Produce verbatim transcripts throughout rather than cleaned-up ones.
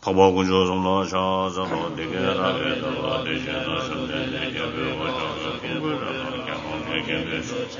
འཕགས་པ་དཀོན་མཆོག་གསུམ་ལ་ཕྱག་འཚལ་ལོ། འདི་སྐད་བདག་གིས་ཐོས་པ་དེ་བཞིན་དུ་བཅོམ་ལྡན་འདས་རྒྱལ་པོའི་གོ་ཆ་ཚོས་ཀུན་ཏུ་རེ་ན་རྒྱལ་བ་མེད་མཁན་པོས་བྱང་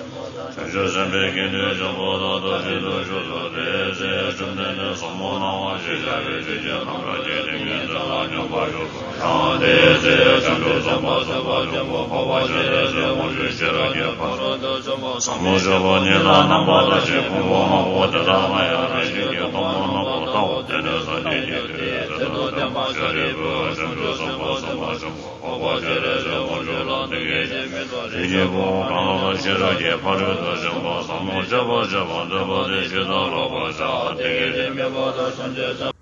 ཆུབ་སེམས་དཔའི་དགེ་འདུན་ཆེན་པོ་དག་ཏུ་ཇི་ལྟར་བཞུགས་སོ། དེའི་ཚེ་བཅོམ་ལྡན་འདས་ཟབ་མོ་སྣང་བ་ཞེས་བྱ་བའི་ཆོས་ཀྱི་རྣམ་གྲངས་ཀྱི་ཏིང་ངེ་འཛིན་ལ་སྙོམས་པར་ཞུགས་སོ། ཡང་དེའི་ཚེ་བྱང་ཆུབ་སེམས་དཔའ་སེམས་དཔའ་ཆེན་པོ་འཕགས་པ་སྤྱན་རས་གཟིགས་དབང་ཕྱུག་ཤེས་རབ་ཀྱི་ཕ་རོལ་ཏུ་ཕྱིན་པ་ཟབ་མོ་སྤྱོད་པ་ཉིད་ལ་རྣམ་པ་ལྟ་ཞིང་། ཕུང་པོ་ལྔ་པོ་དེ་དག་ལ་ཡང་རང་བཞིན་གྱིས་སྟོང་པར་རྣམ་པར་བལྟའོ། དེ་ནས་སངས་རྒྱས་ཀྱི་མཐུས་ཚེ་དང་ལྡན་པ་ཤཱ་རིའི་བུས་བྱང་ཆུབ་སེམས་དཔའ་སེམས་དཔའ་ཆེན་པོ་འཕགས་པ་སྤྱན་རས་གཟིགས་དབང་ཕྱུག་ལ་འདི་སྐད་ཅེས་སྨྲས་སོ། དེ་ཉིད་ཀུན་གང་ལ་ཤེས་རབ་ཀྱི་ཕ་རོལ་ཏུ་ཕྱིན་པ་ཟབ་མོ་སྤྱོད་པ་སྤྱད་པར་འདོད་པ་དེས་ཇི་ལྟར་བསླབ་པར་བྱ། དེ་སྐད་ཅེས་སྨྲས་པ་དང་། སེམས་ཅན་ཐམས་ཅད་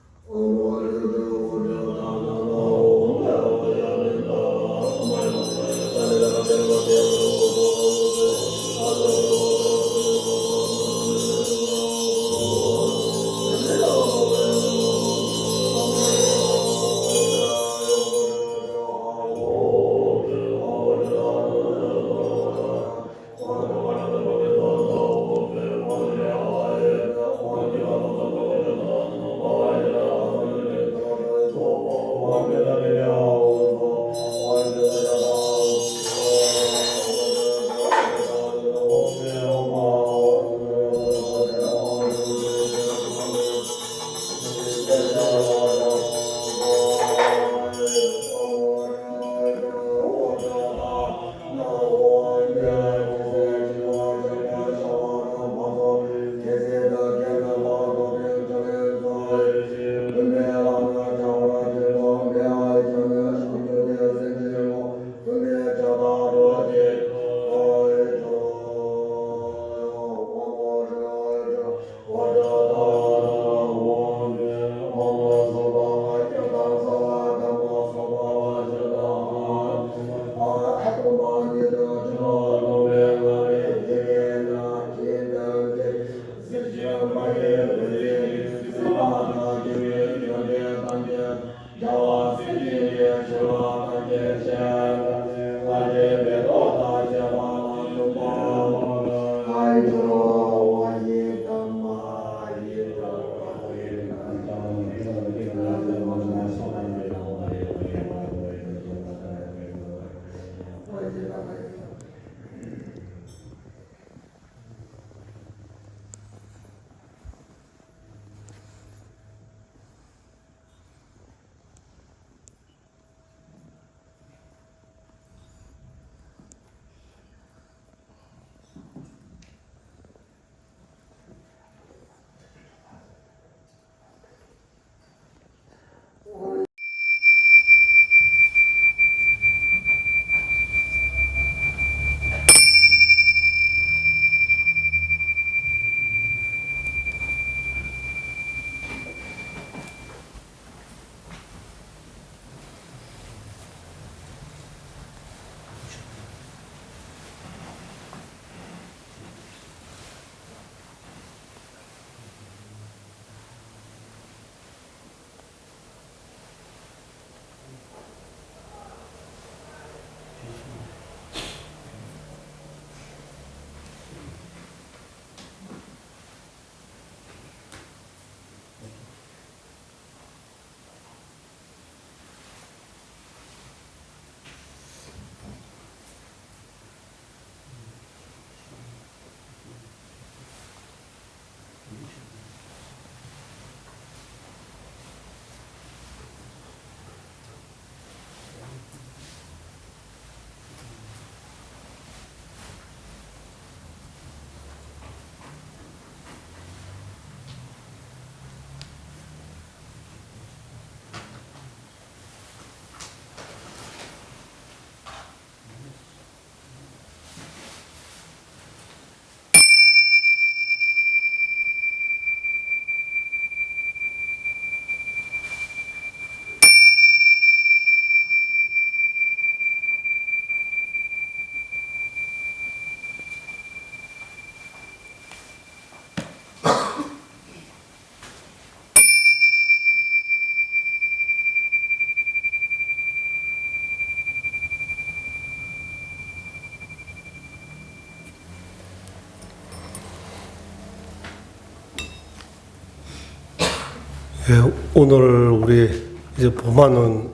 ཨེ། ཨོ་ནོར་ཝུ་རེ། 이제 봄하는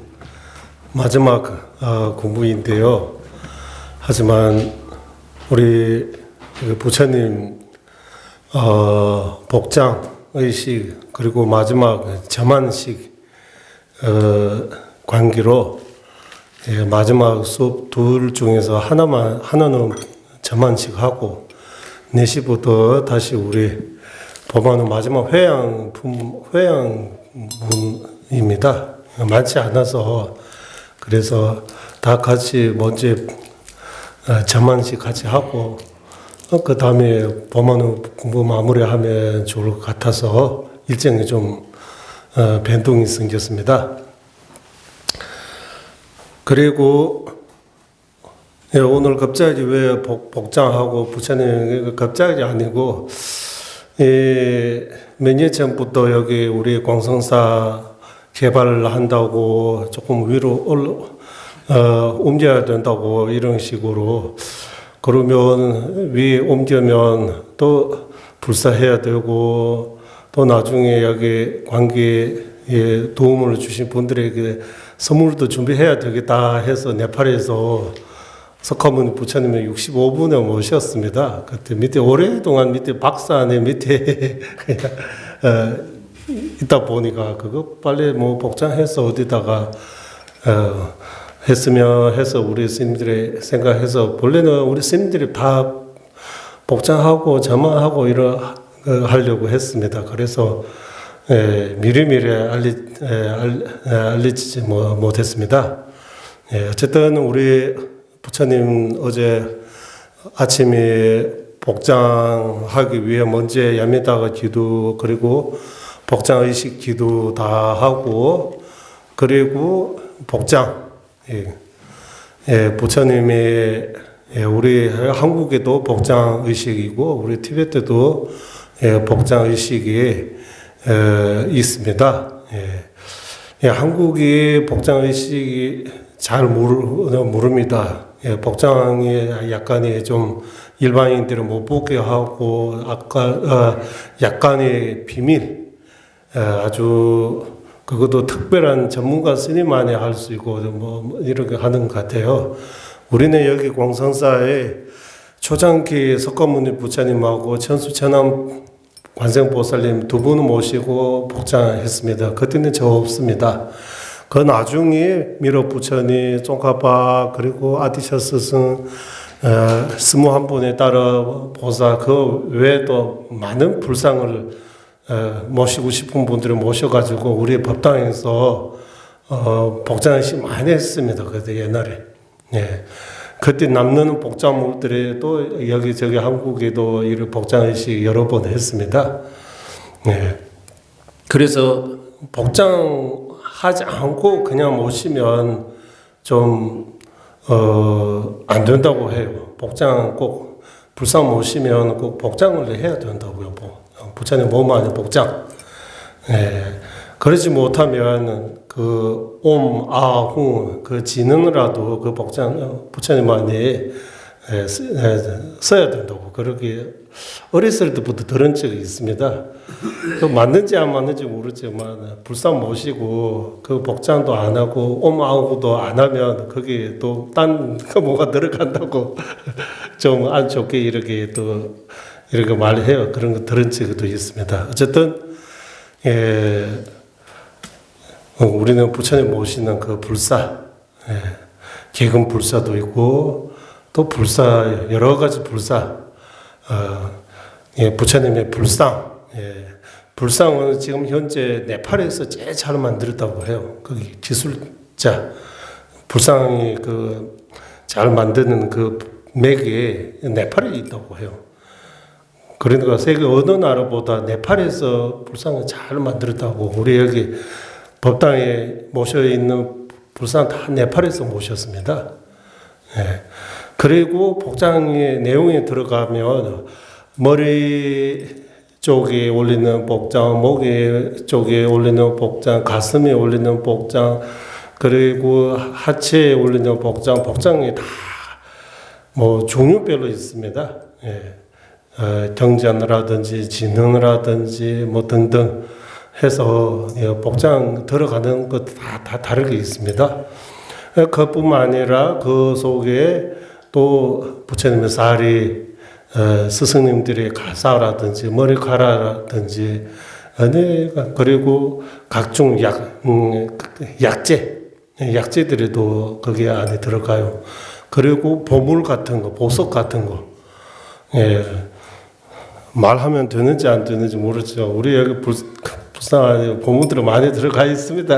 마지막 어, 공부인데요. 하지만 우리 그 부처님 어, 복장 의식 그리고 마지막 제만식 어, 관계로 예, 마지막 수업 둘 중에서 하나만 하나는 저만식 하고 네 시부터 다시 우리 봄하는 마지막 회양 품 회양 문입니다. 많지 않아서 그래서 다 같이 먼저 어, 저만식 같이 하고 어, 그 다음에 봄하는 공부 마무리하면 좋을 것 같아서 일정이 좀 어, 변동이 생겼습니다. 그리고 예, 오늘 갑자기 왜 복, 복장하고 부처님 갑자기 아니고 예, 몇 년 전부터 여기 우리 공성사 개발을 한다고 조금 위로 올, 어, 옮겨야 된다고 이런 식으로 그러면 위 옮기면 또 불사해야 되고 또 나중에 여기 관계에 도움을 주신 분들에게 선물도 준비해야 되겠다 해서 네팔에서 석가모니 부처님을 육십오 분에 모셨습니다. 그때 밑에 오랫동안 밑에 박사 안에 밑에 그냥 어, 있다 보니까 그거 빨리 뭐 복장해서 어디다가 어, 했으면 해서 우리 스님들의 생각해서 원래는 우리 스님들이 다 복장하고 자만하고 이러 어, 하려고 했습니다. 그래서 예, 미리미리 알리, 예, 알, 예, 알리지 뭐, 못했습니다. 예, 어쨌든 우리 부처님 어제 아침에 복장하기 위해 먼저 야미다가 기도 그리고 복장 의식 기도 다 하고 그리고 복장 예, 예, 부처님의 예, 우리 한국에도 복장 의식이고 우리 티베트도 예, 복장 의식이 예, 있습니다. 예. 예, 한국이 복장 의식이 잘 모르, 모릅니다. 예, 복장이 약간의 좀 일반인들은 못 보게 하고 아까 어, 약간의 비밀 어, 아주 그것도 특별한 전문가 스님만이 할 수 있고 뭐 이렇게 하는 것 같아요. 우리는 여기 공성사에 초창기 석가모니 부처님하고 천수 천안 관세음보살님 두 분을 모시고 복장했습니다. 그때는 저 없습니다. 그 나중에 미로 부처님, 宗喀巴그리고 아티처 스승 어, 스무 한 분에 따라 보사 그 외에도 많은 불상을 어, 모시고 싶은 분들을 모셔가지고 우리 법당에서 어, 복장식 많이 했습니다. 그때 옛날에. 예. 그때 남는 복장물들이 또 여기저기 한국에도 이런 복장식 여러 번 했습니다. 예. 그래서 복장하지 않고 그냥 모시면 좀, 어, 안 된다고 해요. 복장 꼭, 불상 모시면 꼭 복장을 해야 된다고요. 뭐, 부처님 몸 안에 복장. 예. 그렇지 못하면 그 옴, 아, ܗܘ 그 지능이라도 그 복장, 어, 부처님 안에 예, 쓰- 예, 써야 된다고 그렇게 어렸을 때부터 들은 적이 있습니다. 그 맞는지 안 맞는지 모르지만 불상 모시고 그 복장도 안 하고 옴 아우도 안 하면 거기 또 딴 거 뭐가 들어간다고 좀 안 좋게 이렇게 또 이렇게 말해요. 그런 거 들은 적도 있습니다. 어쨌든 예, 우리는 부처님 모시는 그 불사 예, 개금 불사도 있고 또 불사 여러 가지 불사 어, 예, 부처님의 불상 예, 불상은 지금 현재 네팔에서 제일 잘 만들었다고 해요. 거기 기술자 불상이 그 잘 만드는 그 meg이 네팔에 있다고 해요. 그러니까 세계 어느 나라보다 네팔에서 불상을 잘 만들었다고 우리 여기 법당에 모셔 있는 불상 다 네팔에서 모셨습니다. 예. 그리고 복장의 내용에 들어가면 머리 쪽에 올리는 복장, 목 쪽에 올리는 복장, 가슴에 올리는 복장, 그리고 하체에 올리는 복장, 복장이 다 뭐 종류별로 있습니다. 예. 어, 경전이라든지 진언이라든지 뭐 등등 ཧེ་སོ་ཡ་བོག་ཅང་དུ་ར་ག་ནང་གི་ད་ད་ད་ར་གི་ཡིས་མི་ད། ཁ་པུ་མ་ནི་ར་ཁོ་སོ་གེ་ཏོ་བུ་ཆེན་མི་ས་རེ། སི་སིང་ནིམ་དེ་རེ་ཁ་ས་ར་དང་ཅི་མ་རི་ཁ་ར་ར་དང་ཅི། ཨ་ནི་ཁ་རེ་གོ་གག་ཅུང་ཡག་ཡག་ཅེ། ཡག་ཅེ་དེ་རེ་དོ་ག་གེ་ཨ་ནི་དུ་ར་ག་ཡོ། ཁ་རེ་གོ་བོ་མུལ་ག་ཐང་གོ་བོ་སོ་ག་ཐང་གོ། མ་ལྷ་མེན་དོན་ནི་ཅང་དོན་ནི་ཅི་མོ་རུ་ཅི་འུ་རི་ཡ་གི་བུ་བུ་ས་བུ་མོ་དེར་མ་ནི་དེར་ག་ཡི་སི་མི་ད།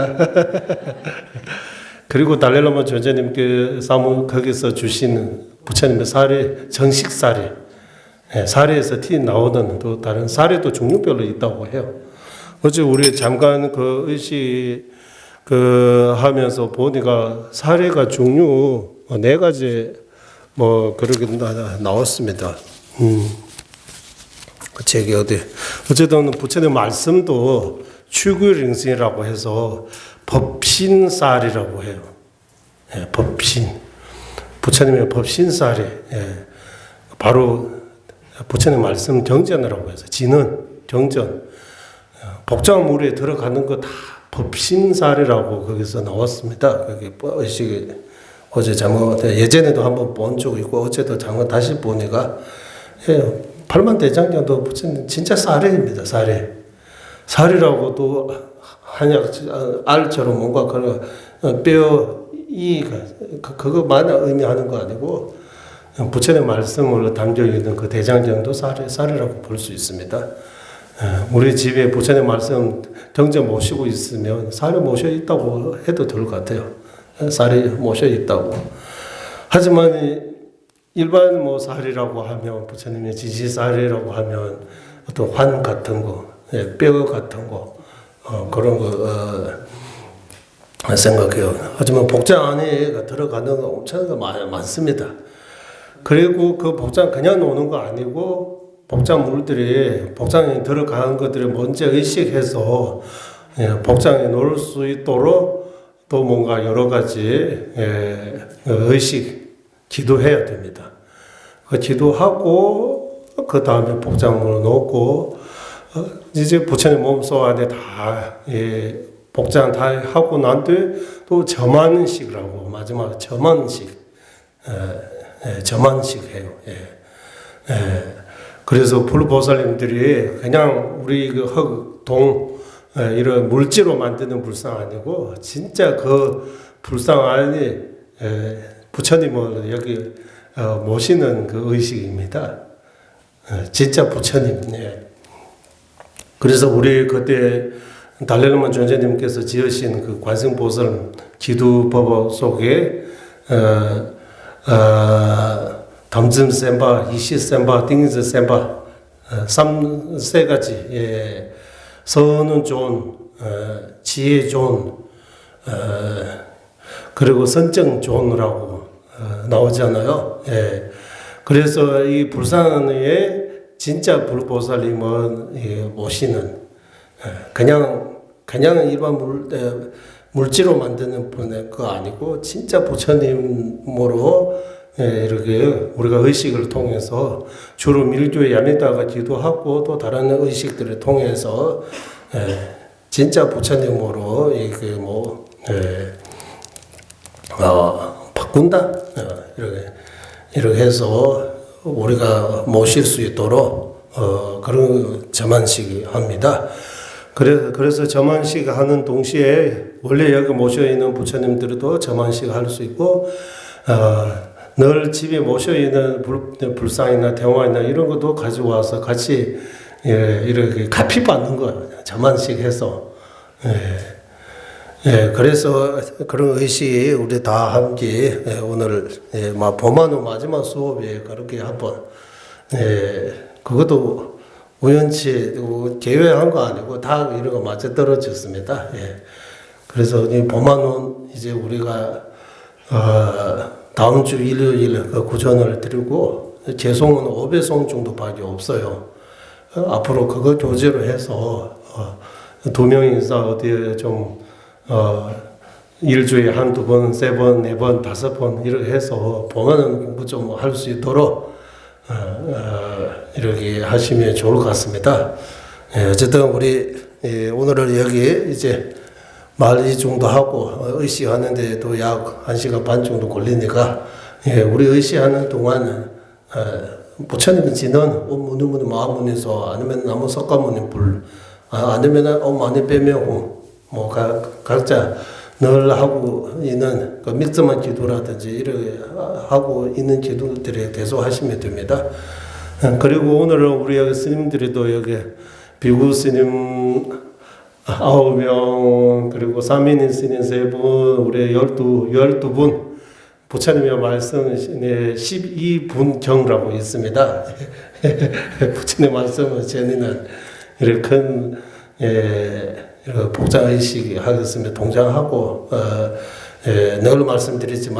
ཁ་རི་གོ་ཏཱ་ལའི་བླ་མ་བྱོན་ཅན་ནིམ་གི་ས་མོ་ཁ་གི་ས་ཇུ་ཤིན་བུ་ཆ་ནི་མི་ས་རེ་ཆང་ཤིག་ས་རེ། ས་རེ་ས་ཐི་ནའོ་ད་ནི་དོ་ད་རེ་ས་རེ་དོ་ཆུང་ཉུང་པེ་ལོ་ཡི་ད་གོ་ཧེ། འོ་ཅི་འུ་རི་བྱམས་ཁང་ནི་གོ་ཨི་ཤི་གི་ཧ་མེན་སོ་བོ་ནི་ག་ས་རེ་ག་ཆུང་ཉུང་ནེ་ག་ཅི། མོ་གུ་རུ་གི་ན་ན་འོ་སི་མི་ད། ཨུམ། ཁྱེད་ཀྱི་འོ་དེ། འོ་ཅེ་དང་བུ་ཆེ་ནི་མལ་སེམས་དོ། ཆུ་ཀུའི་རིང་སིན་རག་པོ་ཧེ་སོ། བབ་ཤིན་ས་རི་རག་པོ་ཧེ། ཨེ་བབ་ཤིན། བུ་ཆེ་ནི་མེ་བབ་ཤིན་ས་རི། ཨེ། བ་རུ། བུ་ཆེ་ནི་མལ་སེམས་དོན་ཅན་རག་པོ་ཧེ་སོ། ཅི་ནོན་དོན་ཅན། བོག་ཅང་མུ་རེ་ཐུ་རུ་ག་ནང་གི་ཐ་བབ་ཤིན་ས་རི་ར་གོ་གི་ས་ན་བ་སི་མི་ད་གི་པ་ཤི་གི་ཨོ་ཅེ་ཅང་མོ་ཡེ་ཅེ་ནི་དོ་ཧམ་པོ་བོན་ཅུག་ཡི་གོ་ཨོ་ཅེ་དོ་ཅང་མོ་ད་ཤི་བོ་ནི་ག་ཨེ་ཕར་མ་དེ་ཅང་ཀྱང་དོ་བུ་ཆེ་ནི་ཅིན་ཅ་ས་རི་མི་ད་ས་རི་ས་རི་ར་གོ་དོ་ཧ་ཉག་ཨལ་ཆ་རུ་མོང་ག་ཁ་རུ་པེའོ་ཡི་ག་ག་ག་མ་ན་ཨི་ནི་ཧ་ནི་ག་ནི་གོ། བུ་ཆེ་ནི་མལ་སེམས་མོ་ལ་དམ་རྒྱུ་ཡོད་དོན་གི་དེ་ཅང་ཀྱང་དོ་ས་རི་ས་རི་ར་གོ་བུལ་སུ་ཡི་སི་མི་ད། མུ་རེ་བྱིས་པའི་བུ་ཆེ་ནི་མལ་སེམས་དོན་ཅང་མོ་ཤི་གོ་ཡི་སི་མི་ས་རི་མོ་ཤོ་ཡི་ད་གོ་ཧེ་དོ་དོལ་ག་ཐེ་ས་རི་མོ་ཤོ་ཡི་ད་གོ། ཧ་ཅི་མ་ནི་ཡིལ་བ་ནི་མོ་ས་རི་ར་གོ་ཧ་མེ་བ་བུ་ཆེ་ནི་མེ་ཅི་ཅི་ས་རི་ར་གོ་ཧ་མེ་བ་དོ་ཧན་ག་ཐང་གོ་པེ་གོ་ག་ཐང་གོ་ཁོ་རང་གོ། སེང་ག་གེ་ཨ་ཅི་མ་བོག་ཅང་ཨ་ནི་ག་ཐུ་རུ་ག་ནང་ག་འོ་ཆ་ག་མ་མ་སི་མི་ད། ཁ་རེ་གོ་ཁོ་བོག་ཅང་ག་ཉག་ནོ་ནོ་ག་ཨ་ནི་གོ། བོག་ཅང་མུལ་དེ་རེ་བོག་ཅང་ཡིན་ཐུ་རུ་ག་ཧང་ག་དེ་རེ་མོན་ཅ་ཨི་ཤི་ཧེ་སོ། བོག་ཅང་ཡིན་ནོར་སུ་ཡི་ཏོ་རོ་ཏོ་མོང་ག་ཡོ་རོ་ག་ཅི་ཨི་ཤི་ཁྱི་དུ་ཧེ་ཡ་དེ་མི་ད། ཁ་ཁྱི་དུ་ཧ་གོ་ཁ་ད་མི་བོག་ཅང་མུལ་ནོ་གོ། ཅི་ཅི་བུ་ཆེ་ནི་མོམ་སོ་ཨ་ནི་ད། བོག་ཅང་ཐ་ཧ་གོ་ནང་དུ་ཏོ་ཇ་མན་ཞིག་ར་གོ་མ་ཇ་མ་ཇ་མན་ཞིག་ཇ་མན་ཞིག་ཧེ་ཡོ་ཨེ། ཁ་རེ་སོ་ཕུལ་བོ་ས་ལིམ་དེ་རེ་ཁ་ཉང་ཨུ་རི་གི་ཧ་གོ་དོང་ཨེ་ཡི་ར་མུལ་ཅི་རོ་མན་དེ་ནི་བུལ་སང་ཨ་ནི་གོ་ཅིན་ཅ་ག་བུལ་སང་ཨ་ནི་བུ་ཆ་ནི་མོ་ལ་ཡ་གི་མོ་ཤི་ནན་གི་ཨུ་ཞིག་ཡིན་མི་ད། ཅེ་ཅ་བུ་ཆ་ནི་ནས། ཁ་རེ་སོ་ཨུ་རི་ཁ་ཏེ་ཏཱ་ལའི་བླ་མ་བྱོན་ཅན་ནིམ་ཀེ་སོ་ཇི་ཡ་ཤིན་གི་ཀ་ཟིང་བོ་ཟར་ཁྱི་དུ་པ་པ་སོགས་ཀྱི་དམ་ཚིམ་སེམས་དཔའ་ཡེ་ཤེས་སེམས་དཔའ་ཏིང་ངེ་འཛིན་སེམས་དཔའ་བསམ་སེ་ཀ་ཅི་སོ་ནུ་ཇོན་ཆི་ཡེ་ཇོན། ཁ་རེ་གོ་སན་ཅང་ཇོན་ར་གོ་ནའོ་ཅ་ན་ཡོ། ཁ་རེ་སོ་ཡི་བུར་ས་ན་ཡེ་ཅིན་ཅ་བུར་བོ་ས་ལི་མོ་ཡེ་མོ་ཤི་ནན། ཁ་ཉང་ཁ་ཉང་ཡི་བ་མུར་མུར་ཅི་རོ་མན་དེ་ནི་བུ་ནི་གོ་ཨ་ནི་གོ་ཅིན་ཅ་བུ་ཆ་ནི་མོ་རོ། རི་གེ་བུར་ག་ཧི་ཤི་གར་ཐོང་ཡེ་སོ། ཆུ་རུ་མིལ་ཀྱོ་ཡ་མི་ཏ་ག་ཅི་དུ་ཧ་གོ་ཏོ་ད་ར་ནི་ཧི་ཤི་གར་ཐོང་ཡེ་སོ། ཅིན་ཅ་བུ་ཆ་ནི་མོ་རོ་ཡི་གེ་མོ། ཕ་ཀུན་ད་ཡོད་ཧེ་སོ་འོ་རི་ག་མོ་ཤིར་སུའི་དོ་རོ་ག་རུ་ཇ་མན་ཞིག་ཧམ་མི་ད། ག་རེ་ག་རེ་སོ་ཇ་མན་ཞིག་ཧ་ནན་དུང་ཤེ་འོ་ལེ་ཡ་གི་མོ་ཤོ་ཡིན་ན་བུ་ཆ་ནིམ་དིར་དོ་ཇ་མན་ཞིག་ཧ་ལ་སུའི་གོ། ནར་ཆི་བའི་མོ་ཤོ་ཡིན་ན་བུར་བུར་སང་ཡིན་ན་ཐེ་ཝན་ཡིན་ན་ཡི་རང་གི་དོ་ག་ཅི་བ་ས་ག་ཅི་ཡི་རང་གི་ཁ་ཕི་པ་ནང་གི་ཇ་མན་ཞིག་ཧེ་སོ། ཨེ། ཨེ། ག་རེ་སོ། ཁ་རུང་ཨེ་ཤི་ཡའི་འུ་ཏེ་ད་ཧམ་གྱི་ཨེ་འུ་ནར་ཨེ་མ་བོ་མ་ནུ་མ་ཇི་མ་སོ་བའི་ག་རུ་གི་ཧ་པ། ཨེ། གུ་གུ་ཏུ་འུ་ཡོན་ཆེ་འུ་རྒྱལ་བའི་ཧང་ག་ནི་གུ་ཐག་ཡི་རུ་ག་མ་ཅི་ཏ་རུ་ཅི་སི་མེ་ད། ཨེ། ག་རེ་སོ་ནི་བོ་མ་ནུ་ཡི་ཅེ་འུ་རི་ག་ཨ། དམ་ཆོས་ཡིད་ལ་ཡིད་ལ་ག་གུ་ཆོ་ནོ་ལ་དེ་རུ་གོ། ཁྱེད་སོང་ངོ་ན་འོ་བེ་སོང་བྱུང་དུ་བར་གྱི་འོབ་ས་ཡོང་། ཨ་ཕོ་རོ་ག་ག་གྱོ་ཇེ་རུ་ཧེ་སོ། ཨ། ཐུ་མྱང་ཡིན་ས་འོ་དེ་ཅུང་། ཨ། ཡིད་ཆོས་ཡི་ཧན་དུ་བོན་སེ་བོན་ནེ་བོན་ད་ས་བོན་ཡི་རུ་ཧེ་སོ། བོ་མ་ནང་ནི་གུང་པུ་ཅུང་ཧ་ལུ་སི་དོ་རོ། ཨ། ཡི་རུ་གི་ཧ་ཤི་མེ་ཆོ་རུ་ག་སི་མེ་ད། ཨ། ཅི་ཏང་འུ་རི། ཨེ་ཨོ་ནོ་ར་ཡ་གི་ཨེ་ཅེ་མ་ལི་ཅུང་དུ་ཧ་གོ་ཨེ་ཤི་ཧ་ནན་དེ་དུ་ཡག་ཧན་ཤི་ག་བན་ཅུང་དུ་གོ་ལི་ནི་ག་ཨེ་ཨུ་རི་ཨེ་ཤི་ཧ་ནན་དུ་ང་ནི་ཨེ་པོ་ཆ་ནི་གི་ཅི་ནན་ཨོ་མུ་ནི་མུ་ནི་མ་མུ་ནི་སོ་ཨ་ནི་མེ་ན་མོ་སོ་ཀ་མུ་ནི་པུལ་ཨ་ནི་མེ་ན་ཨོ་མ་ནི་པེ་མེ་ཧུ་མོ་ག་ག་ཅ་ནོ་ལ་ཧ་གོ་ཨིན་ནན་ག་མིག་ཙམ་མ་ཅི་དུ་ར་ད་ཅི་ཨི་ར་ཧ་གོ་ཨིན་ནན་ཅི་དུ་དེ་རེ་དེ་སོ་ཧ་ཤི་མེ་དུ་མེ་ད་ཨ་ཀ་རི་གོ་ཨོ་ནོ་ར་ཨུ་རི་ཡ་གི་སི་ནིམ་དེ་རེ་དོ་ཡ་གི་བི་གུ་སི་ནིམ། ཨའོ་མྱོང་ཀ་རི་གོ་ས་མི་ནི་སི་ནི་སེ་བུ་རེ་ཡོར་དུ་ཡོར་དུ་བུན། བུ་ཆ་ནི་མྱོང་བ་སི་ནི་ཤིབ་ཡི་བུན་ཁྱང་ར་བོ་ཡི་སི་མི་ད། བུ་ཆ་ནི་མ་སི་མི་ཆེ་ནི་ན་རེ་ཁན་བུ་ཆ་ཡི་ཤི་ཧ་གི་སི་མི་ཐོང་ཆང་ཧ་གོ་ནག་ལ་མ་སི་མི་དི་རི་ཅི་མ།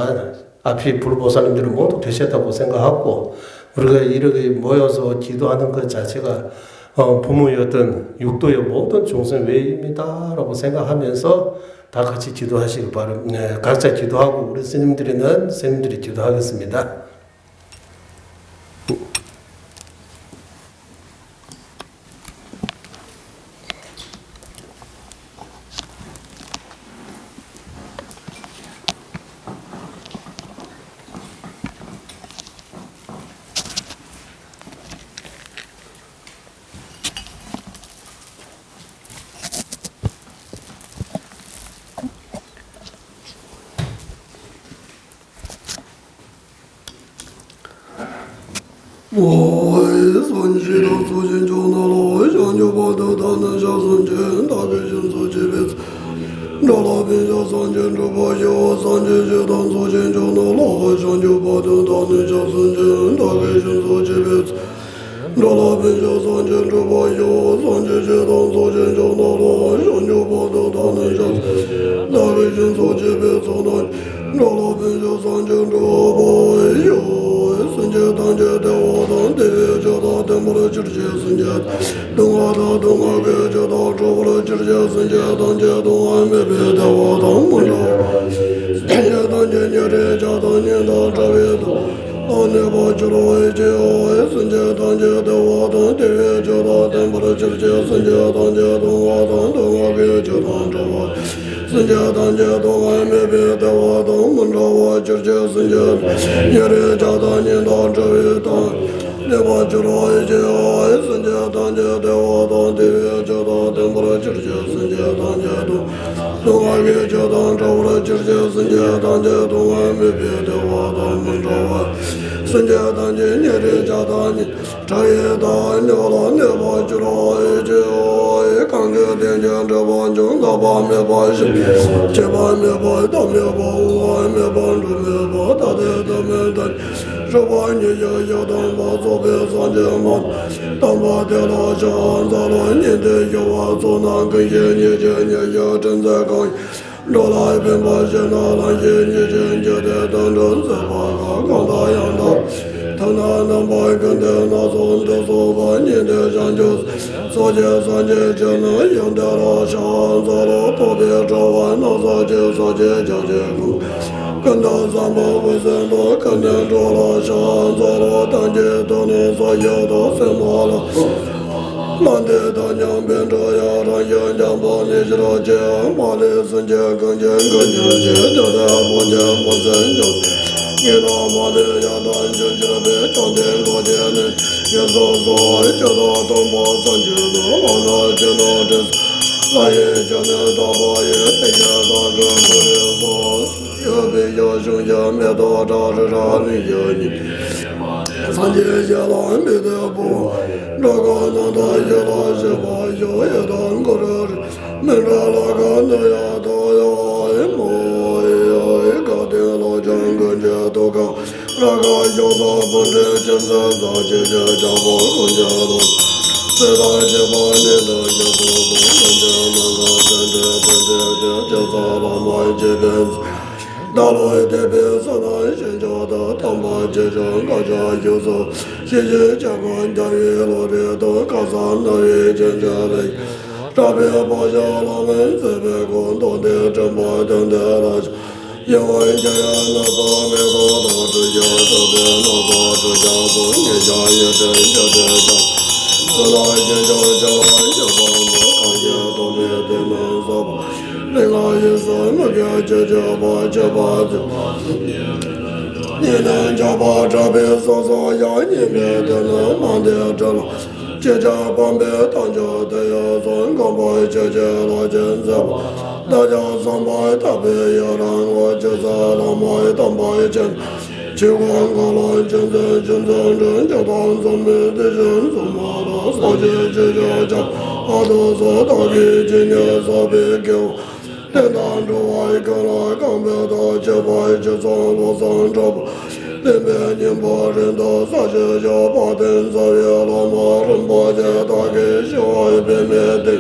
ཨ་ཕི་ཕུར་པོ་ས་ལམ་འདིར་མོ་ཏོ་དེ་ཤེས་ཐབས་པོ་སེང་ག་ཧ་གོ། བུར་ག་ཡི་ར་གི་མོ་ཡོ་སོ་ཁྱི་ཏོ་ཨ་ནང་ག་ཅ་ཆེ་ག་ཕུ་མོ་ཡོ་ཏན་ཡུག་ཏོ་ཡོ་མོ་ཏན་ཅུང་སེང་བེ་ཡི་མི་ཏ་ར་པོ་སེང་ག་ཧ་མེན་སོ། ད་ག་ཅི་ཁྱི་ཏོ་ཧ་ཤི་ག་པར་ག་ཅ་ཁྱི་ཏོ་ཧ་གོ་བུར་སེ་ནིམ་འདིར་ན་སེ་ནིམ་འདིར་ཁྱི་ཏོ་ཧ་གི་སི་མི་ད། ཨོ། སངས་རྒྱས་དང་ཚོགས་ཞིང་ཆོག་ན་ལོ། བྱང་ཆུབ་བར་དུ་བདག་ནི་ཞག་གསུམ་མཆོད། བདག་གིས་སྦྱིན་སོགས་བགྱིས་པའི་ཚེ། འགྲོ་ལ་ཕན་ཕྱིར་སངས་རྒྱས་འགྲུབ་པར་ཤོག། སངས་རྒྱས་ཆོས་དང་ཚོགས་ཞིང་ཆོག་ན་ལོ། བྱང་ཆུབ་བར་དུ་བདག་ནི་ཞག་གསུམ་མཆོད། བདག་གིས་སྦྱིན་སོགས་བགྱིས་པའི་ཚེ། འགྲོ་ལ་ཕན་ཕྱིར་སངས་རྒྱས་འགྲུབ་པར་ཤོག། སངས་རྒྱས་ཆོས་དང་ཚོགས་ཞིང་ཆོག་ན་ལོ། བྱང་ཆུབ་བར་དུ་བདག་ནི་ཞག་གསུམ་མཆོད། བདག་གིས་སྦྱིན་སོགས་བགྱིས་པའི་ཚེ་ན། འགྲོ་ལ་ཕན་ཕྱིར་སངས་རྒྱས་འགྲུབ་པར་ཤོག། སེམས་ཅན་ཐམས་ཅད་བདེ་བ་དང་བདེ་བའི་ཆོས་དང་ལྡན་པར་གྱུར་ཅིག། སེམས་ཅན་སྡུག་བསྔལ་དང་སྡུག་བསྔལ་གྱི་ཆོས་དང་བྲལ་བར་གྱུར་ཅིག། སེམས་ཅན་ཐམས་ཅད་སྡུག་བསྔལ་མེད་པའི་བདེ་བ་དང་མི་འབྲལ་བར། སེམས་ཅན་ཐམས་ཅད་ཉེ་རིང་བྱ་དང་ཉེ་འདབས་བྲལ་བའི་དུས་ལ་གནས་པར་གྱུར་ཅིག། སེམས་ཅན་ཐམས་ཅད་བདེ་བ་དང་བདེ་བའི་ཆོས་དང་ལྡན་པར་གྱུར་ཅིག། སེམས་ཅན་ཐམས་ཅད་སྡུག་བསྔལ་དང་སྡུག་བསྔལ་གྱི་ཆོས་དང་བྲལ་བར། སེམས་ཅན་ཐམས་ཅད་སྡུག་བསྔལ་མེད་པའི་བདེ་བ་དང་མི་འབྲལ་བར་གྱུར་ཅིག། སེམས་ཅན་ཉེ་རིང་བྱ་དང་ཉེ་འདབས་བྲལ་བའི་དུས་ལ་གནས་པར་གྱུར་ཅིག། སེམས་ཅན་ཐམས་ཅད་བདེ་བ་དང་བདེ་བའི་ཆོས་དང་ལྡན་པར་གྱུར་ཅིག། སེམས་ཅན་ཐམས་ཅད་སྡུག་སྡུག་བསྔལ་གྱི་ཆོས་དང་བྲལ་བར་གྱུར་ཅིག། སེམས་ཅན་ཐམས་ཅད་སྡུག་བསྔལ་མེད་པའི་བདེ་བ་དང་མི་འབྲལ་བར། སེམས་ཅན་ཐམས་ཅད་ཉེ་རིང་བྱ་དང་ཉེ་བྲལ་བའི་དུས་ལ་གནས་པར་གྱུར་ཅིག། གང་གིས་བསྟེན་ཅིང་འདྲིས་པ་འཇོམས། འགག་པ་མེད་པར་ཞི་བ། སྐྱེ་བ་མེད་པ་ལྟ་མེད་པ། འོང་བ་མེད་པ་འགྲོ་མེད་པ། ད་ལྟའི་དུས་མེད་ད་རིས་ཞི་བ་ཉིད་ཀྱི་ཞིང་དམ་པ་རྫོགས་པའི་སངས་རྒྱས་མ་དམ་པ་དེ་ལ་ཕྱག་འཚལ་ལོ། སྙིང་ཐིག་ཞི་བ་ཚོགས་རྣམས་ཀུན་གྱི་ཉེ་ཆོས་ཉེ་ཞིང་དྲིན་ཅན་གང་ཡིན། འགྲོ་ལ་ཕན་པར་བྱེད་ན་ལམ་ཞིག་ཉེ་ཞིང་འཇིག་རྟེན་དོན་གྲུབ་མཛད་པ་གང་། གང་དང་ཡང་དག་ཐོབ་ནས་རྣམ་པ་ཀུན་ཏུ་སྣ་ཚོགས་འདོད་སོགས་པ། སྙིང་ཐིག་བྱང་ཆུབ་སེམས་མཆོག་སངས་རྒྱས་ཆོས་རྣམས་ཡོན་ཏན་ལ་ཕྱག་འཚལ་ལོ། རྟོག་པའི་དྲི་བ་རྣམས་སེལ་ཞིང་ཟབ་ཅིང་རྒྱ་ཆེར་བཀོད། ཀུན་ཏུ་བཟང་པོ་འོད་གསལ་ཐོབ། ཀུན་ནས་འགྲོ་ལ་ཕྱག་འཚལ་ལོ། ཐབས་མཁས་ཐུགས་ནི་ཟབ་ཞིང་དག། སེམས་མ་ལུས་ལ་འདས་ཐབས་སྙམ་པའི་འགྲོ་ཡང་རང་བཞིན་འཇམ་དཔལ་ནི་ཞི་རོ་ཅན། མ་ལུས་སེམས་ཅན་ཀུན་གྱི་མགོན་ཉིད་ཀྱི། ཐུགས་རྟེན་ཕུན་ཚོགས་ཕུན་སུམ་ཚོགས། ངན་སློང་མ་ལུས་ཡང་དག་འཇོམས་ཕྱིར་འབད། བཅོམ་ལྡན་འགོག་བྱེད་ནི་ཞེས་སོགས་སོ། སྤྱིར་དུ་སྟོན་པ་སངས་རྒྱས་ནི། བླ་ན་མཆིས་ནས་དྲིན་ལྷ་ཡི་ཆོས་ནི་དག་པ་ཡི། དེ་ཡི་དག་གི་ཐུགས་རེ་སོགས། ཡོད་པའི་ཡང་གཞུང་གི་མེ་ཏོག་བཀྲ་ཤིས་ར་གླིང་གི་ཉི་མ། སངས་རྒྱས་ཞལ་ལ་མི་ལྟ་བུ། འགྲོ་ཀུན་སྣང་མཐའ་ཡུལ་ལ་ཞེན་པ་ཡོད། ཡི་དྭགས་མགོ་རུ་རིང་མི་འདྲ་ལ་ག་ནི་ཡང་དག་ཡོད་མོ། ཡི་ག་དེ་ལ་ཀྱང་ཀུན་གྱི་ཐུགས་ཀ་ར་ག་ཡོད་ས། བུ་འདྲེ་ཅན་ཟ་ཟ་ཅི་ཅི་ཅག་པོ་ཀུན་གྱི་ལོ། སྲིད་དང་བཅས་པ་ནི་དུ་ཡི་དྭགས་པོ། ཀུན་གྱི་ནང་ག་ཙན་དན་དཔེ་འདྲ་ཅི་ཅི་ས་ལ་མ་སྐྱེས་པའི། བདག་བློ་འདས་པའི་ས་ན་ཞིང་མཆོག་ཏུ། དམ་པ་ཆོས་སྐྱོང་བཀའ་ཕྱག་བཞུགས་སོ། ཞི་བྱེད་ཆོས་སྐུ་འཇའ་བའི་ལོ་རེ་དོ། དཀར་ས་སྣང་བའི་ཆོས་འཆད་ལེགས། གྲགས་པའི་བག་ཆགས་ལམ་མཛེས་པའི་སྒོ། མདོ་སྡེ་དྲན་པ་དོན་དེ་ལ་ཕྱོགས། ཡིད་འོང་འཇམ་དབྱངས་སྣ་ཚོགས་མེ་ཏོག་དང་། གྲུབ་ཆེན་ཐུགས་རྗེའི་སྣ་ཚོགས་གྲུབ་ཆེན་ཚོགས། ཉེ་ཞའི་ཡིད་དྲན་འཇའ་ཚོན་འཆང་། ཚུལ་ལ་ཞིང་མཆོག་འཆང་བ་ཡི་དམ་པ། གང་ཞིག་ ཐོགས་མེད་དེ་ནི་བསགས་པ། ལས་ངན་ཡིན་ཟེར་མི་དགེ་བཅུ་གཅིག་པ། སྤྱོད་པ་ཚུལ་ཉེས་ལས་འཇོམས་པ། གྲགས་པའི་སོ་སོ་ཡང་་ཉེས་མེད་དེ་ནི་མ་འདས་དྲིན་ལ། ཅི་བྱ་སྤང་བའི་ཐབས་ཀྱང་དེ་ཡོད་གསུངས། སྒོམ་པ་ཆོས་ཀྱི་ལྷ་ཆེན་མཛད་པ། བདག་ཀྱང་བསམ་པ་ཐག་པས་ཡི་རང་ངོ་། ཇི་སྲིད་བླ་མ་དམ་པ་ཆེན་ཆོས་སྐུ་འཁོར་ལོ་ཆེན་པོའི་ཆོས་འཛིན་འགྲོ། མཆོག་དང་མཚུངས་མེད་དེ་བཞིན་གཟུགས་མ་ལ། སངས་རྒྱས་ཆོས་ཀྱི་ཆབ་ཨ་ཏོ་སོགས་དག་གིས་ཇི་སྙེད་བསགས་པའི་དགེ་བ། བསྟན་དང་འགྲོ་བ་ཀུན་ལ་གང་ཕན་ཐོགས། སྤྱོད་པ་ཆོས་ཚོགས་བློ་བཟང་གྲགས་པ། བསྟན་པའི་སྙིང་པོ་རིན་ཐང་གསལ་བྱེད་ཤོག། དཔལ་ལྡན་རྩ་བའི་བླ་མ་རིན་པོ་ཆེ་དག་གིས་ཞི་བ་འབད་མེད་དེ།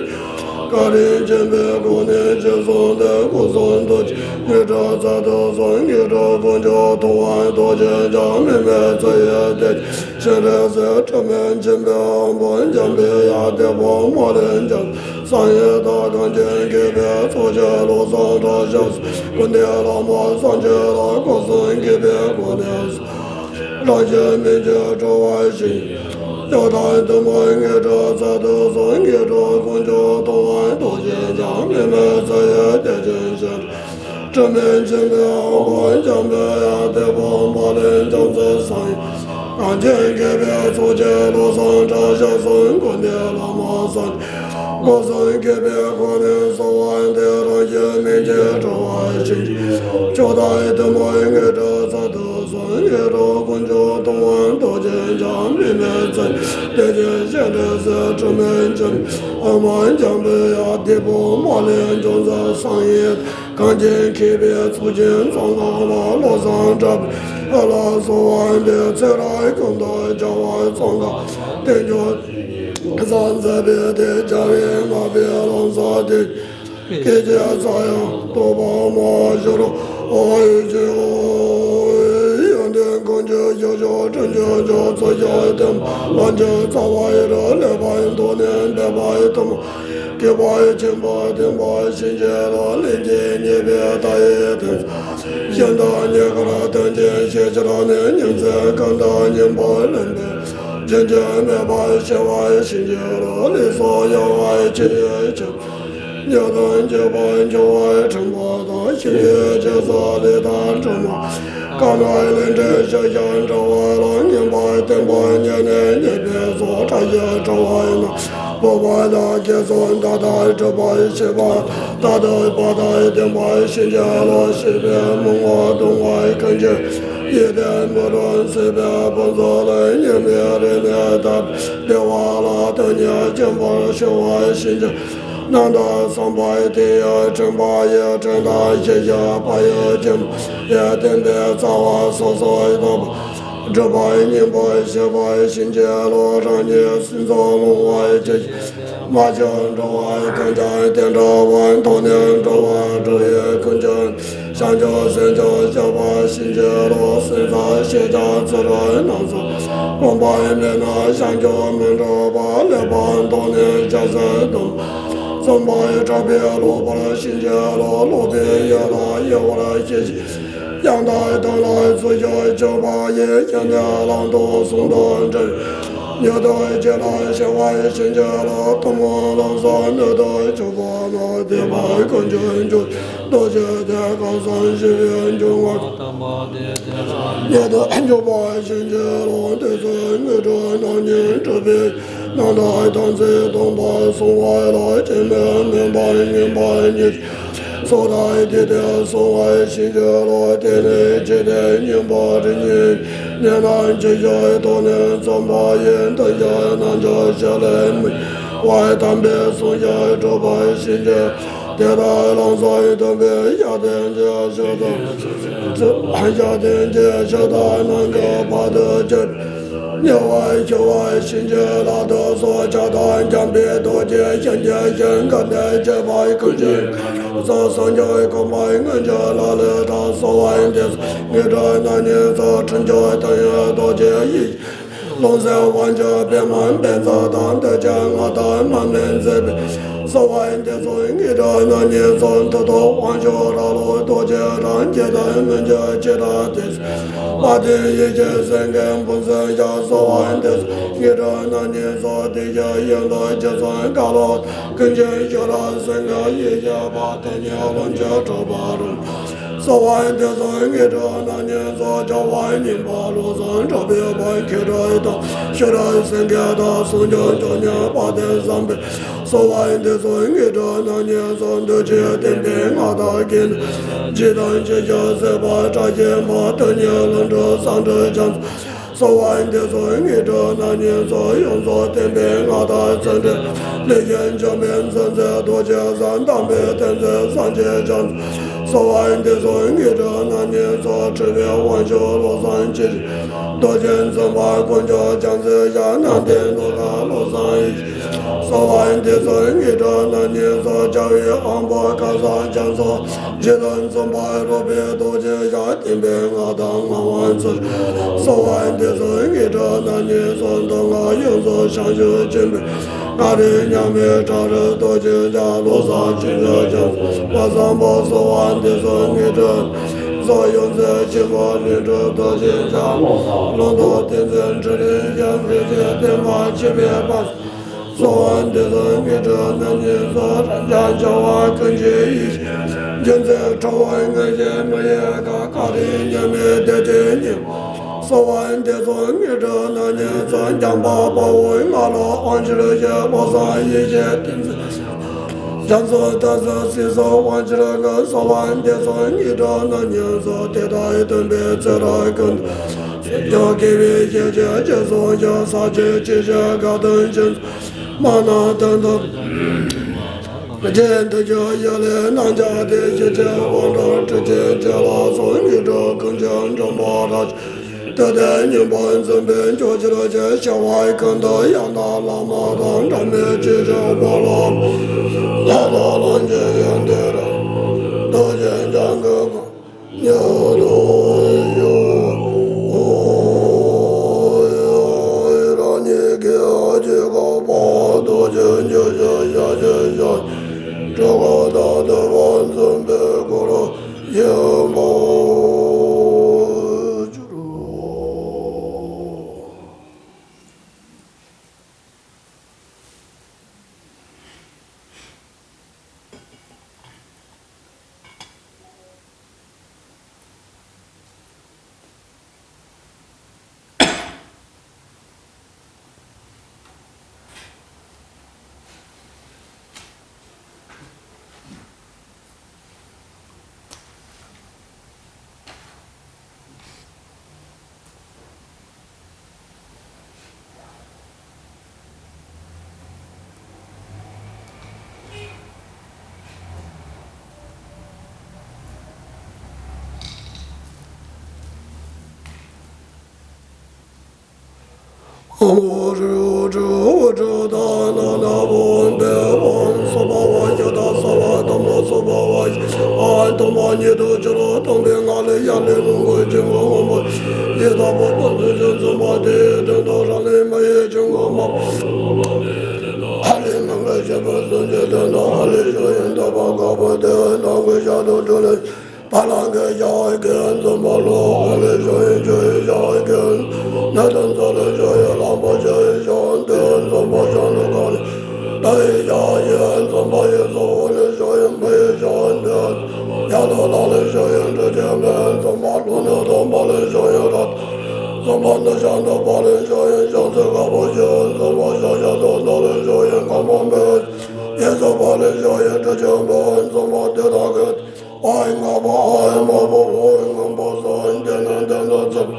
བཀའ་དྲིན་ཆེན་པོའི་སྒོ་ནས་ཆོས་གསུངས་ཏེ། སྐུ་གསུང་ཐུགས་ཀྱི་དངོས་གྲུབ་སྩལ་དུ་གསོལ། དངོས་གྲུབ་དཀོན་མཆོག་ཐུབ་དབང་རྡོ་རྗེ་འཆང་། དམིགས་མེད་ཚུལ་ཡི་བདེ་ཆེན་སྤྱན་རས་གཟིགས། དྲི་མེད་མཁྱེན་པའི་དབང་པོ་འཇམ་པའི་དབྱངས། དེ་ཕོ་མོ་ལས་འཇམ་བསམ་ཡས་དང་། གངས་ཅན་མཁས་པའི་ཚོགས་ཀྱིས་བློ་བཟང་གྲགས་ཞབས་སོར། ཀུན་ལྡན་བླ་མ་སངས་རྒྱས་ལ། སྐུ་གསུམ་དགྱེས་པའི་སྒོ་ནས་རང་གི་མིང་གིས་འགྲོ་བ་ཞིང་། སྐྱོབ་དང་གཏོར་མའི་དངོས་གྲུབ་སྩལ་དུ་གསོལ། དངོས་གྲུབ་དཀོན་མཆོག་ཐུབ་དབང་རྡོ་རྗེ་འཆང་། དམིགས་མེད་ཚུལ་ཡི་བདེ་ཆེན་སྤྱན་རས། དྲི་མེད་མཁྱེན་པའི་དབང་པོ་འཇམ་པའི་དབྱངས། དེ་ཕོ་མོ་ལས་འཇམ་བསམ་ཡས། གངས་ཅན་མཁས་པའི་ཚོགས་ཀྱིས་བློ་བཟང་གྲགས་ཞབས་སོར། ཀུན་ལྡན་བླ་མ་སངས་རྒྱས། སྐུ་གསུམ་དགྱེས་པའི་སྒོ་ནས་གསོལ་བ་འདེབས། རང་གི་མིང་གིས་འགྲོ་བ་ཞིང་། སྐྱོབ་དང་གཏོར་མའི་དངོས་གྲུབ་སྩལ་དུ་གསོལ། དངོས་གྲུབ་དཀོན་མཆོག་ཐུབ་དབང་རྡོ་རྗེ་འཆང་། དམིགས་མེད་ཚུལ་བདེ་ཆེན་སྤྱན་རས་གཟིགས། དྲི་མེད་མཁྱེན་པའི་དབང་པོ་འཇམ་པའི་དབྱངས། དེ་ཕོ་མོ་ལས་འཇམ་བསམ་ཡས། གངས་ཅན་མཁས་པའི་ཚོགས་ཀྱིས་ཚོགས་བསགས་པ། བློ་བཟང་གྲགས་པའི་ལྷ་ལ་གསོལ་བ་འདེབས། ཚེ་རབས་ཀུན་ཏུ་རྒྱལ་བ་ཙོང་ཁ་བསྟན་འགྱུར་ས་མཛད་པའི་དེ་རྒྱལ་བའི་བསྔགས་པའི་ལམ་བཟང་དེ། སྐད་ཅིག་ཙམ་ཡང་ཐོགས་པ་མ་བྱུང་བར་ཨོ་ཡེ་ཅི་ཨོ། ཡོན་ཏན་ཀུན་གྱི་རྒྱུ་མཆོག་དྲིན་ཅན་མཆོག་ཚོགས་ཀྱི་བསྟན་པ་ལམ་གྱི་རྩ་བ་ཡི་རང་ལེགས་པར་མཐོང་ནས་འབད་པ་ཡི་ཐུན་མོང་། སྐྱེས་པ་ཆེན་པོ་བསྟན་པ་ཕྱིན་ཅི་ལོག་ལས་ཀྱི་ཉེས་པའི་མཐའ་ཡས་དོན། གཞན་དག་རྙེད་དཀའ་དོན་ཆེན་ཤེས་ཕྱིར་ནི། སྙིང་བརྩེ་ཀུན་ཏུ་སྙོམས་པར་ལེན་པའི། རྒྱུན་ཆད་མེད་པར་ཞི་བར་ཕྱིན་ཅི་ལོག་ལུས་སྲོག་གཡོ་བའི་ཆེད་ཡོད་ཀྱང་། ཉེས་དོན་གཅོད་པར་འགྱུར་བར་ཁྲིམས་པ་དང་། ཞི་བའི་རྗེས་སུ་ལུས་དང་གྲིབ་མ། དཀར་ནག་ལས་འབྲས་ཤུགས་ཀྱང་འདྲ་བ་ལ། ངན་པ་བསྟན་པ་ཉིད་ནས་ཉེས་པའི་ཚོགས། ཕྲ་ཞིང་ཕྲ་བ་ཡིན་ན་ཕོག་པ་དང་། དགེ་སོགས་དག་དང་སྒྲུབ་པར་བྱེད་པ། རྟག་ཏུ་བག་དང་ལྡན་པར་ཕྱིན་ཅི་ལོག་ཤེས་པས་མི་ངོམས་གདུང་བ་ཀུན་གྱི་ཡིད་བརྟན་མུན་རབ་སེལ་བའི་ཕུན་ཚོགས་ལ། སྙིགས་མའི་རིགས་ནས་དག་པའི་བདེ་བ་ལ། དོན་གཉིས་སྐྱེ་བར་ཞི་བར་ཕྱིན་ཅི། རྣམ་དག་བསམ་པ་དེ་ཡི་དྲན་པ་ཡི། དྲན་དང་ཤེས་བྱ་བག་ཡོད་ཀྱང་། ཡ་བསྟན་པའི་རྩ་བ་སོ་སོར་རྟོགས་པ། སྒྲུབ་པ་སྙིང་པོར་ཤེས་པར་ཕྱིན་ཅི་ལོག་རང་ཉིད་སྲིད་མཚོར་ལྷུང་བར་གྱིས་ཤིག་མ་བཅོས་འགྲོ་བ་ཀུན་ཀྱང་དེ་འདྲ་བར། མཐོང་ནས་འགྲོ་བ་སྒྲོལ་བའི་ཀུན་ཀྱང་། བྱང་ཆུབ་སེམས་མཆོག་སྐྱོབ་པར་ཕྱིན་ཅི་ལོག་སེམས་ཙམ་ཤེས་ཀྱང་ཚུ་རོལ་སྣང་ཙམ། སྒོམ་པ་མེད་ན་བྱང་ཆུབ་མི་འགྲུབ་པ། ལེགས་པར་མཐོང་ནས་ཆགས་སེམས་སྡོམ། བརྩོན་པ་ཡི་དྲག་པོས་སློབ་པར་ཕྱིན་ཅི་ལོག་སློབ་པའི་ཡུལ་ལ་ཡལ་བར་གྱིས་ཤིག་ཡང་དག་དོན་ལ་ཚུར་ཤོག་སྤྱོད་པ་ཡི། སྐྱེ་གནས་བླང་དོར་ཟུང་དུ་འབྲེལ། ཉོན་དང་བཅས་ལ་ཞི་བར་ཕྱིན་ཅི་ལོག་ཐུན་མོང་ལམ་བཟང་སྣོད་དུ་གྱུར་པ་ན། དད་པ་ཀུན་གྱི་འབྱུང་རྡོ་རྗེ་གདན་ཁམས་གསུམ་ཞི་བའི་འབྱུང་བ། ཉེ་དུ་འཇུག་པར་ཕྱིན་ཅི་ལོག་དུས་གསུམ་དངོས་གྲུབ་རྣམ་གཉིས་གྲུབ་པའི། རྣམ་དག་དམ་ཚིག་སྟོང་པར་གསུངས་པ་ལ། སྐྱེ་མེད་མུན་པར་ངེས་པ་ཉིད། སོ་ཐར་དེ་སྟེ་གསུང་བར་ཕྱིན་ཅི་ལོག་དེ་ནས་ཇི་སྟེ་སྙིང་པོ་རིམ་གཉིས་ཉན་རྣམས་ཇི་བཞིན་རྟོགས་ནས། བརྩོན་པ་ཡིས་མཐུན་ཕྱོགས་རྣལ་འབྱོར་ཞི་ལྷག་མི་འགྱུར་བ། དམ་པའི་གསུང་བཞིན་སྒྲུབ་པར་ཕྱིན་ཅི། དེ་ལྟར་ལམ་བཟང་སྟོན་པའི་ཞབས་བརྟན་བཅས། ཕྱོགས་དང་ཞབས་བརྟན་བཅས། ཕྱོགས་དང་ནང་གི་བར་དུ་གྱུར། ཉེ་བར་ཞི་བར་ཕྱིན་ཅི་ལོག་དུ་སོགས། ཕྱག་དང་འཇམ་པའི་རྡོ་རྗེ་ཞིང་གཤེགས་ཤིང་། དཀར་ནག་ཁྱད་པར་ཀུན་ཕྱེད་ཀ་རུ། སངས་རྒྱས་གོ་འཕང་མངོན་གྱུར་ལ། ལུས་དང་གསོལ་བ་འདེབས་སོ། དངོས་གྲུབ་རྣམ་གཉིས་སྩོལ། འཁྲུལ་འཁྱོར་དོན་ཡོད་རྡོ་རྗེ་ཡིས། ལྷུང་བཟེད་དབང་ཕྱུག་པདྨ་བཛྲ་དང་། འདོད་ཆེན་མངའ་བདག་མར་མེ་མཛད་པའི། གསོལ་བ་འདེབས་སོ། སྙིང་ཐག་རྣམ་གཉིས་སུ། མཐུ་སྟོབས་དབང་ཕྱུག་རྭ་ལོ་རྡོ་རྗེ་དང་། ཇི་ལྟར་སྨོན་བྱ་ཇི་ལྟར་འདེབས་སོ། དཔལ་ལྡན་ཡེ་ཤེས་སེང་གེ་འབུམ་སྲིན་ཞབས། གསོལ་བ་འདེབས་སོ། སྙིང་ཐག་རྣམ་གཉིས་སུ། བདེ་གཤེགས་ཡོན་ཏན་རྗེ་བཙུན་ཀ་ལོ། ཀུན་མཁྱེན་ཤེས་རབ་སེང་གེ་ཡེ་ཤེས་དཔལ། དེ་ཉིད་ལོངས་སྤྱོད་གྲགས་པ་རུ། གསོལ་བ་འདེབས་སོ། སྙིང་ཐག་རྣམ་གཉིས་སུ། བྱ་བ་ཉིད་པ་བློ་བཟང་གྲགས་པའི་དཔལ། མཁས་གྲུབ་དང་ཤེས་རབ་སེང་གེ་དང་། གསུང་རྒྱུན་བཅུ་གཉིས་དཔལ་ལྡན་བཟང་པོས། གསོལ་བ་འདེབས་སོ། སྙིང་ཐག་རྣམ་གཉིས་སུ། འདུ་བྱེད་བརྟེན་པའི་མངའ་བདག་གིས། འཇིག་རྟེན་ཇི་བཞིན་གཟིགས་པ་བཀྲ་ཤིས་མ། དོན་གཉིས་ལྷུན་གྲུབ་བསམ་གྲུབ་རྒྱ་མཚོ། གསོལ་བ་འདེབས་སོ། སྙིང་ཐག་རྣམ་གཉིས་སུ། ཡོངས་སུ་བསྟན་པའི་མངའ་བདག་བརྩོན་འགྲུས། ལས་ཀྱི་འཇོམས་པའི་མཛད་རྗེས་རྡོ་རྗེ་བཟང་། དམ་པའི་གཏེར་མཛོད་སངས་རྒྱས་རྒྱ་མཚོ། གསོལ་བ་འདེབས་སོ། སྙིང་ཐག་རྣམ་གཉིས་སུ། འཁྲུལ་པའི་དབང་ཕྱུག་བློ་བཟང་ཆེ། རྡོ་རྗེ་འཛིན་པ་དཀོན་མཆོག་རྒྱལ་མཚན་ཞབས། ནམ་མཁའི་ནམ་མཁའ་བློ་བཟང་ཡེ་ཤེས། གསོལ་བ་འདེབས་སོ། སྙིང་ཐག་རྣམ་གཉིས་སུ། རྒྱལ་བའི་དབང་པོ་ཁ་སང་རྒྱ་མཚོ། རྗེ་བཙུན་འཛིན་པ་རོལ་པའི་རྡོ་རྗེ་ཞབས། བསྟན་པའི་མངའ་བདག་ངག་དབང་ཚུལ། གསོལ་བ་འདེབས་སོ། སྙིང་ཐག་རྣམ་གཉིས་སུ། མདོ་སྔགས་ཡོངས་སུ་བྱང་ཆུབ་ཕྱིན་པའི། ལྔ་རིག་མཉམ་མེད་བྲག་རི་རྡོ་རྗེ་འཆང་། བློ་བཟང་ཆོས་འབྱོར་རྒྱ་མཚོ་དཔལ་བཟང་པོ། གསོལ་བ་འདེབས་སོ། སྙིང་ཐག་སོ། ཡོངས་འཛིན་ཆེན་པོ་ལྷུན་གྲུབ་རྡོ་རྗེ་འཆང་། ལུང་རྟོགས་ཏིང་འཛིན་ཕྲིན་ལས་རྒྱལ་མཚན་ཞབས། བསྟན་པ་ཆོས་པའི་དཔལ། གསོལ་བ་འདེབས་སོ། སྙིང་ཐག་རྣམ་གཉིས་སུ། རབ་འབྱམས་རྒྱལ་བ་ཀུན་གྱི་ཡེ་ཤེས། རྒྱལ་མཚན་ཁྲོ་བོའི་ངར་ཞིང་མི་གཡོ་ཁ། ལྔ་རིག་མཉམ་མེད་བདེ་ཆེན་སྙིང་པོ། གསོལ་བ་འདེབས་སོ། སྙིང་ཐག་རྣམ་གཉིས་སུ། འཇམ་དཔལ་དཔའ་བོའི་མངའ་ལུས་དབང་ཕྱུག་ཞབས། བློ་བཟང་ཡེ་ཤེས་ཏིང་འཛིན། རྒྱ་མཚོ་རྟ་ཟེར་སྲིད་གསུམ་དབང་ཕྱུག་གི། གསོལ་བ་འདེབས་སོ། སྙིང་ཐག་རྣམ་གཉིས་སུ། དེ་དག་སྟོན་པའི་ཚེ་རབས་ཀུན། སེམས་ཀྱང་དགེ་བའི་བཤེས་སྤྱན་ཅེས་གསུངས་ཤིང་། ས་སྐྱའི་ཆོས་སྤྱོད་དགའ་སྟོན་ཅན། མ་ནམ་དོན་དུ། རྗེ་འདི་ཕྱིར་ཡུལ་ལས་རྣམ་བྱུང་སྟེ། ཞི་བྱེད་དབང་དྲག་སྤྲུལ་པའི་རྗེ་ལ་སོགས། སྙིང་ཐག་ཀུན་ཀྱང་འཇོམས་པ་རབ། དེ་ལྟར་སྙིང་པོ་འཛིན་པའི་སྐྱོན་ཕྱིར་ཞེས། བྱ་བ་ཀུན་ཏུ་ཡང་དག་བླ་མ་དང་། འབྲལ་མེད་ཆོས་ཀྱི་དཔལ་ལ། ལྷ་དང་ལྷན་ཅིག་ཡོན་ཏན་རབ། རྡོ་རྗེ་འཆང་གི་ཉག་རྡོ་ཡོད། རང་ཉིད་ཀྱི་ཨ་ཏི་ཀ་པ་རྡོ་རྗེ་འཇིགས་བྱེད་ཞལ་གྱི་ཞལ། སྤྲུལ་སྐུ་དང་ཐུབ་པ་འཛིན་པའི་སྐུ་ལ་ཡིད་འོང་བར་གྱུར། ཨོཾ་ཧྲཱིཿ་ཧྲཱིཿ་ཧྲཱིཿ་ཏཱ་ན་ན་བོ་བེ་བོ། སྭ་བྷཱ་ཝ་ཡ་ཏཱ་སྭ་བ་དྷརྨོ། སྭ་བྷཱ་ཝ་ཡ་ཨ་ཏུ་མ་ཉིད་དུ་འགྱུར་རོ། སྟོང་པའི་ངང་ལས་ཡར་ལས་རླུང་གི་འཇིགས་སྔངས་སྔོན་པོ་ཡི་དྭགས་པོ་ཕན་ཚུན་འཛིན་པ་དེ་ཡི་དོན་དུ། རང་ལས་མི་ཡི་འཇིགས་སྔངས་མ་ཨ་ལས་མང་པོ་ཞི་བར་གསོན་གྱི་དོན་དུ། ཨ་ལས་སྐྱོན་ཡོན་ཏག་པ་དཀར་པོ་དེ་ཡི་ནང་གི་ཞག་དང་དྲོད་ལས། བ་ལང་གི་ཞགས་ཀྱིས་འཛིན་པ་ལ། ཨ་ལས་སྐྱོན་ཡོན་ཆུ་ཡི་ཞགས་ཀྱིས། ནད་དང་མཚོ་ལས་སྐྱོན་ཡོན་རླངས་པ་ཆུ་ཡི་ཞགས་དེས་འཛིན་པ། ཞག་ནི་ག་ལས་རྟ་ཡི་ཞགས་ཀྱིས་འཛིན་པ་ཡི། ས་འོག་ལས་སྐྱོན་ཡོན་མེ་ཡི་ཞགས་དེས། ཡ་ལ་ལ་ལས་སྐྱོན་ཡོན་དྲི་ཆུ་མེས་འཛིན་པ། ལུག་ནི་དོམ་པ་ལས་སྐྱོན་ཡོན་ར་འཛིན་པ། ནི་ཤ་ནི་བ་ལས་སྐྱོན་ཡོན་ཞག་རྩི་དཀར་པོ་ཆུ་འཛིན་པ། ཞག་ཞག་དོ་ནི་ལས་སྐྱོན་ཡོན་རྐང་པ་མེ། ཡི་ས་བ་ལས་སྐྱོན་ཡོན་དྲི་ཆུ་མེས་འཛིན་པ། དེ་དག་གི་ཨའི་ང་པ་ཨའི་མ་པ་ཨའི་ངན་པ་ས་ཨའི་འདི་ནི་འདི་ནི་ཚབ།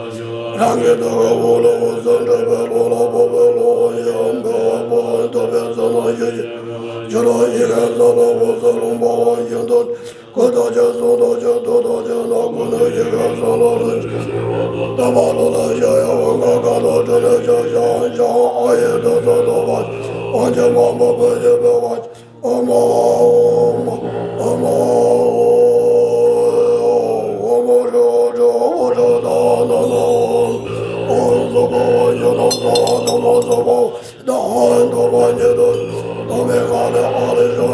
རང་གི་དུ་ག་བུ་ལ་བུ་ཟ་འདྲ་བའི་ལོ་ལ་བུ་བའི་ལོ་ཡང་འདི་བ་པ་ཨའི་ཐོབ་པའི་ས་ན་ཡི་ཡི་ཆུ་ལ་ཡི་གེ་ས་ལ་བུ་ས་ལུང་པ་ཨའི་ཡིན་དུ། ཀུ་དོ་ཅན་སུ་དོ་ཅན་དུ་དོ་ཅན་ན་ཀུ་ནི་ཡི་གེ་ས་ལ་ལུང་ཅན་ཏ་བ་ལོ་ལ་ཡ་ཡ་བ་ང་ག་ལོ་ཏྲི་ལ་ཅ་ཞ་ཨ་ཡི་དུ་ས་དོ་བ་ཨ་ཅེ་མ་མ་པ་ཡི་པ་བ། ཨོཾ་ཨོཾ་ཨོཾ་ཨོཾ་རོ་རོ་རོ་ད་ན་ན་ཨོཾ། ཨོཾ་སྭ་བྷཱ་ཝ་ཡ་ན་ས་ན་མ་སྭ་བྷཱ་ཝ་ད་ཨ་ཏུ་མ་ཉིད་དུ་སྟོང་པའི་ངང་ལས་ཨ་ལས་བྱུང་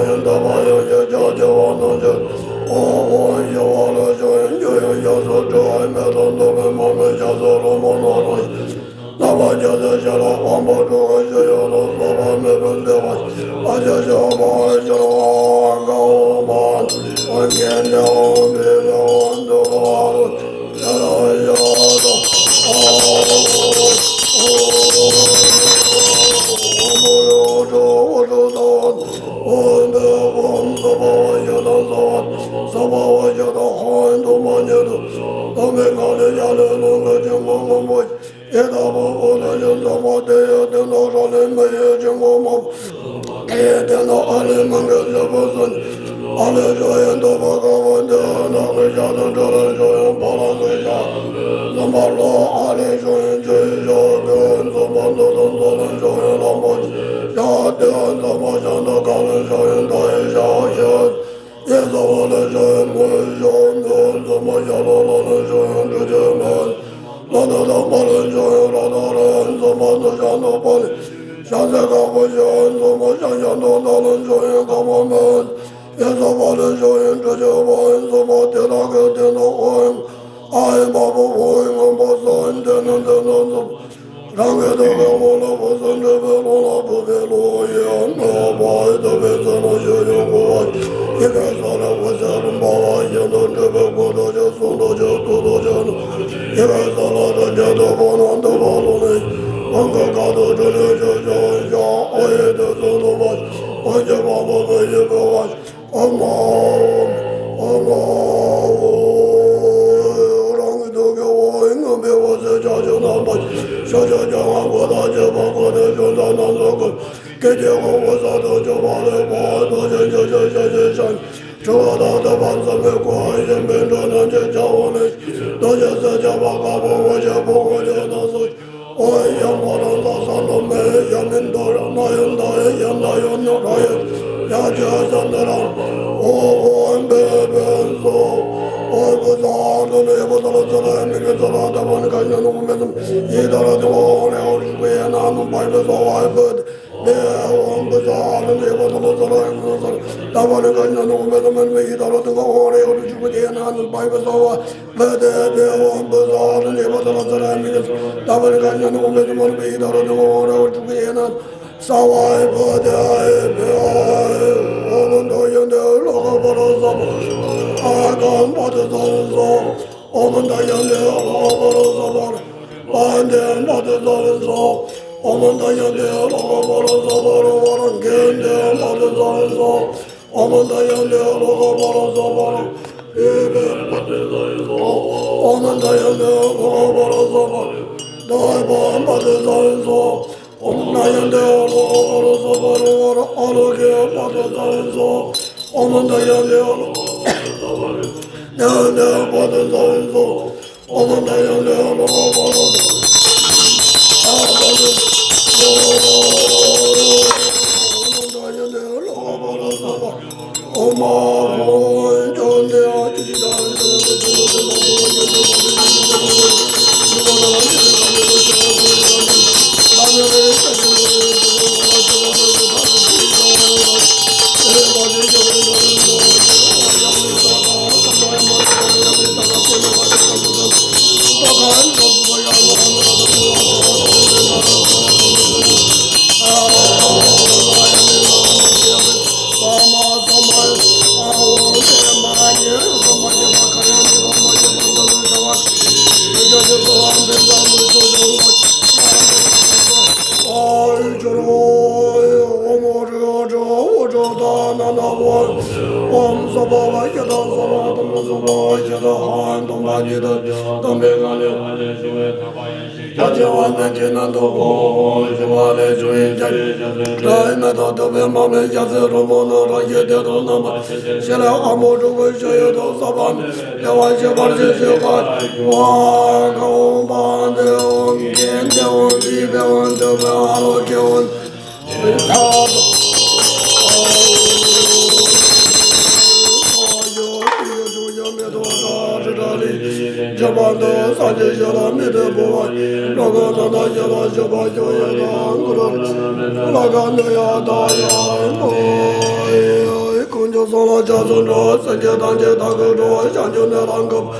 གསུམ་ལ་སྐྱབས་སུ་འགྲོ། སེམས་ཅན་ཐམས་ཅད་བདག་གིས་སྒྲོལ། བྱང་ཆུབ་ནི་ལ་འགོད་པ།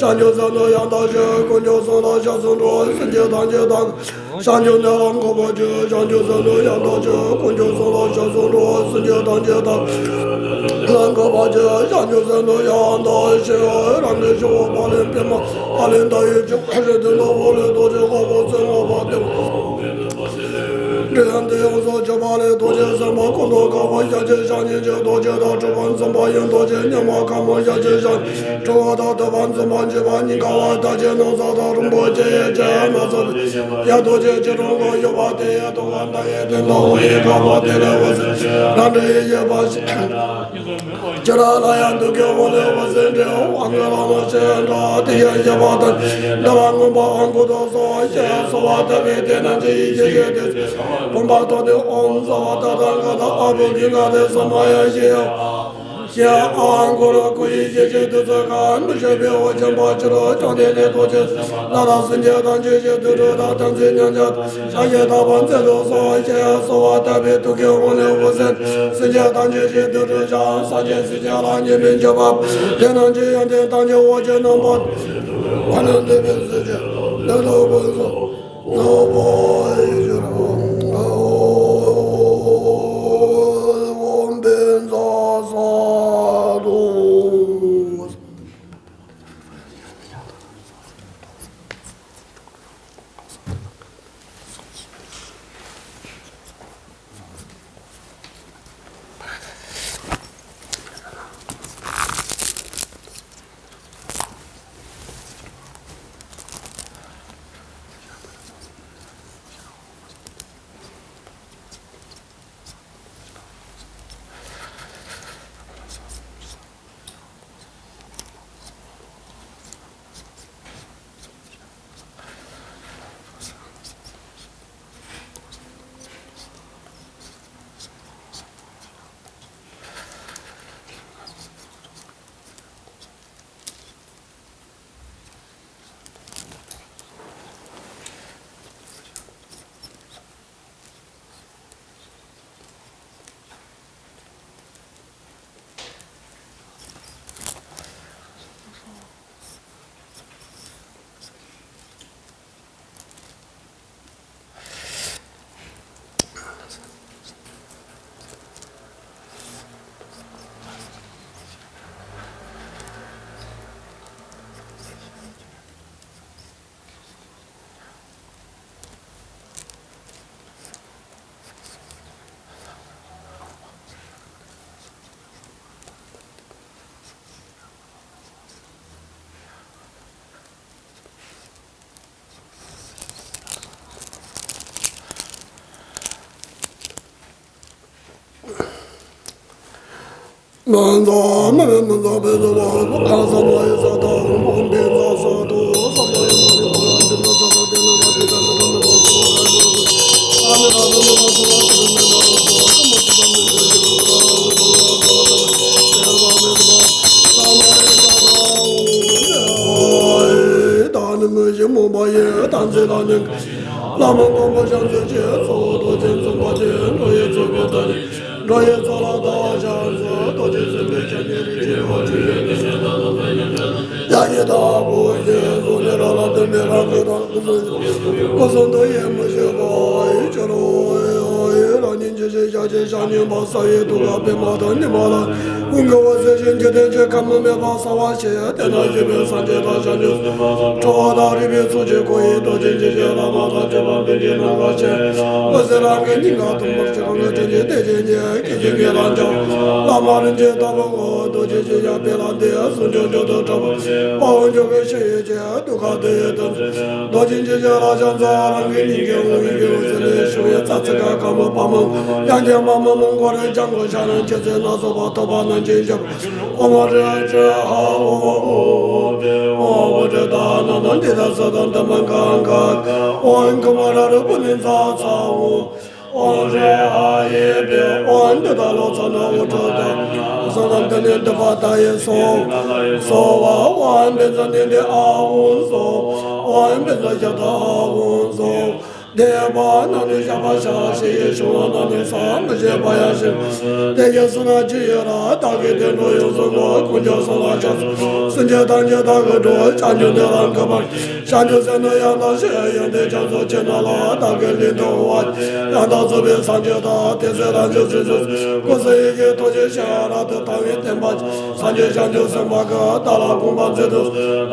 བྱང་ཆུབ་སེམས་དང་ཡང་དག་ཤེས། དཀོན་མཆོག་གསུམ་ལ་སྐྱབས་སུ་འགྲོ། སེམས་ཅན་ཐམས་ཅད་བདག་གིས་བྱང་ཆུབ་ནི་ལ་འགོད་པར་བྱེད། བྱང་ཆུབ་སེམས་དང་ཡང་དག་ཤེས། དཀོན་མཆོག་གསུམ་ལ་སྐྱབས་སུ་འགྲོ། སེམས་ཅན་ཐམས་ཅད་བདག་གིས་ལ་འགོད་པར་བྱེད། བྱང་ཆུབ་སེམས་དང་ཡང་དག་ཤེས། རང་གི་ཕྱོགས་བ་ལས་པདྨ། ཨ་ལས་མཐའ་ཡས་ཆོས་འཁོར་རིག་སྟོང་དང་། འོག་ལས་རྡོ་རྗེ་དཀར་པོ་ཚོན་ལྔ་པ་སྟེ། འདྲེ་ཡང་དེ་ཡོངས་སུ་གྱུར་པ་ལས། རྡོ་རྗེ་སེམས་དཔའ་སྐུ་མདོག་དཀར་པོ། ཞལ་གཅིག་ཕྱག་གཉིས་ཀྱིས་རྡོ་རྗེ་དང་གྲུབ་པ་འཛིན་པ་ཡི། རྡོ་རྗེ་སྙེམས་མ་དཀར་མོ། ཞལ་གཅིག་ཕྱག་གཉིས་གྲུབ་པ་དང་གྲུབ་པ་འཛིན་པ་འཇིགས་པ་སྙིང་ག་བ། མཐའ་བརྒྱད་ནང་ས་དང་རིང་པོ་ཆེ་ཡི་ཕྱེད་ན་སོགས་པའི། ཡང་རྡོ་རྗེ་སྐྱིལ་ཀྲུང་གུ་ཡོད་པ་དེ་ཡི་ཐུགས་ཀར་མཐའ་ཡས་སྟེང་དུ་འོད་ཡི་ག་བ། དེ་ལས་འོད་ཟེར་རང་འདྲ་ཡི་བཞད་པ་ཞིག་ཁྱེད་རང་ལ་ཡང་ཐུགས་ཀའི་འོག་ལས་འོད་ཟེར་འཕྲོས། དབང་གི་ལྷ་མོ་ཆེ་ཡང་འདྲ། དེ་ཡང་བཞད་པ་དང་འདྲ་བ་མངོན་པ་ཨང་གོ་དང་སོགས་ཞེས་གསོལ་བ་བཏབ་པས། དེ་རྣམས་ཀྱིས་ཡིད་ཆེས་བྱས་ཏེ། བུམ་པ་ཐོགས་ཏེ་ཨོཾ་སརྦ་ཏ་ཐཱ་ག་ཏ་ཨ་བྷུ་ཀི་ག་ཏེ་ས་མ་ཡ་ཤི་ཡ། ཞེས་ཨང་གོ་ར་གུ་ཡི་ཞེས་བྱའི་དུས་སུ་ཁ་མི་ཤོར་བའི་འོད་ཆེན་པོ་ཕྱི་རུ་བྱུང་སྟེ། ལྷའི་ཐུགས་རྗེས་ལྷ་དང་སེམས་ཅན་ཐམས་ཅད་ཀྱི་དུག་སྦྲུལ་དང་དམ་ཚིག་མཉམ་གཞག་ཕྱག་བཞེས་དག་པ་མཛད་དུ་གསོལ་ཞེས་གསོལ་བ་བཏབ་པས། ཐུགས་ཀའི་ཧཱུྃ་ལས་འོད་ཟེར་སེམས་ཅན་ཐམས་ཅད་ཀྱི་དུག་སྦྲུལ་བྱང་། སངས་རྒྱས་སྲས་བཅས་ལ་ཉེ་བའི་མཆོད་པ། དེ་རྣམས་ཀྱི་ཡོན་ཏན་ཐམས་ཅད་འོད་ཀྱི་རྣམ་པར་ཕ་ནང་འདུས་པའི་སེམས་ཅན་ལ་ལོག་པར་སོགས། མི་ཚངས་མི་མི་ཚངས་པའི་ཚོགས་ལ་ཁམས་གསུམ་ལ་ཡི་ས་དང་འོག་མིན་ས་སོགས་དུ་བསམ་པ་ཡི་མ་ནི་ཕུག་ལ་འདི་ན་ས་དང་དེ་ན་མ་དེ་དང་དེ་དང་མི་ཕུག་ཚོགས་ལ་ཡི་ས་དང་ཨ་མི་ར་དང་མི་ར་སོགས་ལ་དེ་དང་མི་འདྲ་བ་སོགས་ལ་དེ་མ་དེ་དང་མི་འདྲ་བ་སོགས་ལ་དེ་དང་མི་འདྲ་བ་ས་མ་ཡི་ས་དང་འོག་མིན་ས་ཡི་ད་ནི་མི་ཞིག་རྨོངས་པ་ཡི་དམ་ཚིག་ལ་ནི། བླ་མ་མགོན་པོ་བྱང་ཆུབ་ཀྱི་གཙོ་བོ་རྡོ་རྗེ་འཛིན་པ་ཅན། འགྲོ་བའི་ཚོགས་ཀྱི་ད་ནི་འགྲོ་བའི་ཚོགས་ལ་ལྟ་བ་བྱང་སོང་། རྡོ་རྗེ་སེམས་དཔའི་སྤྱན་ནི་རིན་ཆེན་འོད་ཀྱི་ཡོན་ཏན་ཡང་དག་པར་ཞེས་གསུངས་ནས་རང་ལ་བསྟན་པའི་རང་གི་དང་སྐུ་གསུང་ཐུགས་ཡེ་མི་ཤེས་པ་ཡི་ཕྱིར་རོ། རང་ཉིད་ཀྱི་ཞལ་ཞག་བཅས་ཞག་བསྙེན་པ་ས་ཡི་དུ་ག་པདྨ་དང་ཉི་མ་ལ། ཀུན་དགའ་བོ་ཟེར་ཞིང་འཇིག་རྟེན་གྱི་ཁམས་མི་མེད་པར་གསལ་བར་བྱེད། དེ་ན་བཞུགས་པའི་སངས་རྒྱས་དང་བྱང་ཆུབ་སེམས་དཔའ་དང་། ཁྲོ་བོ་དང་རིག་པའི་ཚོགས་ཀྱིས་བསྐོར་བའི་རྡོ་རྗེ་འཇིགས་བྱེད་བླ་མ་དང་མཆོད་པ་འབུལ་གྱིས་ནམ་མཁའ་ཕྱེད། འོད་ཟེར་རང་གི་སྙིང་ག་ཐིམ་པར་བྱེད། གང་གི་དྲིན་གྱིས་བརྟེན་ཅིང་ཉེ། སྐད་ཅིག་གིས་ལམ་འཇོམས་བླ་མ་རིན་ཆེན་ལྟ་བུ་ངོ་། རྡོ་རྗེ་འཇིགས་བྱེད་པད་ལ་འདི། ཟུང་འཇུག་མཆོག་ཏུ་གྲགས་པ་དཔའ་བོ་འཇུག་གི་ཕྱིར་ཡོད་ཅེས། དུ་ཁ་དུ་ཡི་དོན་མཛད། རྡོ་རྗེ་འཇིགས་བྱེད་ལ་ཕྱག་འཚལ། རང་གི་སྙིང་གའི་དབང་གི་འོད་ཟེར་ལས་བྱུང་བའི་རྩ་ཚིག་ག་ག་མ་བ་མ་ཡང་ཀྱང་མ་མ་མ་མགོ་རེ་ལྗང་གུ་ཤ་ར་མཆེ་གཙིགས་སྣ་ཚོགས་པ་ཐོགས་པ་རྣམས་ཀྱིས་བཞག་ཨོཾ་རེ་ཧ་ཨོ་ཨོ་ཨོ་ཨོ་རེ་ད་ན་ན་དི་ད་ས་ད་ད་མ་ག་ག་ཨོཾ་ཁ་མ་ར་རུ་པུ་ནི་ཚ་ཚ་ཨོ། ཨོཾ་རེ་ཧ་ཡེ་བེ་ཨོཾ་དི་ད་ལོ་ཚ་ན་ཨོ་ཏྲ་ད་ས་ན་དི་ནི་དི་པ་ད་ཡེ་སོ་སོ་བ་ཨོཾ་བེ་ཛ་ནི་དི་ཨ་ཨོཾ་སོ་ཨོཾ་བེ་ཛ་ཤ་ད་ཨ་ཨོཾ་སོ། དེ་ཡང་པ་ནང་དུ་བཞག་པ་ཤ་ཞེས་ཡི་ཤོང་བ་ནང་དུ་ས་མི་ཤེས་པ་ཡང་ཞེས། དེ་ཡི་སུ་ན་ཅི་ཡོད་ལ་བདག་གིས་དེ་འགྲོ་ཡོངས་སུ་བསྔོ། དཀོན་མཆོག་གསུམ་ལ་ཕྱག་འཚལ་ལོ། སེམས་ཅན་ཐམས་ཅད་བདག་གིས་སྒྲོལ། བྱང་ཆུབ་བདེ་བ་འགོད་པར། བྱང་ཆུབ་སེམས་ནི་ཡང་དག་ཤེས། ཡོན་ཏན་རྒྱ་མཚོ་ཆེ་རྣམས་ལ། བདག་གིས་ལན་དུ་དབང་བ། ཡང་དག་རྫོགས་པའི་སངས་རྒྱས་དང་། དེ་ཚེ་རང་བྱུང་སྲིད་མཚོ་ཀུན་གསལ་ཡེ་ཤེས་ཐོགས་བཅས་ཤར་རབ་ཏུ་དར་བའི་བསྟན་པ། སངས་རྒྱས་བྱང་ཆུབ་སེམས་དཔའ་གང་། བདག་ལ་དགོངས་པ་མཛད་དུ།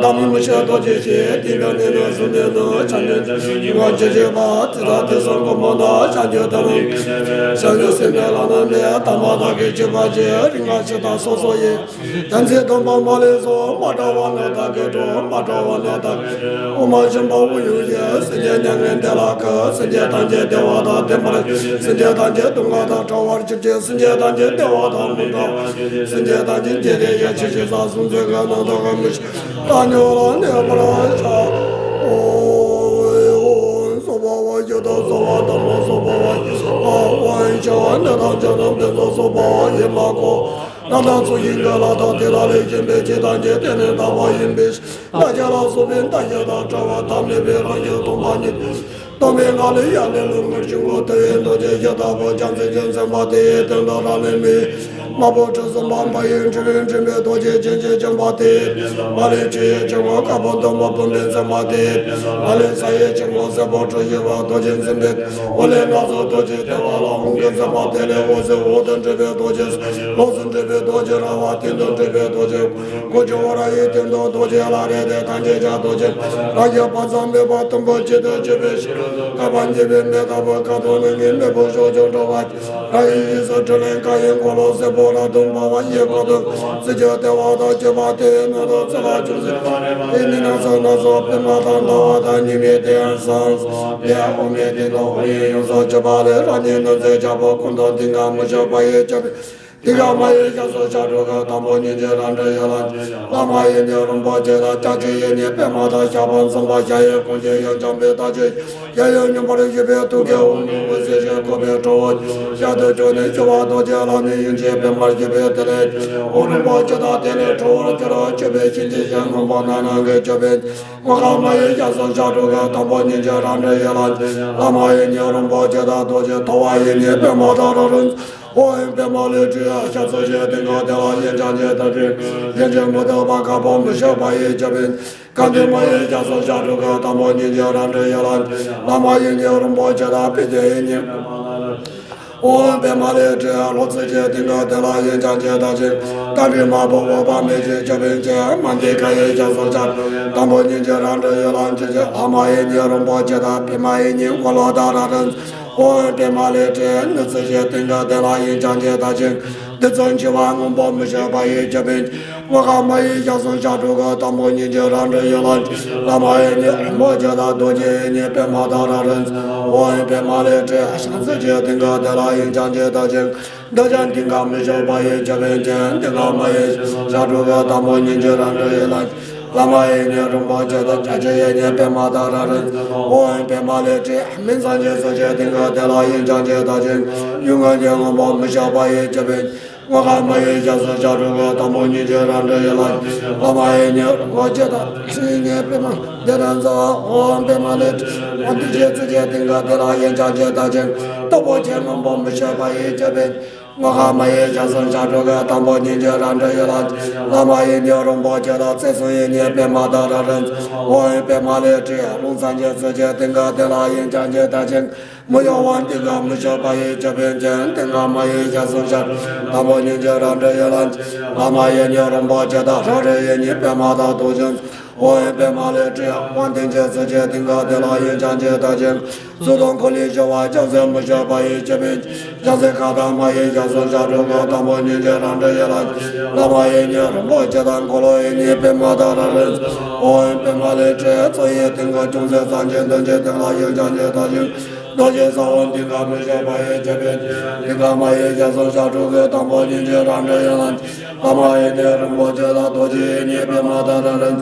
བདག་མིང་མི་ཤེས་རྡོ་རྗེ་ཞེས། དེ་འདྲ་ནི་ནི་གསུངས་ནས་ནི། བྱང་ཆུབ་ཀྱི་ངོ་ཅི་བྱེད་པ། དེ་དག་དེ་གསུམ་གོ་མོ་ན། བྱང་ཆུབ་ཐོབ་པའི་བྱང་ཆུབ་སེམས་ནི་བླ་ན་མེད། དམ་པ་བདག་གིས་བྱས་པ་བཞིན། རིག་སྔགས་ཕྱི་དང་སོ་སོ་ཡི། དམ་ཚིག་སྡོམ་པ་མ་ལུས་སོ། མ་བྲལ་བ་ནི་བདག་གིས་སྒྲོལ། མ་བྲལ་བ་ནི་བདག་གིས། དབུ་མ་ཆེན་པོ་དབུ་ཡུག་ཡིན། སེམས་ཅན་མྱ་ངན་འདས་ལ་འགོད། སེམས་ཅན་ཐམས་ཅད་བདེ་བ་དང་ལྡན་པར་བྱེད། སེམས་ཅན་ཐམས་ཅད་སྡུག་བསྔལ་དང་བྲལ་བར་གྱུར་ཅིག་སེམས་ཅན་ཐམས་ཅད་བདེ་བ་དང་མི་འབྲལ་བར་བྱེད། སེམས་ཅན་ཐམས་ཅད་བདེ་དང་ཡིད་ཆེས་ཤིང་བཟང་གསུམ་འཛིན་ཁ་ནང་དུ་གང་མི་ཤེས་ལ་མྱུར་ལ་གནས་པར་བྱ། ཨོ། སོ་པ་བ་ཡོད་དོ། སོ་པ་དང་མ་སོ་པ་བ་ཡོད་སོ་པ་བ་ཡིན་ཕྱིར་ནི་དང་བྱ་རྣམས་དེ་ཚོ་སོ་པ་བ་ཡིན་པ་གོ། རང་དང་ཚུལ་གཞན་གྱི་ལ་དང་དེ་དག་ལས་གཞན་པའི་ཆོས་ཐམས་ཅད་བརྟེན་ནས་དག་པ་ཡིན་པའི་ཕྱིར། རྣམ་ཤེས་ལ་སོགས་པའི་མཐའ་ཡས་དང་བྲལ་བ་ཐ་མལ་པའི་རང་བཞིན་སྟོང་པ་ཉིད། སྟོང་པའི་ངང་ལས་ཡར་ལས་ལུས་ངག་ཡིད་གསུམ་གོ་ཐུབ་པའི་རྡོ་རྗེ་ཤེས་རབ་བརྗོད་བྱ་མཚན་ཅན་སེམས་དཔའ་དེའི་དོན་དུ་རང་ལས་མི་དམར་པོ་གྲུ་གསུམ་པ་འབར་བའི་འཕྲེང་བས་འཕྲེང་བའི་རྡོ་རྗེ་སྤྱན་ཆེན་བརྐྱངས་པ་དེའི་དོན་དུ་མ་ལུས་ཆུ་ཡི་ཆུ་བོ་དཀར་པོ་ཟླུམ་པོ་བུམ་པའི་མཚན་མ་དེའི་དོན་དུ་མ་ལུས་ས་ཡི་ཆུ་བོ་སེར་པོ་གྲུ་བཞི་པ་རྡོ་རྗེ་འཛིན་པའི་དོན་དུ་འོད་ལས་སྣ་ཚོགས་རྡོ་རྗེ་ལྟེ་བ་ལ་ཧཱུྃ་གི་མཚན་མ་དེ་ལས་འོད་ཟེར་འོག་ཏུ་འདྲེས་པའི་རྡོ་རྗེ། ལོགས་སུ་འདྲེས་པའི་རྡོ་རྗེ་ར་བ། སྟེང་དུ་འདྲེས་པའི་རྡོ་རྗེ། གོ་ཆུ་ཧོ་ར་ཡི་སྟེང་དུ་རྡོ་རྗེ་ལ་རས་དེ་ཐམས་ཅད་ཀྱང་རྡོ་རྗེ་ར་ཡི་བ་ཙམ་མེད་པ་དུམ་བུ་གཅིག་ཏུ་གྱུར་པའི་ཕྱིར། བསྐལ་པ་འཇིག་པའི་མེ་ལྟ་བུ་ཁ་དོག་ནི་ཉིད་མེ་བོ་ཞོ་ཅོག་འགྲོ་བ་ར་ཡི་ཡིས་སུ་དྲིན་ལན་ག་ཡི་འཁོར་ལོ་སེར་པོ་ར་དུམ་བ་བ་ཡི་འཁོར་དུ་རྩི་ཆུ་ལྟེ་བ་དང་བཅས་པ་དེའི་ནང་དུ་ཚུད་ལ་ཅུང་ཟད་པ་རེ་བ་ཡི་ནི་ནང་སོ་ནང་སོ་པདྨ་དང་ཟླ་བ་དང་ཉི་མའི་དེ་ཡང་སང་སོ་དེ་ཡང་འོག་མའི་སྟེང་དུ་འོག་ཡིག་ཡོངས་སུ་གྱུར་པ་ལས་རང་ཉིད་ནི་མཛེས་ཆགས་པ་ཀུན་ཏུ་ཏིང་ངེ་འཛིན་མི་ཤིགས་པ་ཡིས་ཁྱབ་པའི། ཏིང་ངེ་མ་ཡིན་རྒྱ་མཚོ་ཞབས་དྲུང་གི་དང་པོ་ཉིད་ཀྱི་རང་གྲོལ་ཡན་ལག་བླ་མ་ཡི་ནི་རིན་པོ་ཆེ་དང་། ལྕགས་ཀྱུ་ཡི་ནི་པདྨ་དང་། ཞགས་པ་འཛིན་པ་ཞག་གཡས་བསྐུམ་ཞིང་ཡང་བརྐྱང་པའི་ལྟག་ཅན། ཞག་གཡོན་སྙོམས་པར་བཞུགས་པའི་ཐུགས་ཀའི་དབང་པོ་འོད་ཟེར་ཞིང་ཁོག་པའི་དྲོད་འོ་ཞལ་དུ་བྱུང་ནས་ཞུ་བ། རྡོ་རྗེ་ལ་ནི་ཡུམ་ཆེན་པདྨར་བཞུགས་པའི་དེ་ལས་འོད་རིན་པོ་ཆེ་དང་། དེ་ལས་ཁྲོ་བོར་གྱུར་པ་ཆུ་བོའི་ཤིང་ཆེན་ཞིང་མངོན་པར་རྣམ་སྣང་གི་ཅོད་པན། དངོས་ཁམས་མ་ཡིན་རྒྱ་མཚོ་ཞབས་དྲུང་གི་དང་པོ་ཉིད་ཀྱི་རང་གྲོལ་ཡན་ལག་བླ་མ་ཡི་ནི་རིན་པོ་ཆེ་དང་། རྡོ་རྗེ་ཐོ་བ་ཡི་ནི་པདྨ་དང་ར་རིན། འོག་ཡིན་པདྨ་ལས་སྤྲུལ་ཞབས་སོར་བཞུགས་སྟེང་གི་དེ་ལ་ཡུམ་བརྐྱང་བྱེད་དང་འདྲེས། ཡུམ་ཆེན་མུ་སྟེགས་པ་དཀར་པོ་མི་ཤིགས་པ་ཡི་ཅོད་པན། དཀར་མདོག་མ་ཡིན་རྒྱ་མཚོ་ཞབས་དྲུང་གི་དང་པོ་ཉིད་ཀྱི་རང་གྲོལ་ཡན་ལག་བླ་མ་ཡི་ནི་རིན་པོ་ཆེ་དང་། པད་ཟླ་ཡི་ནི། འོག་ཡིན་པདྨ་ལས་སྤྲུལ་ལོ་རྩི་ཆུའི་སྟེང་གི་དེ་ལ་ཡུམ་བརྐྱང་བྱེད་དང་འདྲེས། རྟ་མགྲིན་དམར་པོ་འོད་དཔག་མེད་ཀྱི་ཅོད་པན་ཅན། མ་ཎི་ཀ་ཡི་རྒྱ་མཚོ་ཞབས་དྲུང་དང་པོ་ཉིད་ཀྱི་རང་གྲོལ་ཡན་ལག་བཅུ་གཅིག་བླ་མ་ཡི་ནི་རིན་པོ་ཆེ་དང་། པདྨ་ཡི་ནི་འཁོར་ལོ་དང་ར་རིན། འོག་ཡིན་པདྨ་ལས་སྤྲུལ་ནུབ་རྩི་ཆུའི་སྟེང་གི་དེ་ལ་ཡུམ་བརྐྱང་བྱེད་དང་འདྲེས། རྡུལ་ཚོན་འཁྱིལ་བ་སྔོན་པོ་མི་ཤིགས་པ་ཡི་ཅོད་པན། དངོས་ཁམས་མ་ཡིན་རྒྱ་མཚོ་ཞབས་དྲུང་གི་དང་པོ་ཉིད་ཀྱི་རང་གྲོལ་ཡན་ལག་བླ་མ་ཡི་ནི་རིན་པོ་ཆེ་དང་། རྡོ་རྗེ་ཡི་ནི་པདྨ་དང་ར་རིན། འོག་ཡིན་པདྨ་ལས་སྤྲུལ་བྱང་རྩི་ཆུའི་སྟེང་གི་དེ་ལ་ཡུམ་བརྐྱང་བྱེད་དང་འདྲེས། རྡོ་རྗེ་ཏིང་ངེ་མི་ཤིགས་པ་ཡི་ཅོད་པན་ཅན། ཏིང་ངེ་མ་ཡིན་ཞབས་དྲུང་གི་དང་པོ་ཉིད་ཀྱི་རང་གྲོལ་ཡན་ལག་བླ་མ་ཡི་ནི་རིན་པོ་ཆེ་དང་། ལྕགས་ཀྱུ་ཡི་ནི་པདྨ་དང་ར་རིན། འོག་ཡིན་པདྨ་ལས་སྤྲུལ་སྨིན་བྱེད་མཚན་ཅན་རྩི་ཆུའི་སྟེང་གི་དེ་ལ་ཡུམ་བརྐྱང་བྱེད་དང་འདྲེས། ཡུམ་ཀུན་གྱི་དངོས་པོ་མི་ཤིགས་པ་ཡི་ཅོད་པན། དངོས་ཁམས་མ་ཡིན་རྒྱ་མཚོ་ཞབས་དྲུང་གི་དང་པོ་ཉིད་ཀྱི་རང་གྲོལ་ཡན་ལག་བླ་མ་ཡི་ནི་རིན་པོ་ཆེ་དང་། ལྕགས་ཀྱུ་ཡི་ནི་པདྨ་དེ་རིང་འཛིན། འོག་ཡིན་པདྨ་ལས་སྤྲུལ་དབང་ལྡན་རྩི་ཆུའི་སྟེང་གི་དེ་ལ་ཡུམ་བརྐྱང་བྱེད་དང་འདྲེས། སྟོབས་པོ་ཆེ་སྔོན་པོ་མི་ཤིགས་པ་ཡི་ཅོད་པན། དངོས་ཁམས་མ་ཡིན་རྒྱ་མཚོ་ཞབས་དྲུང་གི་དང་པོ་ཉིད་ཀྱི་རང་གྲོལ་ཡན་ལག་བླ་མ་ཡི་ནི་རིན་པོ་ཆེ་དང་། རྩེ་གསུམ་ཡི་ནི་པདྨ་དང་ར་རིན། འོག་ཡིན་པདྨ་ལས་སྤྲུལ་རླུང་མཚན་ཅན་རྩི་ཆུའི་སྟེང་གི་དེ་ལ་ཡུམ་བརྐྱང་བྱེད་དང་འདྲེས། མི་གཡོ་བ་ཏིང་ངེ་མི་ཤིགས་པ་ཡི་ཅོད་པན་ཅན། ཏིང་ངེ་མ་ཡིན་རྒྱ་མཚོ་ཞབས་དྲུང་དང་པོ་ཉིད་ཀྱི་རང་གྲོལ་ཡན་ལག་བླ་མ་ཡི་ནི་རིན་པོ་ཆེ་དང་། ར་རིན་ཡི་ནི་པདྨ་དང་རྡོ་རྗེ། འོག་ཡིན་པདྨ་ལས་སྤྲུལ་དབང་ལྡན་རྩི་ཆུའི་སྟེང་གི་དེ་ལ་ཡུམ་བརྐྱང་བྱེད་དང་འདྲེས། གཟུགས་དང་འཁོར་ལོས་སྒྱུར་བ་རྒྱལ་མཚན་མི་ཤིགས་པ་ཡི་ཅོད་པན། རྒྱལ་མཚན་མཁའ་ལྟར་མ་ཡིན་རྒྱ་མཚོ་ཞབས་དྲུང་གི་དང་པོ་ཉིད་ཀྱི་རང་གྲོལ་ཡན་ལག་བླ་མ་ཡི་ནི་རིན་པོ་ཆེ་དང་། འཁོར་ལོ་ཡི་ནི་པདྨ་དང་ར་རིན། འོག་ཡིན་པདྨ་ལས་སྤྲུལ་ཚོགས་ཡི་སྟེང་གི་ཅུང་ཟད་མཚན་ཅན་བདུན་གྱི་སྟེང་ལ་ཡུམ་བརྐྱང་བྱེད་དང་འདྲེས། རྡོ་རྗེ་ས་བོན་ཏིང་ངེ་མི་ཤིགས་པ་ཡི་ཅོད་པན། ཏིང་ངེ་མ་ཡིན་རྒྱ་མཚོ་ཞབས་དྲུང་གི་དང་པོ་ཉིད་ཀྱི་རང་གྲོལ་ཡན་ལག་བླ་མ་ཡི་ནི་རིན་པོ་ཆེ་དང་། རྡོ་རྗེ་ཡི་ནི་པདྨ་དང་ར་རིན།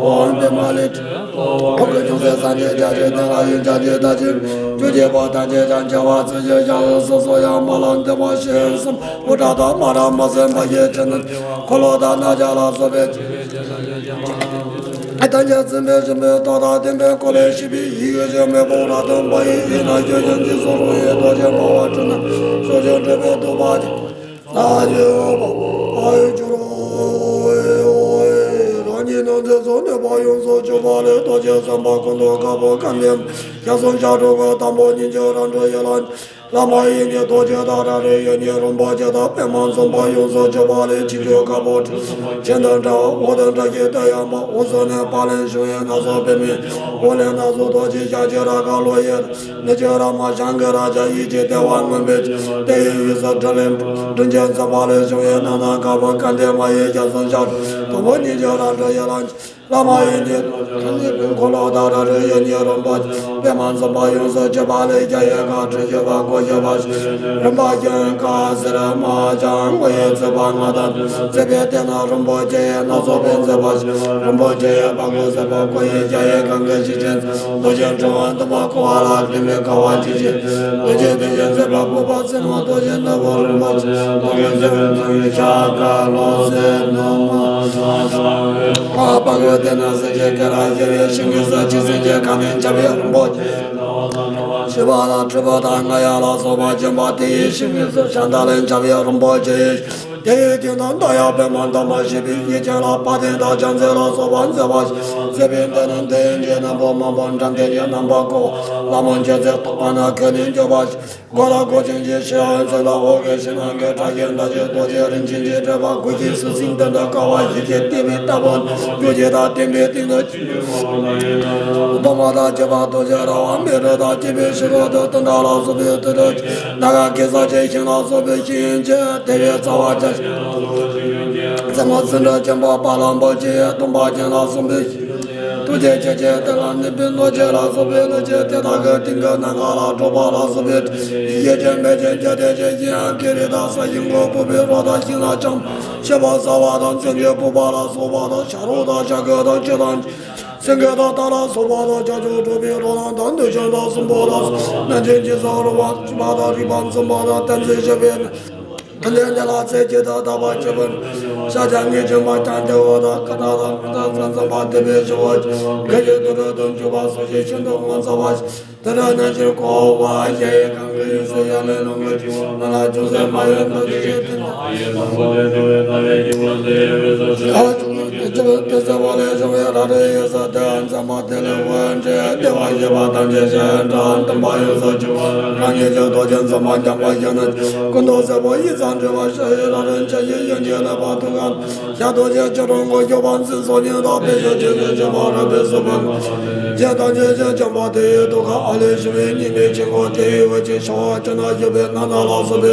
འོག་ཡིན་པདྨ་ལས་སྤྲུལ་འོག་གི་ཅུང་ཟད་མཚན་ཅན་བརྒྱད་ཀྱི་སྟེང་ལ་ཡུམ་བརྐྱང་བྱེད་དང་འདྲེས། བཅུ་གཅིག་པོ་ཐམས་ཅད་ཀྱང་བྱེ་བ་རྩི་ཤིང་བཞིན། སོ་སོ་ཡང་མ་ལ་འདི་མ་ཤེས་གསུམ། དབུ་སྐྲ་དང་སྨ་ར་མ་ཟད་མ་ཞེས་བྱ་རྣམས། འཁོར་ལོ་དང་རྣམ་བྱ་ལ་སོགས་པའི། ཨ་ཐང་ཆད་ཚིམ་པའི་ཞིང་པའི་རྟགས་དང་ལྡན་པའི་འཁོར་ལོས་ཞིག་པའི་ཡི་གེ་ཅན་མེ་ཕོ་ར་དང་པ་ཡི་ཡིན་ན་ཆོས་ཅན་གྱི་སོ་རུ་ཡི་རྡོ་རྗེ་འབར་བ་འཁྲུལ་སྣང་ཕྱོགས་བཅུར་འདྲེས་པའི་ཐུབ་པ་ཅན། ལ་ཡོད་པ་ཨ་ཡོད་ཀྱི་རོ། རང་ཉིད་རྣམས་ཚེ་སྲོག་གནོད་པ་ཡོངས་སུ་གཅོད་པ་ལས་རྡོ་རྗེ་སེམས་དཔའ་ཀུན་ཏུ་དཀར་པོ་སྐལ་ལྡན་ཞལ་གསུམ་ཞལ་དྲུག་གི་དང་པོ་ཉིད་ཀྱི་རང་གྲོལ་ཡན་ལག་བླ་མ་ཡི་གེ་རྡོ་རྗེ་དང་རང་རིག་ཡེ་ནས་རིན་པོ་ཆེ་དང་པདྨ་འཛིན་པ་ཡོངས་སུ་གཅོད་པ་ལས་ཁྱེད་ཆོས་དཀར་པོ་ཁྱེད་དང་འདྲ་བ་འོད་དང་འདྲ་ཞིང་དེ་ཡང་མ་འོད་ཟེར་ནས་བ་ལན་བྱུང་བའི་སྣ་ཚོགས་པདྨའི་འོད་ལས་སྣ་ཚོགས་རྡོ་རྗེ་ཞལ་གཅིག་ར་ག་ལོ་ཡི་ནི་ཅི་ར་མ་ཞང་གི་ར་ཅ་ཡིད་ཀྱི་བདེ་བ་མངོན་པའི་དེ་ཡི་ཡུལ་ས་དྲི་ལན་དྲིན་ཅན་ཚངས་པ་ལས་བྱུང་བའི་རྣམ་སྣང་དཀར་པོ་སྐལ་ལྡན་མ་ཡི་ཞལ་གསུམ་ཞལ་དང་པོ་ཉིད་ཀྱི་རང་གྲོལ་ཡན་ལག་བླ་མ་ཡི་གེ་ཐོག་ནས་ཀུན་འཁོར་ལོ་དང་རང་རིག་ཡེ་ནས་རིན་པོ་ཆེ་པདྨ་འཛིན་པ་ཡོངས་སུ་གཅོད་པ་ལས་རྒྱ་ཡི་ག་ཁྲི་བཞི་པ་གོ་བཞི་པ་རིམ་པ་བཞིན་དཀར་སེར་དམར་ལྗང་སྔོ་ཡི་མཛེས་པ་ལྔ་དང་མཛེས་པའི་སྟེང་ན་རིན་པོ་ཆེ་ཡི་སྣ་ཚོགས་པའི་མཛེས་པ་ཞིག་རིན་པོ་ཆེ་ཡི་པགས་ཀོ་སེར་པོ་གོ་ཡི་རྒྱ་ཡི་གང་གི་ཞིག་ཅན་རྡོ་རྗེ་འགྲོ་བ་འདུལ་བ་ཀོ་བ་ལ་ལྡན་པའི་ཁ་བ་ཅི་ཞིག་རྡོ་རྗེ་དེ་བཞིན་མཛེས་པ་ཕུར་པ་སེར་མོ་རྡོ་རྗེ་ནག་པོ་རིན་པོ་ཆེ་རྡོ་རྗེ་མཛེས་པའི་ཚོགས་ཀྱི་ཤ་ཀ་ལོ་སེར་ནུ་མ་ས་ས་བའི་པགས་པ་གོ་དེ་ན་སེར་སྐྱའི་སྐེ་རགས་བཞི་བའི་ཤིང་གི་ས་ཆུ་སྲིན་གྱི་ཁ་ནས་འཆའ་བའི་རིན་པོ་ཆེ། ཞི་བ་དང་འཁྲུལ་པ་དང་རྔ་ཡབ་ལ་སོགས་པ་འབྱིན་པ་དེ་ཡི་ཤིང་གི་ས་ཤ་མདའ་ལས་འཆའ་བའི་རིན་པོ་ཆེ། དེ་ཡི་སྟེང་དུ་མདའ་ཡབ་པདྨ་འདབ་མ་བཞད་པའི་གཡས་བརྐྱང་ལ་དཔལ་ལྡན་དང་བྱང་རྩེ་ལ་སོགས་པ་མཛེས་པ་ཞིག་མཛེས་པའི་མདངས་ནི་མདངས་ཡན་ཆད་རྣམ་པ་མང་པོ་འགྲམ་དེ་ཡི་རྣམ་པ་ཀོ་བ་ལ་མོ་མཆེ་ཚེ་ཐོགས་པ་ན་ཁོད་ནས་འགྱོད་པ་ཞིག་སྒོ་ལ་སྒོ་ཅན་གྱི་ཤེས་ཡོན་ཚེ་ལ་འོག་གི་ཤིང་ནགས་ཀྱི་བཀྲ་ཤིས་མདའ་གཞུ་རྡོ་རྗེ་རིན་ཆེན་གྱི་སྤྲས་པ་དགུ་བཞི་སུ་སྲིང་དོན་དུ་དཀའ་བ་ཞིག་གི་ལྟེ་བའི་ལྟ་བུ་རྒྱུ་རྒྱུ་དང་བརྟན་པའི་སྟེང་དུ་འདབ་མ་དང་བཅས་པ་རྡོ་རྗེ་ར་བ་མེ་རི་དང་བཅས་པའི་ཕྱི་རོལ་དུ་དུང་ཁྲ་ལ་སོགས་པའི་དུར་ཁྲོད་ཀྱི་ནམ་མཁའ་གེ་སར་གྱི་ཤིང་ལ་སོགས་པའི་ཤིང་ཡན་ཆད་དེ་བས་རྩ་བ་བརྒྱ་བྱིན་རྩེ་མོ་ཚེམས་དྲུབ་ཅན་པ་དཔལ་ལྷ་འབུམ་ཆེན་ཡི་སྟོན་པ་ཅན་ལ་སོགས་པའི་ཐུགས་རྗེ་ཆེ་ཆེ་དེ་ལ་གནས་པའི་རྡོ་རྗེ་ལ་སོགས་པའི་རྡོ་རྗེ་དེ་དག་གི་སྟེང་གི་ནམ་མཁའ་ལ་འགྲོ་བ་ལ་སོགས་པའི་ཡེ་ཤེས་མེ་ལྕེ་བརྒྱ་སྟེ་བརྒྱ་བཞིན་ཡང་ཀེང་རུས་དང་ས་ཞིང་གོ་ཕུར་བུའི་རོ་དང་ཤིང་ལ་ལྕང་ཤེས་པ་ཟ་བ་དང་མཚོན་ཆའི་ཕུར་པ་ལ་སོགས་པ་དང་བྱ་རོག་དང་བྱ་རྒོད་དང་ཆུ་དང་སེང་གེ་དང་རྟ་ལ་སོགས་པ་དང་བྱ་ཁྱུང་ཁྲོ་བོའི་རོ་ལངས་དང་བདུད་གཤོག་དང་སྲིན་པོ་དང་སོགས་རྣམ་མཁྱེན་གྱི་ས་རུ་བ་བཅུ་པ་དང་རིག་པ་འཛིན་པ་དང་བསྟན་འཛིན་ཞི་བའི་ནི། དེ་ལས་འདི་ལ་ཚེ་གཅིག་ཏུ་དག་པ་སྤྱི་བོར་ཤཱཀྱ་ངེས་འབྱུང་པ་ཀྱང་ཏེ་འོ་དང་ཀ་ན་དང་ཀུན་དང་མཚན་ཙམ་པ་དེ་བས་ཞི་བ་ཅན་ག་ཡི་དུ་རུ་དུ་འཇུག་པ་སོགས་ཀྱི་ཤིན་ཏུ་ངོ་མཚར་བ་ཞིག་དེ་རུ་རྣམ་ཤེས་ཀོ་བ་ཞེས་གང་གི་ཡུལ་སུ་ཡང་ལས་ལོང་གི་ཆུ་བོ་ནང་ལ་ཅུང་ཟད་མ་ཡོད་མདོ་ཆུ་ཞིག་དེ་ནི། ཨ་ཡེ་དང་པོ་ལས་བྱུང་བའི་རྣ་བའི་སྐྱེ་བོ་དེ་ཡི་བུ་སོ་ཞེས་པ་ཅུང་ཟད་ཆུ་བོ་དེ་ཟེར་བ་ལས་བྱུང་བའི་ར་རི་ཡི་ས་དེ་མཚན་མ་དེ་ལས་འོད་འདྲེས་བདེ་བར་གཤེགས་པ་ཐམས་ཅད་ཞེས་འདྲ་སྟོན་པ་ཡོངས་སུ་གྱུར་པ་རང་ཉིད་ཀྱི་རྡོ་རྗེ་འཛིན་པ་འཇམ་དཔལ་ཞལ་ནི་ཀུན་ཏུ་སེར་པོ་ཡིད་ཙམ་འདྲེས་པ་ཤ་ཡི་ར་རི་འཇའ་ཡི་གཡོན་གྱི་ནི་བ་དུ་ག་ཞལ་རྡོ་རྗེ་ཁྱོད་རང་མགོན་སྐྱོབ་པ་མཚན་སོགས་ཉིད་དང་དཔེ་བྱད་ཀྱི་ལས་བྱེད་པ་རབ་པའི་གཟུགས་པོ་རྗེ་དང་རྗེ་ཞེས་བྱ་བ་དེ་ཡི་ཐུགས་ཀ་ཨ་ལས་བྱུང་བའི་ཉི་མའི་དཀྱིལ་འཁོར་དེ་ཡི་འོད་ཀྱི་ཤ་བ་ཅན་ན་བཞུགས་པའི་ནང་ན་ལ་སོགས་པའི་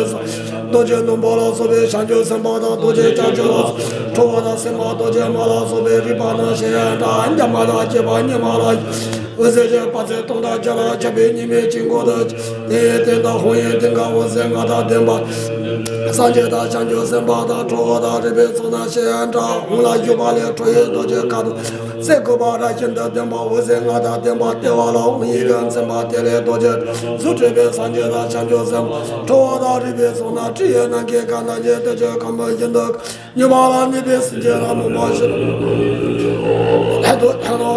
རྡོ་རྗེ་སྣུམ་པོ་ལ་སོགས་པའི་བྱང་ཆུབ་སེམས་དཔའ་དང་རྡོ་རྗེ་ལྕགས་ཀྱུ་ལ་སོགས་ཁྲོ་བོ་དང་སེམས་དཔའ་རྡོ་རྗེ་མ་ལ་སོགས་པའི་རིག་པ་རྣམས་ཞེས་འདྲ་འཇམ་དཔལ་དང་བཅས་པ་ཉི་མ་ལ་འོད་ཟེར་གྱི་དཔག་ཚད་སྟོང་དང་བརྒྱ་ལ་ཁྱབ་པའི་ཉི་མའི་དཀྱིལ་འཁོར་དུ་དེའི་སྟེང་དུ་ཧཱུྃ་ཡིག་མཐིང་ག་འོད་ཟེར་ལྔ་དང་ལྡན་པ། སངས་རྒྱས་དང་བྱང་ཆུབ་སེམས་དཔའ་དང་ཁྲོ་བོ་དང་རིག་པའི་ཚོགས་རྣམས་ཞེས་འདྲ་ཧཱུྃ་ལ་བཞུགས་པ་ལས་ཁྲོ་བོའི་རྡོ་རྗེ་དཀར་པོ་སེར་ཁུ་བ་ར་ཤིན་ཏུ་ལྡན་པ་འོད་ཟེར་ལྔ་དང་ལྡན་པ་ལྟེ་བ་ལ་ཧཱུྃ་ཡིག་གིས་མཚན་པ་དེ་ལས་རྡོ་རྗེ་གཟུགས་སྤྲུལ་པའི་སངས་རྒྱས་དང་བྱང་ཆུབ་སེམས་དཔའ་ཁྲོ་བོ་དང་རིག་པའི་ཚོགས་རྣམས་ཁྲི་ཡི་ནམ་མཁའི་གང་དང་རྒྱལ་དུ་ཆོས་ཁམས་བཞིན་དུ། ཉི་མ་ལ་གནས་པའི་སེམས་ཅན་ལ་མོས་པ་ཞིག་ལྷ་དུ་ཐལ་ལོ།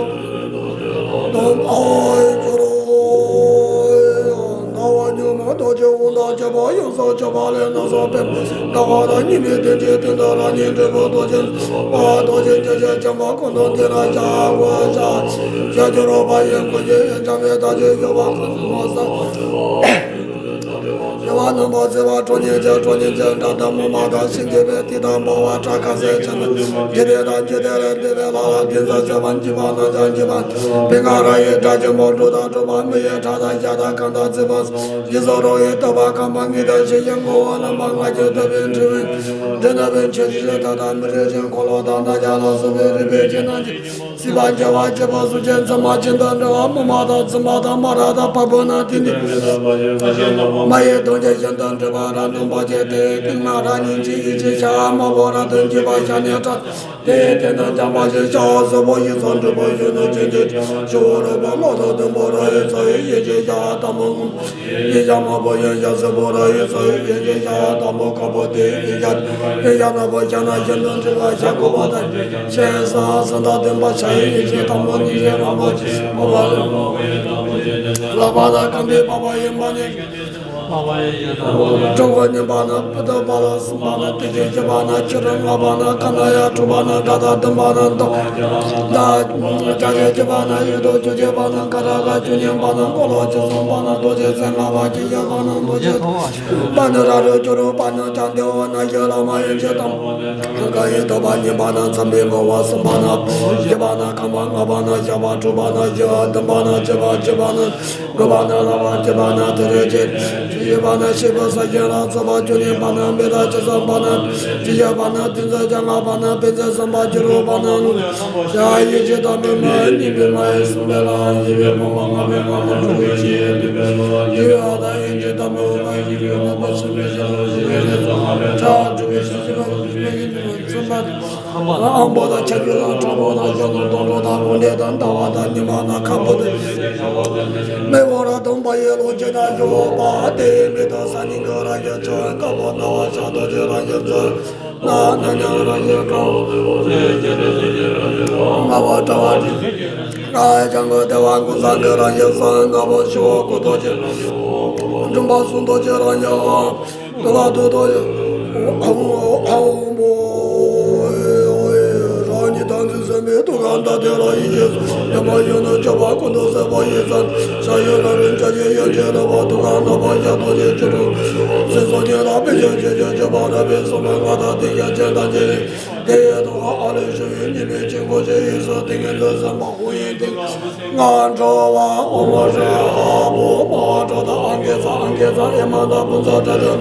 དང་ཨའི་ཇོ་རོ། ཟླ་བ་ཉི་མ་རྡོ་རྗེ་དབང་དང་བཅས་པ་ཡོངས་སུ་གཅོད་པ་ལས་སྣ་ཚོགས་པདྨ་ཟླ་བ་དང་ཉི་མའི་གདན་གྱི་སྟེང་དུ་རང་ཉིད་འབྲས་བུ་རྡོ་རྗེ་པ་རྡོ་རྗེ་རྒྱལ་བྱེད་བྱམས་པ་ཀུན་ཏུ་བརྟན་ལ་ཞབས་ཀྱི་རོལ་པ་ཡི་གུ་ཡི་འཇམ་པའི་ཐག་ཆོད་ཡོད་པ་ཀུན་ཏུ་མོས་ས། བདེ་བ་རྣམ་པར་གསལ་བ་ཁྲོ་གཉེར་ཅན་ཁྲོ་གཉེར་ཅན་དགྲ་དང་མུ་མ་དང་ཞིང་སྐྱེས་པའི་ཏི་དང་འབར་བ་ཁྲ་ཁ་ཟས་ཅན་དང་འཇིག་རྟེན་དང་འཇིག་རྟེན་ལས་འདས་པའི་ལྷ་དང་དེ་ཚོ་ཅན་མ་འཇིགས་པ་རྣམས་ཀྱང་འཇིགས་པ་བེང་ག་ར་ཡི་སྒྲ་ཆེན་པོ་འབྲུག་དང་གྲུབ་པ་མི་ཡི་སྒྲ་དང་ཞྭ་དང་རྐང་དང་རྩིག་པ་སོགས་ཀྱི་སོ་རོ་ཡི་བསྟོད་པ་ཁམས་པ་ངེས་དང་ཞི་ཞིང་ངོ་བོ་རྣམ་པ་ལྔ་བཅུ་ཐུབ་པའི་འབྲས་བུ་འབྲས་རྣམས་ཆོས་ཀྱི་ཆོས་བདག་དང་མི་རིགས་ཅན་འཁོར་ལོ་དང་རྣམ་གཞག་ལ་སོགས་པའི་རིག་པའི་ཆོས་རྣམས་ཀྱི། སྲིད་པ་བྱེ་བ་བཅུ་པོ་གཟུགས་ཅན་ཙམ་མ་ཅན་དང་འདྲ་བ་མུ་མ་དང་རྫུན་མ་དང་མ་ར་དང་བ་སྤུ་རྣམས་དེ་ནི་མ་ཡི་དོན་ དེ་བཞིན་དུ་འདྲེས་པ་ར་སྟོང་པ་ཅན་དེ། ཏིང་ངེ་འཛིན་ར་སྙིང་རྗེ་ཡེ་ཤེས་ཤར། དམར་པོ་ར་དོན་བྱེད་པ་ཤར་ནས་འཕྲོ། དེ་དེ་ནི་འཇམ་དཔལ་ཞེས་བྱ། སྲིན་པོ་ཡི་ཚོགས་འདྲེན་པ་གཞོན་ནུ་ཆེན་པོའི་སྤྱན། ཞི་བ་རོལ་པ་ལོ་ཏོག་བདུན་པོ་ར་ཡི་ཚོགས་ཡེ་ཤེས་ཤར། དམར་པོ་སྔོན་པོ་ཡེ་ཤེས་ཤར། དམར་པོ་ཡེ་ཤེས་སྲིན་པོ་ར་ཡི་ཚོགས་ཡེ་ཤེས་ཤར། དམར་པོ་དཀར་པོ་དེ་ཡེ་ཤེས་ཤར། ཡེ་ཤེས་ནག་པོ་ཤར་ནས་གཞོན་ནུ་འདྲེན་པ་ཤར། དགུ་པོ་དང་ཤེས་སོགས་སུམ་མདོ་བདུན་པོ་ཤར་ཡེ་ཤེས། དང་པོ་ཉི་ཤུ་རིང་པོ་ཆེན་པོ་བ་ལ། ལག་པ་དང་རྐང་པའི་པགས་པ་ཡིན་པ་ནི། གྲོགས་པོ་གཉིས་པ་ན་པུ་ཏི་པ་ལ། གསུམ་པ་ན་ཏི་ཤ། བཞི་པ་ན་ཁྱི་རོ། ལྔ་པ་ན་ཀ་ན་ཡ། དྲུག་པ་ན་དགྲ་སྟ། བདུན་པ་ན་དོ་ད་ཅ་ཆ། བཅུ་པ་ན་ཡེ་དོ། བཅུ་གཅིག་པ་ན་ཀ་ར་ག་བཅུ་གཉིས་པ་ན་འཁོར་ལོ། བཅུ་གསུམ་པ་ན་རྡོ་རྗེ། བཅོ་ལྔ་པ་བཅུ་བཞི་པ་ན་རྡོ་རྗེ། པ་ན་ར་རུ་ཅོ་རུ་པ་ན་ཅང་ཏེ་འོ་ན་ཡི་ལ་མ་ཡིན་ཅི་དང་། ག་ཡི་ཐོབ་པ། གཉིས་པ་ན་འཚམས་པའི་ངོ་བོ། གསུམ་པ་ན་བཞི་པ་ན་ཁམས་པ། ལྔ་པ་ན་ཞགས་པ། དྲུག་པ་ན་ཞི་བ། བདུན་པ་ན་བཅུ་པ། བཅུ་པ་ན། དགུ་པ་ན་ལྷ་བ། བཅུ་པ་ན་ཏུ་རེ་ཅན། བཅུ་བཞི་པ་ན་ཤེས་པ་ས་ཞིང་ར་ཚོགས་པ། བཅུ་གཉིས་པ་ན་མི་ར། བཅུ་གསུམ་པ་ན་བཅུ་བཞི་པ་ན་ཏིང་འཛིན། བཅོ་ལྔ་པ་ན་བེམ་རྫས་གསུམ་པ། བཅུ་དྲུག་པ་ན་ལུས་ཤར་ཡེ་ཤེས་དང་པོའི་མ་ཡིན་གཉིས་པའི་མ་ཡིན་གསུམ་པའི་ལྷ། བཞི་པའི་ཕུང་པོ། ལྔ་པའི་ངོ་བོ། དྲུག་པའི་ཆོས་དབྱིངས། བདུན་པའི་བློ། བཞི་པའི་ཨ་ཏ་ཡེ་ཤེས་དང་པོའི་མ་ཡིན་བཞི་པའི་ངོ་བོ། གསུམ་པའི་ཤར་ཕྱོགས་བཞི་པའི་ལས་ཚོགས། ལྔ་པའི་ཕྲ་བ། དྲུག་པའི་ཤེས་བྱེད་པ། བཅུ་པའི་ཡིད་གསུམ་པ། དབང་པོ་དང་ཁྱབ་འཇུག་དང་ཁྲ་བོ་དང་གཞོན་ནུ་དང་འགྲོ་དང་རླུང་ལྡན་དང་ཟླ་བ་དང་ཉི་མ་དང་ཁམ་བུ་དང་མེ་འོ་ར་སྟོང་པ་ཡི་ལོ་ཆེན་ན་ཡོད་པ་དེ་མེ་ཏོག་གསར་རྙིང་གི་རང་བཞིན་ཆུ་དཀར་པོ་སྣང་བ་ཤར་རྡོ་རྗེ་རང་བཞིན་མཚོན་ན་ནམ་མཉམ་རང་བཞིན་དཀར་པོ་ལྔ་པ་དྲ་བ་དྲི་ལྔ་ཡི་ལྗང་གུ་ལྡེ་བ་ཀུན་བཟང་གི་རང་བཞིན་གསུང་། ལྔ་པོ་ཞི་བ་སྐུ་རྡོ་རྗེ་རང་བཞིན་འོད། འབྲུམ་པ་གསུང་རྡོ་རྗེ་རང་བཞིན་འོད། དུ་བ་དུ་དོ་ཡི་ཨོ་ཨོ་མོ། རང་ཉིད་དང་འཛིན་སེམས་མེད་དུ་གང་དག་དེ་ལ་ཡེ་ཤེས་སུ་ཡོད་པ་གཞོན་ནུ་སྐྱོབ་པ་ཀུན་ཏུ་གསལ་བ་ཡི་ཚང་ཤ་ཡོད་ར་རིན་ཆ་ཡི་ཡོན་ཏན་ལ་བ་དུ་གང་ན་བ་ཡ་དོ་ཡི་ཆུ་རུ་སེམས་སོ་ཉེ་ར་པེ་ཆོས་ཆོས་ཆོས་ཆོས་པ་ར་པེ་སོ་མ་ང་དང་དེ་ཡ་ཅན་དང་ཅན་དེ་ཡ་དོ་ཨ་ཨ་ལེ་ཤུ་ཡི་ཉི་མའི་ཆེན་པོ་ཆེ་ཡི་སོ་ཏིང་ངེ་འཛིན་སེམས་པ་ཧུ་ཡིན་ཏིང་ང་འགྲོ་བ་ཨོ་མོ་ཧྲེ་ཧ་བོ་མ་བ་གྲོ་དང་ཨང་ཀེ་ཚ་ཨང་ཀེ་ཚ་ཨེ་མ་དང་ཕུན་ཚོགས་གྲགས་ལྡན་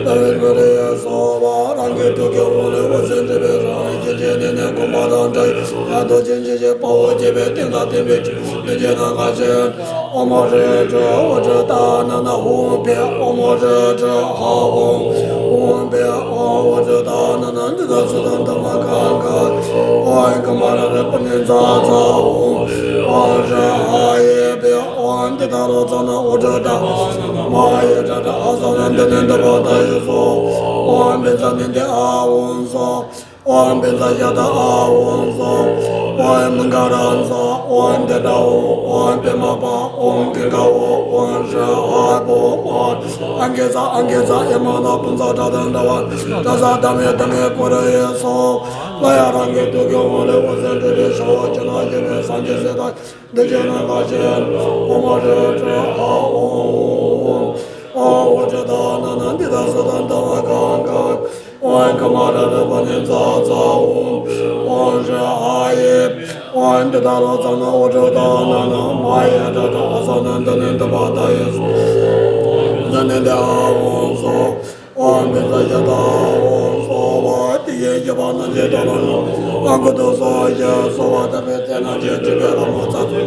ཏ་བེར་གོ་རེ་ཡ་སོ་བ་རང་གི་ཐུགས་ཀྱི་དབང་ལས་འོད་ཟེར་འདྲེས་པའི་རང་བཞིན་གྱི་གནས་ནས་གོམ་པ་དང་འདྲ་ཡི་ཡ་རྡོ་རྗེ་འཇིགས་བྱེད་དཔའ་བོས་བསྐྱེད་པའི་རྟེན་དང་བརྟེན་པའི་ཆོས་ལས་ཀྱི་ནམ་མཁའ་ཆེན། ཨོ་མོ་ཧྲེ་ཧྲེ་ཨོ་ཧྲེ་ཏ་ན་ན་ཧུང་ཕེ། ཨོ་མོ་ཧྲེ་ཧྲེ་ཧ་ཧུང་ཧུང་ཕེ། ཨོ་ཧྲེ་ཏ་ན་ན་འདི་དག་སུ་དང་དམ་པ་གང་ག་ཨོ་ཧེ་ཀ་མ་ར་རེ་པ་ནི་ཛ་ཛ་ཧུང་། ཨོ་ཧྲེ་ཧ་ཡེ་ཕེ། ཨོ་འདི་དག་རོ་ཙ་ན་ཨོ་ཧྲེ་ཏ་མ་ཡེ་ཏྲ་ཏྲ་ཨ་ཙ་ན་འདི་ནི་འདི་པ་ད་ཡེ་སོ། ཨོ་འདི་ཙ་ནི་འདི་ཨ་ཧུང་སོ། ཨོམ་བཛྲ་ཡ་ཏ་ཨ་ཧོ་སྭཱ་ཧཱ། ཨོམ་མ་ཀ་ར་ཛྭ། ཨོམ་ཏེ་ཏྲ་ཧོ། ཨོམ་པདྨ་བྷཱུ། ཨོམ་ཀིང་ཀ་བྷོ། ཨོམ་ཧྲཱ་ཧ་བྷོ། ཨོམ་ཨང་ཀི་ཙ་ཨང་ཀི་ཙ། ཨེ་མ་ན་ཕུན་ཚོགས་གྲགས་ལྡན་ཟླ་བ་ཏ་ས་ཏ་མེ་ཏ་མེ་ཀུ་རེ་སྭཱ་ཧཱ། ལ་ཡ་རང་གི་ཐུགས་ཀྱི་དབང་ལས་འོད་ཟེར་འཕྲོས་པའི་ཤ་འོད་ཅན་ན་ཡོད་པའི་སངས་རྒྱས་སྲས་དང་། འདི་ཕྱི་ནམ་མཁའ་ཆེན། ཨོ་མ་ཧྲཱིཿ་ཧྲཱིཿ་ཧ་ཨོ་ཧོ་ཨོ། ཨོ་ཧྲཱིཿ་ཏ་ན་ན་འདི་དག་སུ་དང་དམ་པ་གང་ག་ཨོ་ཧེ་ཀ་མ་ར་རུ་པ་ནི་ཛྭ་ཛྭ་ཧཱུྃ། ཨོ་ཧྲཱིཿ་ཧ་ཡེ། ཨོ་འདི་དག་རོ་ཙ་ན་ཨོ་ཧྲཱིཿ་ཏ་ན་ན་མ་ཡེ་ཏྲ་ཏྲ་ཨ་ཙ་ན་འདི་ནི་འདི་པ་ད་ཡེ་སྭཱ་ཧཱ། ཛ་ནི་འདི་ཧ་ཨོ་ཧོ་སྭཱ་ཧཱ། ཨོམ་བཛྲ་ཡ་ཏ་ཨ་ཧོ་སྭཱ་ཧཱ། དེ་ཡི་བཞི་པ་རྣམ་བཞི་དང་ལ་ནི་ཨ་ཀུ་ཏོ་སྭཱ་ཧཱ་ཞེས་གསོལ་བ་བཏབ་པའི་ཚེ་ན་རྗེ་བཙུན་པའི་ལྷ་མོ་ཚ་ཚུལ་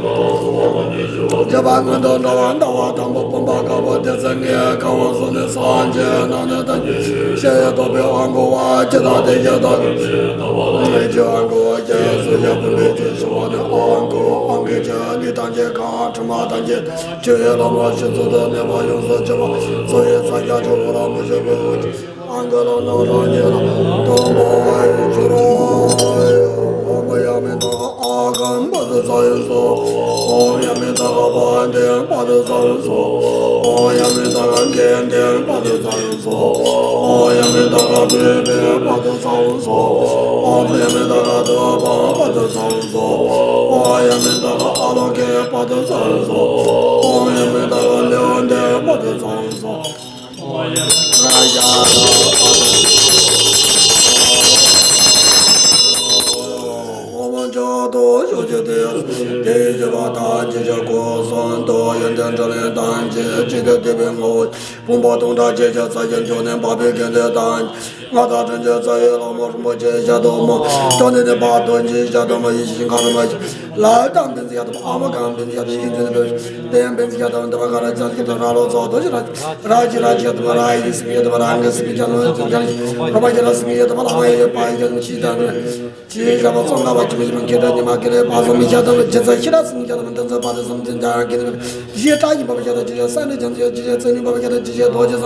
བཞི་པ་སྔོན་དུ་འགྲོ་བ་ཟླ་བ་དང་པོ་བུམ་པ་དཀར་པོ་ཏི་སེ་ལྔའི་ཁ་བ་སོགས་ནས་སངས་རྒྱས་རྣམས་ནི་ཐམས་ཅད་ཤེས་རྟོགས་པའི་དབང་བསྐུར་བ་ཇི་ལྟར་དེ་བཞིན་དུ་མི་བསྐྱོད་དབང་བསྐུར་བ་རྗེས་སུ་ཡི་བུམ་པའི་ཆུ་ཞུ་བ་ནི་དབང་བསྐུར་དབང་གི་ཆུ་ལུས་ཐམས་ཅད་གང་དྲི་མ་ཐམས་ཅད་བྱེ་བའི་ལྷ་མོ་ཞིག་ཚུལ་དུ་གནས་པ་ཡོངས་སུ་གྱུར་པ་སོགས་ཡི་ཕྱག་རྒྱ་ཆེན་པོ་ལ་མོས་ཤིང་གུས་པ་ཆེ། ཨང་ཀི་ལ་ནོ་ར་ཉེ་ལ་སྟོན་པ་ཡི་ཆུ་རོ། ཨོ་མ་ཡ་མི་ད་ག་ཨ་གམ་པ་ཏི་ས་ཡི་སྭཱ་ཧཱ། ཨོ་ཡ་མི་ད་ག་དཔལ་ལྡན་པ་ཏི་ས་ཡི་སྭཱ་ཧཱ། ཨོ་ཡ་མི་ད་ག་དགེ་འདུན་པ་ཏི་ས་ཡི་སྭཱ་ཧཱ། ཨོ་ཡ་མི་ད་ག་བོད་པའི་པ་ཏི་ས་ཡི་སྭཱ་ཧཱ། ཨོ་ཡ་མི་ད་ག་ཐུབ་པ་པ་ཏི་ས་ཡི་སྭཱ་ཧཱ། ཨོ་ཡ་མི་ད་ག་ཨ་ལོ་ཀེ་པ་ཏི་ས་ཡི་སྭཱ་ཧཱ། ཨོ་ཡ་མི་ད་ག་ལེའུ་ལྡན་པ་ཏི་ས་ཡི་སྭཱ་ཧཱ། ཨོ་མ་ཅ་དོ་ཤོ་ཅི་ཏི་ཡ་སུ་ཏི་ཡ་ཇི་བ་ཐ་ཇི་ཇ་ཀོ་སོན་ཏོ་ཡོན་ཏན་དྲ་ལན་ཏན་ཅི་ཅི་ཏི་ཏི་བི་ངོ་བོ་ཕུང་པོ་སྟོང་ཕྲག་ཇི་ཇ་ས་ཡ་འཇོ་ནན་པ་བི་གན་ཏི་ཏན། ང་དང་དྲིན་ཅན་རྩ་བའི་བླ་མ་རིན་པོ་ཆེ་ཞབས་ཏོག་མ། ཏོ་ནི་ནི་པ་དོན་ཆེན་ཞབས་ཏོག་མ། ཡེ་ཤེས་ཀྱི་མཁའ་འགྲོ་མ། ལ་དང་བདེན་ཚིག་ཞབས་ཏོག་མ། ཨ་མ་གང་བདེན་ཚིག་ཞབས་ཏོག་ཡིད་འཛིན་པའི་བདེན་བདེན་ཚིག་ཞབས་ཏོག་འདི་པ་ག་ར་ཅན་ཞབས་ཏོག་ར་ལོ་ཚོ་དོ་ཞི་ར་ར་ཅི་ར་ཅི་ཞབས་ཏོག་མ། ར་ཡི་སིང་ཞབས་ཏོག་མ། རང་གི་སིང་ཞབས་ཏོག་མ། ར་པ་ཞི་ར་སིང་ཞབས་ཏོག་མ། ལ་མ་ཡི་པ་ཡི་ཞབས་ཏོག་མ། ཅི་ཞབས་ཏོག་ཅི་ཞབས་པ་ཙོང་ཁ་པ་ཅི་མ་ཅི་མ་ཁྱེད་དྲ་ཉི་མ་ཁྱེད་ལས་པ་བཟང་མི་ཞབས་ཏོག་མ། ཇི་ཙ་ཤི་ར་སིང་ཞབས་ཏོག་མ། འདི་ཚོ་པ་དེ་བཟང་ཅན་ཅང་ཁྱེད་ནི་ཇི་ཡེ་ཏྲ་ཡི་བ་བ་ཞབས་ཏོག་ཇི་ཡེ་ས་ནི་ཅན་ཇི་ཡེ་ཇི་ཡེ་ཙེ་ནི་བ་བ་ཞབས་ཏོག་ཇི་ཡེ་ས་ནི་ཅན་ཇི་ཡེ་རྡོ་རྗེ་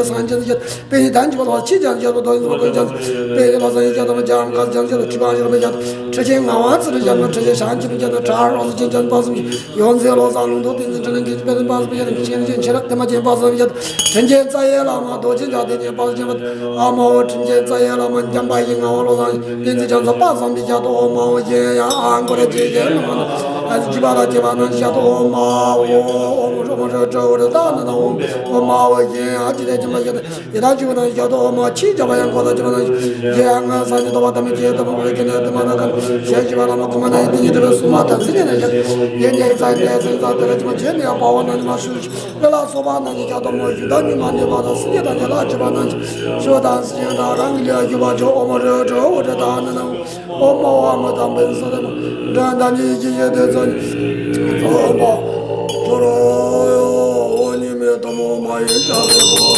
བཟང་ཇི་ཡེ་པེ་ནི་དན་ཇི་བ་ལ་ཆི་ཅན་ཇི་ཡེ་རྡོ་རྗེ་བཟང་རྡོ་ཅན་པེ་ནི་བ་བཟང་ཡེ་ཞབས་ཏོག་མ། ཇམ་ཁ་ཅན་ཇི་ཡེ་ཁྲི་བ་ཞབས་ཏོག་མ། ཁྲི་ཆེན་ངག་དབང་ཚུལ་ཁྲིམས་ཞབས་ཏོག་མ། ཁྲི་ཆེན་ཞང་ཁྱི་མི་ཞབས་ཏོག་མ། གྲྭ་རོ་སི་ཅན་ཇན་པ་སུམ་ཡོན་ཚེ་ལོ་བཟང་ལུང་རྟོགས་བསྟན་འཛིན་འཕྲིན་ལས་མཁན་པེ་ནི་པ་སུམ་ཡོན་ཁྱེད་ཆེན་ཆེན་ཆེ་རབ་དེ་མ་ཅན་པ་སུམ་ཡོན། དྲིན་ཅན་རྩ་བའི་བླ་མ་རྡོ་རྗེ་འཆང་དེ་ཉིད་པར་བྱེད་པ། ཨ་མ་འོ། དྲིན་ཅན་རྩ་བའི་བླ་མ་འཇམ་དཔལ་གྱི་ངག་དབང་བློ་བཟང་བསྟན་འཛིན་རྒྱ་མཚོ་དཔག་བསམ་པའི་ཞབས་ཏོག་འོ་མ་འོ། གཞན་ཡང་ཨ་འཁོར་རྗེ་བཞི་ནི་མ་ན་ཨ་ཙི་བྱིས་པ་ལ་སྐྱེས་པ་རྣམས་ཞབས་ཏོག་འོ་མ་འོ། འོ་མ་རོ་མ་རོ་དྲི་བ་རེ་ད་ན་ན་འོ་མ་འོ། གཞན་ཡང་ཅི་ལས་སྦྱིན་པ་ཞབས་ཏོག་ཡི་དྭགས་སྐྱེས་བུ་རྣམས་ཞབས་ཏོག་འོ་མ། ཕྱིས་སྐྱེས་པ་ཡང་འཁོར་དང་བྱིས་པ་རྣམས་གཞན་ཡང་ངན་སོང་ཉིད་རྟོགས་པ་དམ་པའི་ཆོས་དང་མ་བུ་རེ་ཀུན་ནས་དུ་མ་ན་ཁམས་གཞན་བྱིས་པ་བླ་མ་གོང་མ་ན་ཡི་དེ་ཉིད་སྒྲུབ་པའི་སྲུང་མ་དམ་ཚིག་ཉེ་ནས་ཞབས་ཡེ་ཉེ་ས་ཉེ་སེང་ས་དེ་ལ་སྦྱིན་པ་བྱས་ནས་དཔའ་བོ་རྣམས་ཉི་མ་ཤུགས་ཤིག་ཀུན་ལ་སོགས་པ་རྣམས་ཀྱི་ཞབས་ཏོག་མ། ཞུ་དག་སྙིགས་མ་ནུས་པ་དང་སྲིད་ཞི་དང་ཉེ་ལ་སྐྱེས་པ་རྣམས་ཀྱི་ཞུ་དང་སྲིད་ཞི་དང་རང་གི་ལུས་ཞུ་བ་ཆོག་འོ་མ་རོ་དྲི་བ་འོ་དྲི་དང་ནི་ནང་འོ་མ་འོ་མ་དང་པོའི་སོ་དེ་མ་འདྲ་འདྲ་ཉིད་ཀྱི་ཞེ་དེ་ཚོ་ཚོགས་པ་ཐོ་རོ་འོ་ཉི་མའི་ཐུན་མོང་མ་ཡིན་ཅང་དེ་ཚོ་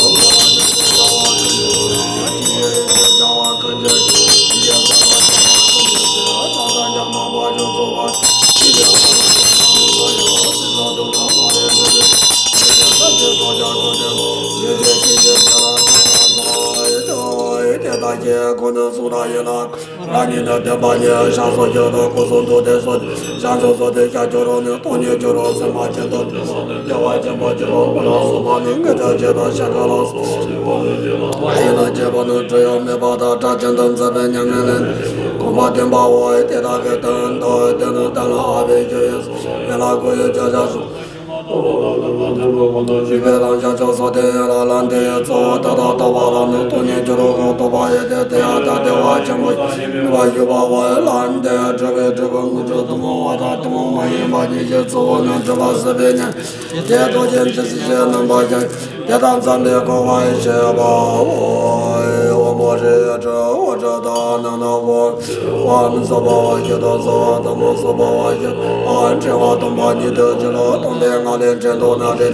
དེ་དག་གི་སྒོ་ནས་གསུང་ར་ཡིན་ལ། རང་ཉིད་ནི་བདེན་པ་ཉིད་ཤ་སོགས་ཀྱི་དང་སྐུ་གསུང་ཐུགས་ཏེ་སོགས་ཤ་ཚུ་སོགས་ཏེ་ཤ་སྐྱུ་རུ་ནི་སྟོང་ཉིད་སྐྱུ་རུ་སེམས་མ་བཅིངས་ཏོ། བདེ་བ་ཆེན་པོ་སྐྱུ་རུ་སྐུ་ལ་སོགས་པ་ནི་ངེས་དོན་ཆེ་དང་ཤ་ཁ་ལ་སོགས་ཡིན་ལ། སྐྱེས་པ་ནི་འཁྲུལ་ཡང་མེད་པ་དང་སྒྲ་གཅན་དུ་འཛིན་པའི་མྱ་ངན་ལས་གོམས་པ་བདེན་པའོ། དེ་དག་གི་དོན་དུ་དེ་ནི་གཏན་ལ་དབབ་པའི་རྒྱུ་ཡིན་སོགས་མེད་ལ་གོ་ཡི་བརྗོད་བྱ་གསུངས། ཞུས་པའི་ལམ་བྱང་ཆུབ་སོགས་དེ་ཡན་ལག་ལམ་དེའི་གཙོ་བོ་དེ་དག་རྟོགས་པ་ལ་ནི་སྟོང་ཉིད་སྐྱུ་རུ་གང་རྟོགས་པ་ཡོད་དེ། དེ་ཡང་ད་བདེ་བ་ཆེན་པོ་ཞིག་ནུས་པ་ཞུགས་པའོ། ལམ་དེ་སྒྲུབ་པའི་སྒྲུབ་པའི་དངོས་གྲུབ་ཐུན་མོང་བ་དང་ཐུན་མོང་མ་ཡིན་པ་གཉིས་ཀྱི་གཙོ་བོ་ནི་སྒྲུབ་པ་སྲིད་པའི་ཉན་ཐོས་རྡོ་རྗེ་འཆི་སྲིད་ཞི་རྣམ་པ་ཀྱང་དེ་དང་འཛོམས་པའི་གོ་བ་ཞེས་པའོ། འོ་མ་རེ་ཡ་དྲི་འོ་དྲི་དང་ནང་ན་འོ། འོ་མི་སོགས་པ་བ་ཞིག་དང་སོགས་པ་དང་མ་སོགས་པ་བ་ཞིག་ཨ་ཕྲེང་བ་སྟོང་པ་ཉིད་དུ་ཕྱི་ལོགས་སྟོང་པའི་ངང་ལས་འདྲེན་དོ་ན་རེ་ཏེ།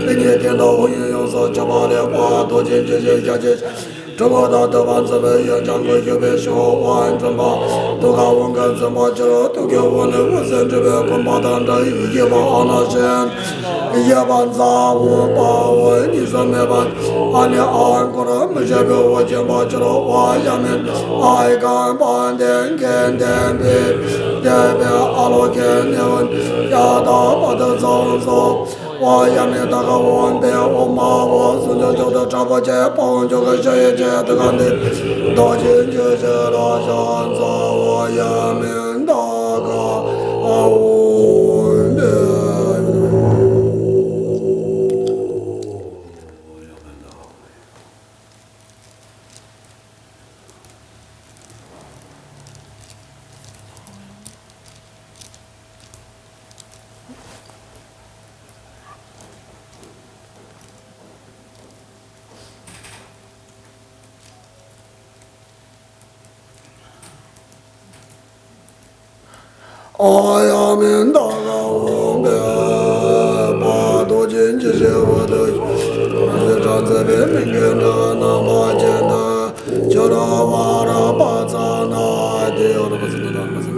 དེ་ཉིད་དེ་དག་དབང་ཡོད་ཡོངས་སུ་གྱུར་པ་ལས་འོ་རྡོ་རྗེ་འཆི་སྲིད་ཞི་བྱེད་ཅིང་གྲུབ་པ་དང་ཐོབ་པ་འཛིན་པའི་ཡོན་ཏན་ཀུན་ཞུགས་པའི་ཞུ་འོ་འགྲིམ་པ་ཐུགས་ཀར་འོ་འགན་འཛིན་པ་ཕྱི་ལོགས་སྟོང་གི་འོ་ནི་འོད་ཟེར་འཕྲོས་པའི་གོམ་པ་དང་འདྲ་བའི་ཡེ་ཤེས་པ་ཨ་ན་ཤེས། ཡེ་བ་མཛའ་བོ་དཔའ་བོ་གཉིས་སུ་མེད་པ། ཨ་ནི་ཨ་འཁོར་མི་ཤེས་པའི་འོ་ཆེན་པོ་ཕྱི་ལོགས་འོ་ཡ་མེད་ཨའི་ཀ་པ་དན་གན་དན་པའི་དེ་པའི་ཨ་ལོ་གན་ནེ་འོ་ཡ་ད་པ་ད་ཚ་འོ་ཚོ་འོ་ཡ་མེད་ད་ག་འོ་པའི་འོ་མ་འོ་སུ་འཇོག་འཇོག་ཏུ་དྲག་པོ་ཆེ་དཔའ་བོ་འཇོག་གི་ཤ་ཡེ་ཆེ་ད་ག་འདི་རྡོ་རྗེ་འཆི་སྲིད་ར་ཤ་མཛའ་འོ་ཡ་མེད་ད་ག་འོ་པའི། ཨ་ཡ་མེད་ད་ག་འོ་པའི་པ་རྡོ་རྗེ་འཆི་སྲིད་འོ་དུ་ཞུ་རྡོ་རྗེ་དྲག་མཛད་པའི་མི་མགོན་དྲག་རྣམ་པ་ཅན་དུ་གྱུར་པར་པ་ཙ་ན་དེ་འོ་ར་པ་ཙ་ན་དང་པ་ཙ་ན།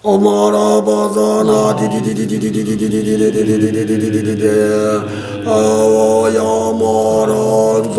ཨོཾ་ཨ་ར་པ་ཙ་ན་དྷཱིཿ་དྷཱིཿ་དྷཱིཿ་དྷཱིཿ་དྷཱིཿ་དྷཱིཿ་དྷཱིཿ་དྷཱིཿ་དྷཱིཿ་དྷཱིཿ་དྷཱིཿ་དྷཱིཿ་ཨ་ཝ་ཡ་མ་ར་ཛ།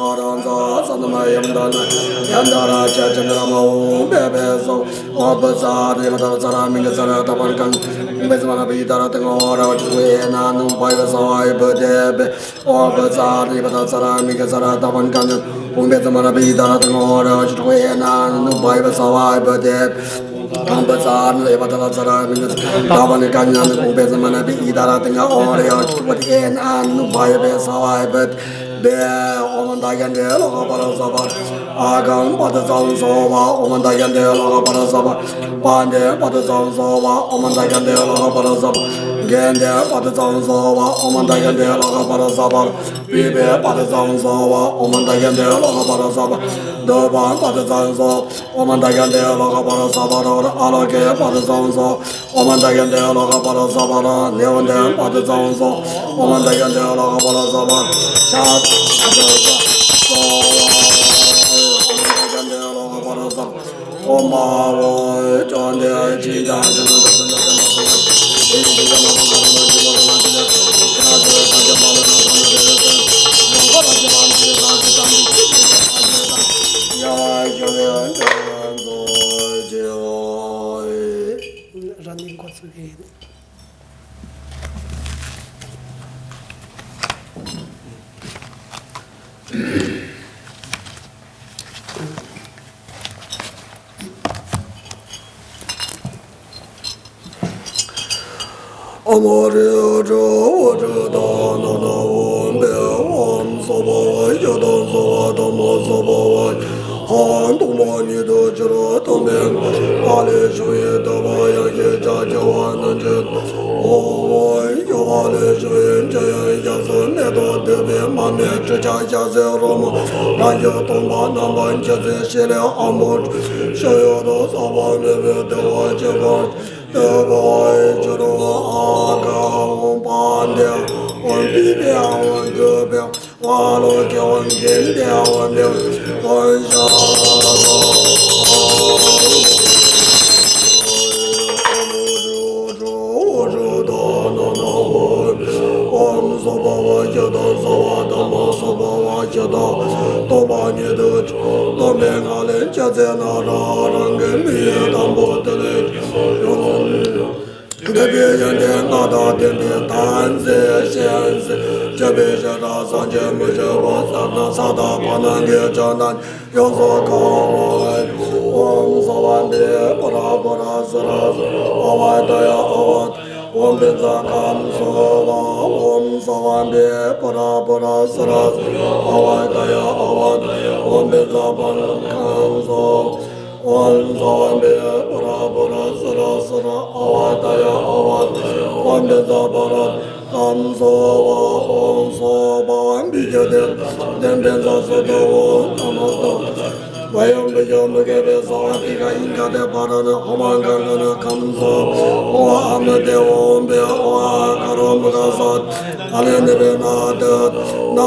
ཨོ་རོ་ཛ་ས་ན་མ་ཡམ་དཱ་ན་ཡན་དཱ་ར་ཅ་ཅན་དཱ་ར་མ་ཨོཾ་བེ་བེ་སྭཱ་ཧཱ། ཨོཾ་བཛྲ་ནི་པ་ཏ་ཙ་ར་མི་ག་ཙ་ར་ཏ་པ་ན་ཀ་ཉ་ཨོཾ་བེ་ཛ་མ་ན་པ་ཨི་དཱ་ར་ཏི་ང་ཨོ་ར་བ་ཅ་ཏུ་ཡེ་ན་ནུ་བྷ་ཡ་སྭཱ་ཧཱ་བྷ་དེ་བེ། ཨོཾ་བཛྲ་ནི་པ་ཏ་ཙ་ར་མི་ག་ཙ་ར་ཏ་པ་ན་ཀ་ཉ་ཨོཾ་བེ་ཛ་མ་ན་པ་ཨི་དཱ་ར་ཏི་ང་ཨོ་ར་བ་ཅ་ཏུ་ཡེ་ན་ནུ་བྷ་ཡ་སྭཱ་ཧཱ་བྷ་དེ་བེ། ཨོཾ་བཛྲ་ནི་པ་ཏ་ཙ་ར་མི་ག་ཙ་ར་ཏ་པ་ན་ཀ་ཉ་ཨོཾ་བེ་ཛ་མ་ན་པ་ཨི་དཱ་ར་ཏི་ང་ཨོ་ར་བ་ཅ་ཏུ་ཡེ་ན་ནུ་བྷ་ཡ་སྭཱ་ཧཱ་བྷ་དེ་བེ། ཨོཾ་དྷ་ཡ་ཏེ་ལོ་ཀ་པ་ལ་ས་བ། ཨ་གམ་པ་ཏ་ཙ་ཧཱུྃ་སྭཱ་ཧཱ། ཨོཾ་དྷ་ཡ་ཏེ་ལོ་ཀ་པ་ལ་ས་བ། པཱ་ཏེ་པ་ཏ་ཙ་ཧཱུྃ་སྭཱ་ཧཱ། ཨོཾ་དྷ་ཡ་ཏེ་ལོ་ཀ་པ་ལ་ས་བ། གན་དེ་པ་དེ་ཚང་སོ་བ་ཨོ་མ་ད་གན་དེ་ལོ་ཀ་པ་ར་ས་པ་ར། པི་པེ་པ་དེ་ཚང་སོ་བ་ཨོ་མ་ད་གན་དེ་ལོ་ཀ་པ་ར་ས་པ་ར། དོ་པ་པ་དེ་ཚང་སོ་ཨོ་མ་ད་གན་དེ་ལོ་ཀ་པ་ར་ས་པ་ར། ཨ་ལོ་ཀེ་པ་དེ་ཚང་སོ་ཨོ་མ་ད་གན་དེ་ལོ་ཀ་པ་ར་ས་པ་ར། ནེ་ཝ་དེ་པ་དེ་ཚང་སོ་ཨོ་མ་ད་གན་དེ་ལོ་ཀ་པ་ར་ས་པ་ར། ཤ་ཨ་དེ་ཚང་སོ་བ་ཨོ་མ་ད་གན་དེ་ལོ་ཀ་པ་ར་ས་པ་ར། ཨོ་མ་ཨོ་ཅོ་འདི་ཅི་འདྲ་ཞིག་ན་འདྲ་འདྲ་འདྲ་འདྲ་འདྲ་འདྲ་འདྲ་འདྲ་འདྲ་འདྲ་འདྲ། རང་ཉིད་འགོ་ཚུགས་ཀྱི་ཡིན། ཨ་མ་རི་ཨ་དྲ་བ་དྲ་ད་ན་ན་ཝམ་བེ་ཝམ་སོ་བ་བ་ཡ་དང་སོ་བ་དང་མ་སོ་བ་བ་ཧ་སྟོང་པ་ཉིད་དུ་ཅི་རུ་སྟོན་པའི་ཨ་ལས་བྱུང་བའི་བསྟོད་པ་ཡང་ཞེས་བྱ་བྱ་བ་རྣམས་ཀྱི་ཨོ་ཝ་ཡོ་ཨ་ལས་བྱུང་བའི་འཇམ་དབྱངས་རྒྱ་མཚོ་མེ་ཏོག་བདུག་པའི་མར་མེ་ཁྲི་ཕྲག་ཞགས་ཟེར་རོ་མ་རང་རྒྱལ་སྟོང་པ་རྣམ་པར་འབྱེད་མཛད་ཞི་ལྷའི་ཨ་མོ་ཤོ་ཡོ་དང་ས་བ་མེ་བོ་བདེ་བ་ཅན་པ་བདེ་བ་ཡི་ཆོས་རོ་ཨ་ག་འོང་པ་འདི་འོང་པི་པེ་འོང་བདུག་པེ། ཝ་ལོ་ཀེ་ཝན་གན་ཏེ་ཝན་ཏེ་ཝན་ཤ་ལོ། ཨོམ་སོ་པ་བ་ཤ་དང་སོ་བ་དང་མ་སོ་པ་བ་ཤ་དང་སྟོང་པ་ཉིད་དུ་སྟོན་པའི་ངང་ལས་ཅི་མཛད་ན་རང་རང་གི་མིང་ཡི་དང་པོ་དེ་ལས་ཡོངས་སུ། འདོད་པའི་ཡོན་ཏན་ལྔ་དང་ལྡན་པའི་དམ་ཚིག་ཞིང་སྐྱོབ་པའི་བྱེ་བྲག་སངས་རྒྱས་མི་བསྐྱོད་པ་ས་དང་ས་དང་པ་ནང་གི་ཕྱོགས་རྣམས་ཡོངས་སུ་གང་བ། ཨོམ་སྭ་བ་ཏི་པུ་ར་པུ་ར་སུ་ར་སུ་ཨ་བ་ཏ་ཡ་ཨ་བ་ཏ། ཨོམ་བཛྲ་ཁཾ་སྭ་བ། ཨོམ་སྭ་བ་ཏི་པུ་ར་པུ་ར་སུ་ར་སུ་ཨ་བ་ཏ་ཡ་ཨ་བ་ཏ། ཨོམ་བཛྲ་པཱ་ལི་ཁཾ་སྭ་བ། ཨོམ་སྭ་བ་ཏི་པུ་ར་པུ་ར་སུ་ར་སུ་ར་ཨ་བ་ཏ་ཡ་ཨ་བ་ཏ། ཨོམ་བཛྲ་པཱ་ལི་ཁཾ་སྭ་བ། ཨོམ་སྭ་བ་བི་ཇ་ཏི་ཏེ་བཛྲ་སུ་ཏོ་ཨོ་ན་མོ་ཏོ། བ་ཡོམ་བི་ཇོ་མུ་ཁེ་བེ་སྭ་བ་ཏི་ཀ་ཨིན་ཀ་ཏེ་པ་ར་ན་ཨོ་མ་ག་ན་ན་ཁཾ་སྭ་བ། ཨོ་ཨ་མི་ཏེ་ཨོམ་བེ་ཨོ་ཨ་ཀ་རོ་མུ་ཁ་སྭ་ཨ་ལེ་ནི་བེ་ན་ཏེ་ན་ཨ་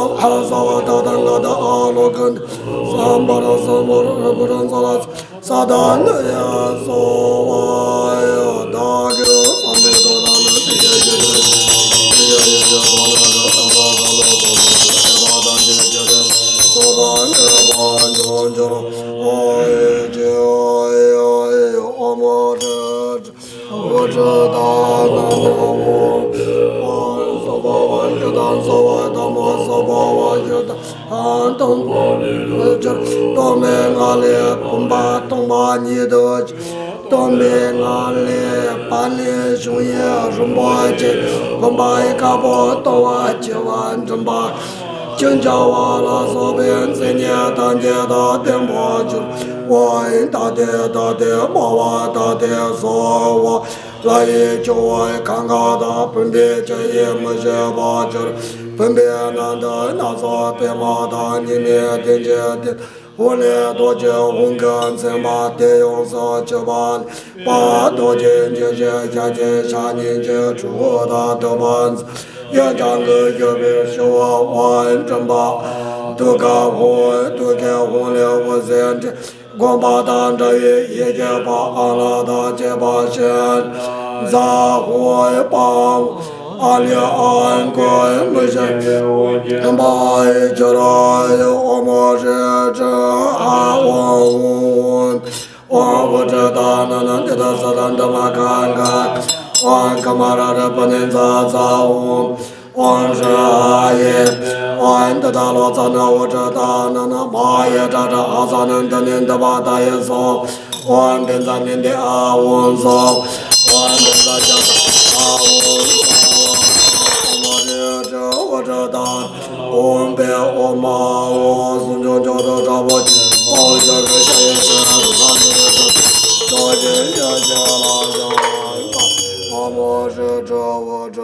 སྭ་བ་ཏ་ཏ་ང་ཏ་ཨ་ལོ་ཀ་ན་སམ་བ་ར་སམ་བ་ར་པུ་ར་ཛ་ར། ས་ཏ་ནི་ཡ་སྭ་བ་ཡ། བདག་གིས་བསམ་པའི་དོན་དག་ནི་སྲིད་པའི་རྒྱུ་ནི་སྲིད་པའི་ཡུལ་གྱི་དོན་དག་ནི་དམ་པ་དང་ལོག་པ་མ་ཡིན་པའི་ཐམས་ཅད་ཀྱི་རེ་ཐོབ་པ་ཉེས་པ་འཇོམས་འགྱུར་བ་ཡི་ཆོས་ཨོ་མ་ཧྲི་ཨོ་ཧྲི་ཏ་ན་ན་ཧོ། ཨོ་སྭ་བ་བ་ཤུ་དང་སྭ་བ་དྷ་མ་སྭ་བ་བ་ཤུ་དང་། སྟོང་པ་ཉིད་དུ་སྟོན་པའི་ངང་ལས་བུམ་པ་སྟོང་པ་ཉིད་དུ་སྟོན་པའི་ངང་ལས་པཱ་ལི་གཞུང་ཡིག་རིན་པོ་ཆེ་བུམ་པ་ཡི་དཀར་པོ་ལྟ་བ་བྱེ་བ་འབྱིན་པ་ཅི་འཆང་བ་ལ་སོགས་པའི་མཚན་ཉིད་ཐམས་ཅད་དང་ལྡན་པར་གྱུར་པ་ཡི། ད་ལྟའི་ད་ལྟའི་སྨྲ་བ་ད་ལྟའི་གསོལ་བ། ལྷ་ཡི་ཆོས་འཁོར་གང་ག་དང་བུམ་པའི་ཆོས་ཡིན་མི་ཤེས་པར་གྱུར། བུམ་པའི་ནང་དུ་སྣ་ཚོགས་པདྨ་དང་ཉི་མའི་གདན་གྱི་སྟེང་དུ་འོག་ལས་རྡོ་རྗེ་ཧཱུྃ་གི་མཚན་པ་དེ་ཡོངས་སུ་གཅོད་པ་ལས་པ་རྡོ་རྗེ་འཇིགས་བྱེད་ཤཱཀྱའི་ཞལ་གཉིས་ཀྱི་དྲུང་དུ་ཐུབ་པ་མཛད། གཡས་བརྐྱང་གི་ཞབས་པད་ཞི་བ་འོད་མགྲིན་པ། ཐུགས་ཀའི་ཧཱུྃ། ཐུགས་ཀའི་ཧཱུྃ་ལས་འོད་ཟེར་འཕྲོས། དགོངས་པ་དང་འདྲ་བའི་ཡི་གེ་པ་ཨ་ལ་དང་བཅས་པ་བཞིན་ཛཿཧཱུྃ་པཱ་ཨཱ་ལི་ཨཱཿཧཱུྃ་མི་ཤེས་པའི་འོད་ཀྱི་ཨ་ཨཱཿཧཱུྃ་ཨོཾ་ཧྲཱིཿཧཱུྃ་ཨོཾ་ཧྲཱིཿཧཱུྃ་ཨོཾ་ཨུ་ཏྲ་ད་ན་ན་ཏི་ཏ་ས་ཏ་དྷརྨ་ཀ་ཀ་ཨོཾ་ཀ་མ་ལ་པ་ཎི་ཛཿཛཿཧཱུྃ། ཨོཾ་ཧྲཱིཿཧཱུྃ། ཨོཾ་ཏི་ཏ་ལོ་ཙ་ན་ཨུ་ཏྲ་ད་ན་ན་མ་ཧཱ་ཡེ་ཏྲ་ཏྲ་ཨ་ཙ་ན་ཏ་ནི་ཏ་པ་ཏ་ཡེ་སྭཱ་ཧཱ། ཨོཾ་བཛྲ་ནི་དྷཱིཿཧཱུྃ་སྭཱ་ཧཱ། ཨོཾ་བཛྲ་ཛྙཱ་ཏ་ཧཱུྃ་སྭཱ་ཧཱ། ཨོཾ་ཨ་རི་ཏྲ་ཨུ་ཏྲ་ད། ཨོཾ་པེ་ཨོཾ་མ་ཨོཾ་གསུང་ཆོས་མཆོག་ཏུ་གྲགས་པ་ཅན། ཨོཾ་ཤཱཀྱ་ཤཱཀྱའི་ཆོས་ཡང་དུ་ཁ་ནས་ཐོས། ཏོ་ཅན་ཤཱཀྱ་ལ་ཞབས་ཨོཾ་ཨ་རི་ཏྲ་ཨུ་ཏྲ།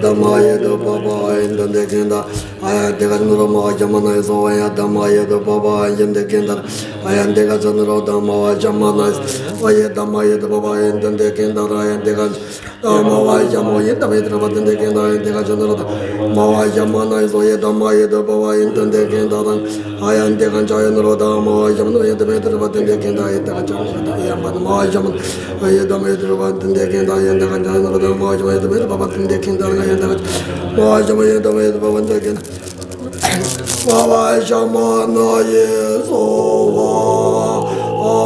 ཡེ་དྷརྨཱ་ཡེ་དྷུ་པ་བྷ་ཨ་ཡེ་དྷཱ་ནི་དེ་ཀེ་ད་ཨ་ཡ་དེ་ཀ་ནི་རོ་མ་ཝ་ཛ་མ་ན་ཡེ་སྭཱ་ཧཱ། ཡེ་དྷརྨཱ་ཡེ་དྷུ་པ་བྷ་ཨ་ཡེ་དྷཱ་ནི་དེ་ཀེ་ད་ཨ་ཡ་དེ་ཀ་ཛ་ནི་རོ་དྷརྨཱ་ཝ་ཛ་མ་ན་ཡེ་སྭཱ་ཧཱ། ཡེ་དྷརྨཱ་ཡེ་དྷུ་པ་བྷ་ཨ་ཡེ་དྷཱ་ནི་དེ་ཀེ་ད་ཨ་ཡ་དེ་ཀ་ཨ་མ་ཝ་ཛ་མ་ཡེ་དྷརྨཱ་ཡེ་དྷུ་པ་དྷཱ་ནི་དེ་ཀེ་ད་ཨ་ཡ་དེ་ཀ་ཛ་ནི་རོ་དྷརྨཱ་ཝ་ཛ་མ་ན་ཡེ་སྭཱ་ཧཱ། ཡེ་དྷརྨཱ་ཡེ་དྷུ་པ་བྷ་ཨ་ཡེ་དྷཱ་ནི་དེ་ཀེ་ད་ཨ་ཡ་དེ་ཀ་ཛ་ཡེ་ནི་རོ་དྷརྨཱ་ཝ་ཛ་མ་ན་ཡེ་དྷརྨཱ་ཡེ་དྷུ་པ་དྷཱ་ནི་དེ་ཀེ་ད་ཨ་ཡ་དེ་ཀ་ཛ་ནི་རོ་དྷརྨཱ་ཝ་ཛ་མ་ན་ཡེ་དྷརྨཱ་ཡེ་དྷུ་པ་དྷཱ་ནི་དེ་ཀེ་ད་ཨ་ཡ་དེ་ཀ་ཛ་ནི་རོ་དྷརྨཱ་ཝ་ཛ་མ་ཡེ་དྷརྨཱ་ཡེ་དྷུ་པ་དྷཱ་ནི་དེ་ཀེ་ད་ཨ་ཡ་དེ་ཀ་ཛ་ནི་རོ་དྷརྨཱ་ཝ་ཛ་མ་ཡེ་དྷརྨཱ་ཡེ་དྷུ་པ་དྷཱ་ནི་དེ་ཀེ་ད་ཨ་ཝ་ཛ་མ་ན་ཡེ་སྭཱ་ཧཱ། ཨ་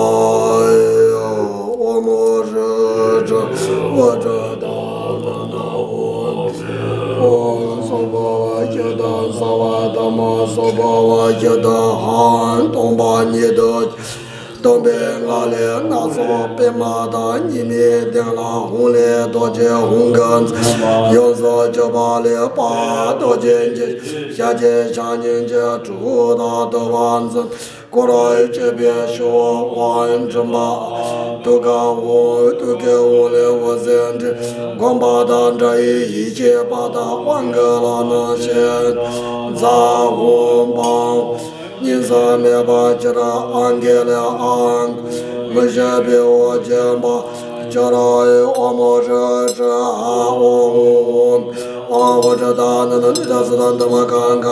ཡ་ཨོ་མོ་ཧྲཱིཿ་ཧྲཱིཿ་ཨོ་ཏྲ་ཏ་ན་ན་ཨོ། ཨོ་སྭ་བྷཱ་ཝ་ཁྱད་དང་སྭ་བྷཱ་ཐ་མ་སྭ་བྷཱ་ཝ་ཁྱད་དང་ཧཱུྃ་སྟོང་པ་ཉིད་དུ། སྟོན་པའི་ངག་ལས་སྣ་ཚོགས་པདྨ་དང་། ཉི་མའི་གདན་ལ་ཧཱུྃ་ལས་རྡོ་རྗེ་ཧཱུྃ་གི་མཚན། ཡོངས་སུ་གྱུར་པ་ལེགས་པ་རྡོ་རྗེ་འཆང་། ཤཱཀྱའི་ཕྱག་གཉིས་ཀྱིས་གྲུབ་པ་དང་བསྟོད་པར་མཛོད། སྐུ་རབ་བརྒྱ་པའི་ཞབས་པད་དབང་འབྲིང་པ། ཐུགས་ཀའི་དབང་ཐུགས་ཀའི་དབང་ལས་འོད་ཟེར་འཕྲོས། དགོངས་པ་དང་འདྲ་བའི་ཡེ་ཤེས་པ་དང་། དབང་གི་ལྷ་རྣམས་ཞལ་གཟིགས། ཧཱུྃ་འབུམ་གཉིས་སུ་མེད་པ་ཅི་རིགས་ཨང་ཀི་ལས་ཨང་། མི་ཤེས་པའི་འོད་ཆེན་པོ་ཅི་རིགས་ཨེ། ཨོ་མོ་ཧྲཱིཿ་ཧྲཱིཿ་ཧ་ཨོ་ཧཱུྃ་ཧཱུྃ། ཨོ་ཨུ་ཏྲ་ཏ་ན་ན་ནི་ཏ་སུ་ཏ་ན་དྷརྨ་ཀ་ཀ་ཀ།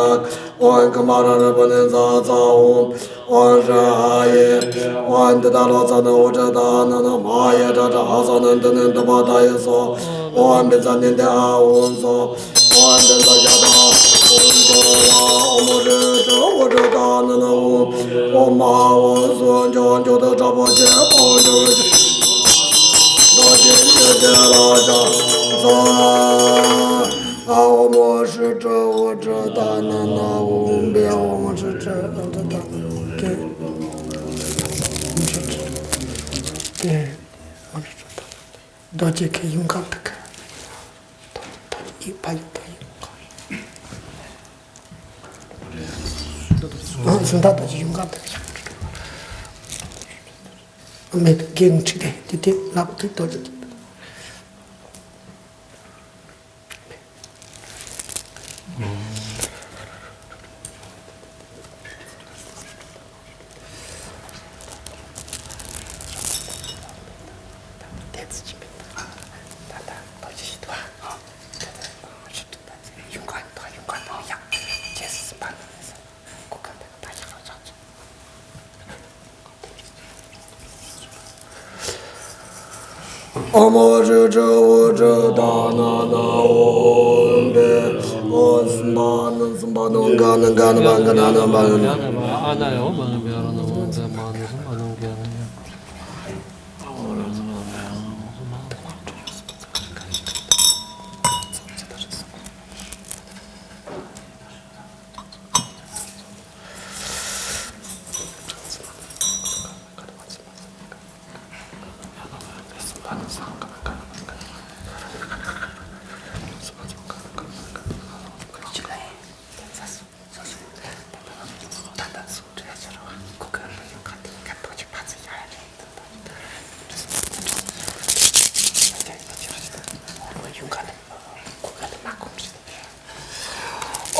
ཨོ་ཀུ་མཱ་ར་རཱ་པ་ཎི་ཙ་ཙ་ཧཱུྃ། ཨོཾ་ཧྲཱ་ཧཱ་ཡེ། ཨོཾ་ཏི་ཏཱ་ལོ་ཙཱ་ན་ཨུ་ཏྲ་ཏཱ་ན་ན་མ་ཧཱ་ཡེ་ཏྲ་ཏྲ་ཧ་ས་ན་ཏི་ནི་ཏི་པ་ཏཱ་ཡེ་སྭཱ་ཧཱ། ཨོཾ་བི་ཛ་ནི་ཏི་ཨ་ཧུ་སྭཱ་ཧཱ། ཨོཾ་བི་ཛ་ཡ་ཏཱ་ཨ་ཧུ་སྭཱ་ཧཱ། ཨོཾ་རེ་ཏྲ་ཨུ་ཏྲ་ཏཱ་ན་ན་ཨོཾ། ཨོཾ་ཨ་ཧུ་སྭཱ་ཧཱ། མཆོག་ཏུ་དྲག་པོ་ཆེ་ཨོཾ་ཇོ་བོ་ཆེ། རྡོ་རྗེ་ཆོས་ཀྱི་རྒྱལ་ལ་ཕྱག་འཚལ། ཨོཾ་ཧྲཱིཿ་ཨུ་ཏྲ་ཏཱ་ན་ན་ཨོཾ་བི། ཨོཾ་ཧྲཱིཿ་ཨུ་ཏྲ་ཏཱ་ན་ན་ཨོཾ་བི། ཨོཾ་ཧྲཱིཿ་ཨུ་ཏྲ་ཏཱ་ན་ན། རྡོ་རྗེ་གི་ཡུངས་ཀར་འདི་ག་ཡིག་ཕ་ཡུལ་དང་ཡུངས་ཀར། ཨ་གཟུངས་ཐག་རྡོ་རྗེ་ཡུངས་ཀར་འདི་ག་ཡིག་མེད་དུ་འགན་འཁྲི་དེ་དེ་དེ་ལག་དེ་རྡོ་རྗེ། ཨོཾ་ཧྲཱིཿ་ཨུ་ཏྲ་ཏཱ་ན་ན་ཨོཾ་བི། ཨོཾ་སུམ་པ་ན་སུམ་པ་ན་ག་ན་ག་ན་བ་ག་ན་ན་བ།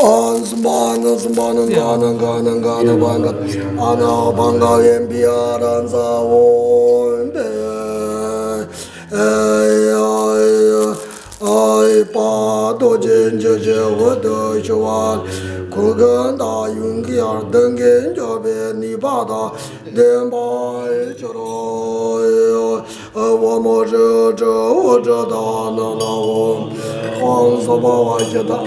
ཨོཾ་སུམ་པ་ན་སུམ་པ་ན་ག་ན་ག་ན་ག་ན་བ་ག་ཨ་ན་བ་ག་ཨེ་བི་ཨ་ར་ཛ་ཨོཾ་བི། ཨེ་ཡ་ཨེ་ཡ་ཨེ་པ། རྡོ་རྗེ་འཆང་ཆེན་འོད་དུ་ཞུ་བ། གུར་གུམ་དང་ཡུངས་ཀར་གདུང་གིས་འཇུག་པའི་ནུས་པ་དང་ལྡན་པར་གྱུར་ཅིག། ཨོཾ་ཧྲཱིཿ་ཨུ་ཏྲ་ཏཱ་ན་ན་ཨོཾ། ཨོཾ་སྭ་བྷཱ་ཝ་ཤུདྡྷ།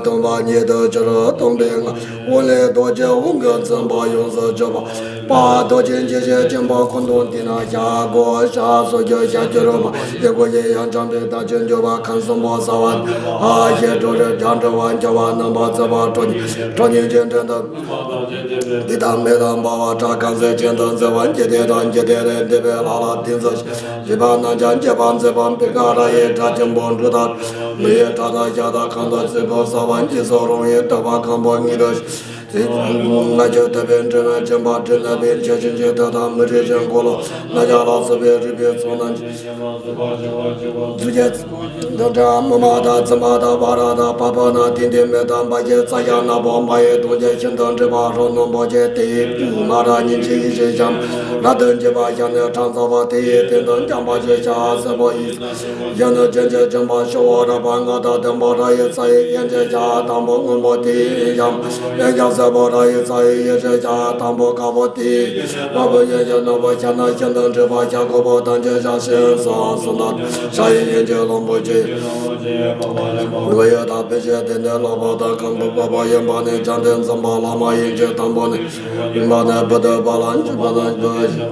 སྟོང་པ་ཉིད་དུ་གྱུར། སྟོང་པའི་ངང་ལས་རྡོ་རྗེ་དབང་གིས་མཚན་པ་ཡོངས་སུ་གྱུར་པ། པ། རྡོ་རྗེ་འཆང་ཆེན་བྱིན་པ་ཁོང་དུ་བསྡུས་ན་ཞབས་སྒོ་ཞབས་སོར་གྱུར། ཞབས་ཀྱུ་རོལ་པ་ཡི་གུ་ཡིས་ཡང་དག་པའི་བདག་ཅན་གྱུར་པ། ཁམས་གསུམ་པོ་གསལ་བ་ནས། ཨ་ཞེས་འགྲོ་རིགས་བརྒྱད་འགྲོ་བ་འཁྱམས་པ་རྣམ་པར་འཚེ་བ་ཁྲོ་གཉེར་ཁྲོ་གཉེར་ཅན་འདྲེན་དང་། སྡིག་དང་མི་དང་འབར་བ་ཁྲག་གང་ཟད་གཅིན་དང་གཟེར་བ་འགྱེད་དེ་དང་འགྱེད་དེ་ལས་འདས་པའི་ལྷ་ལ་བརྟེན་ཚུལ། བཞི་པ་རྣམ་སྦྱར་འགྱེད་པ་མཛད་པ་པི་ཀ་ར་ཡི་སྒྲ་ཆེན་པོ་འབྲུག་ལྟར། མི་ཡི་ཁྲག་དང་ཞག་དང་གང་དང་སྲིན་པོ་གསོད་པ་འཇིགས་སུ་རུང་བའི་བདུད་པ་ཁམ་བུ་ཉིད་དུ། ལྔ་བཅུ་ཐུབ་པའི་དྲི་མས་བཅིངས་པ་དྲི་ལན་པའི་མཆེ་བཞིན་གྱི་མཐུ་དང་མི་རིགས་ཤིང་འཁོར་ལོ་རྣམ་དག་ལ་སོགས་པའི་རིག་པའི་ཚོགས་རྣམས་ཀྱིས། གཟུགས་ཅན་དང་འདྲ་མུ་མ་དང་ཙི་མ་དང་བ་ར་དང་བ་ཕ་ན་དེ་འདི་མེ་དང་འབའ་ཞིག་རྩ་ཞག་ནག་པོ་མ་ཡི་དུང་ཅན་ཤིང་དང་འབྲས་བུ་རོ་སྣུམ་པོ་ཆེ་དེ་ཡི་མ་ར་ཉིན་གཅིག་ཡེ་ཤེས་ཤམ་ར་དང་བཅས་པ་ཞག་ནི་ཁྲག་འཛག་པ་དེ་ཡི་སྟེང་དུ་འཁྱམས་པ་ཞིག་ཤ་སེར་པོ་ཡི་ཡང་ནི་ཅན་ཅན་ཅན་པ་ཤོ་བོ་ར་པ་ང་དང་ལྡན་པ་ར་ཡི་རྩ་ཡི་ཡན་ཆད་ཞག་དང་པོ་སྔོན་པོ་དེ་ཡི་ཡང་ཡང་ཞག་སེར་པོ་ར་ཡི་རྩ་ཡི་ཡེ་ཤེས་ཞག་དང་པོ་དཀར་པོ་དེ་ཡི་ལྷ་བུ་ཡན་ཆད་ནག་པོ་ཤ་ནག་ཤིང་དང་འབྲས་བུ་ཤ་ཀོ་བོ་དང་ཅན་ཞག་ཤིང་སོགས་སུ་ན་ཤ་ཡི་ཡན་ཆད་ལོང་པོ་ཆེ། ལོ་ཡི་དང་ཕལ་ཆེར་དེ་ནས་ལྷག་པ་དང་ཁམས་ཕུ་པ་པ་ཡན་པ་ནས་བྱང་དེ་འཛིན་པ་ལྷག་མ་ཡན་ཆད་དང་པོ་ནས། ཡིན་པ་ནས་བུ་དུ་བ་ལ་འཇུག་པ་ན་འཇུག་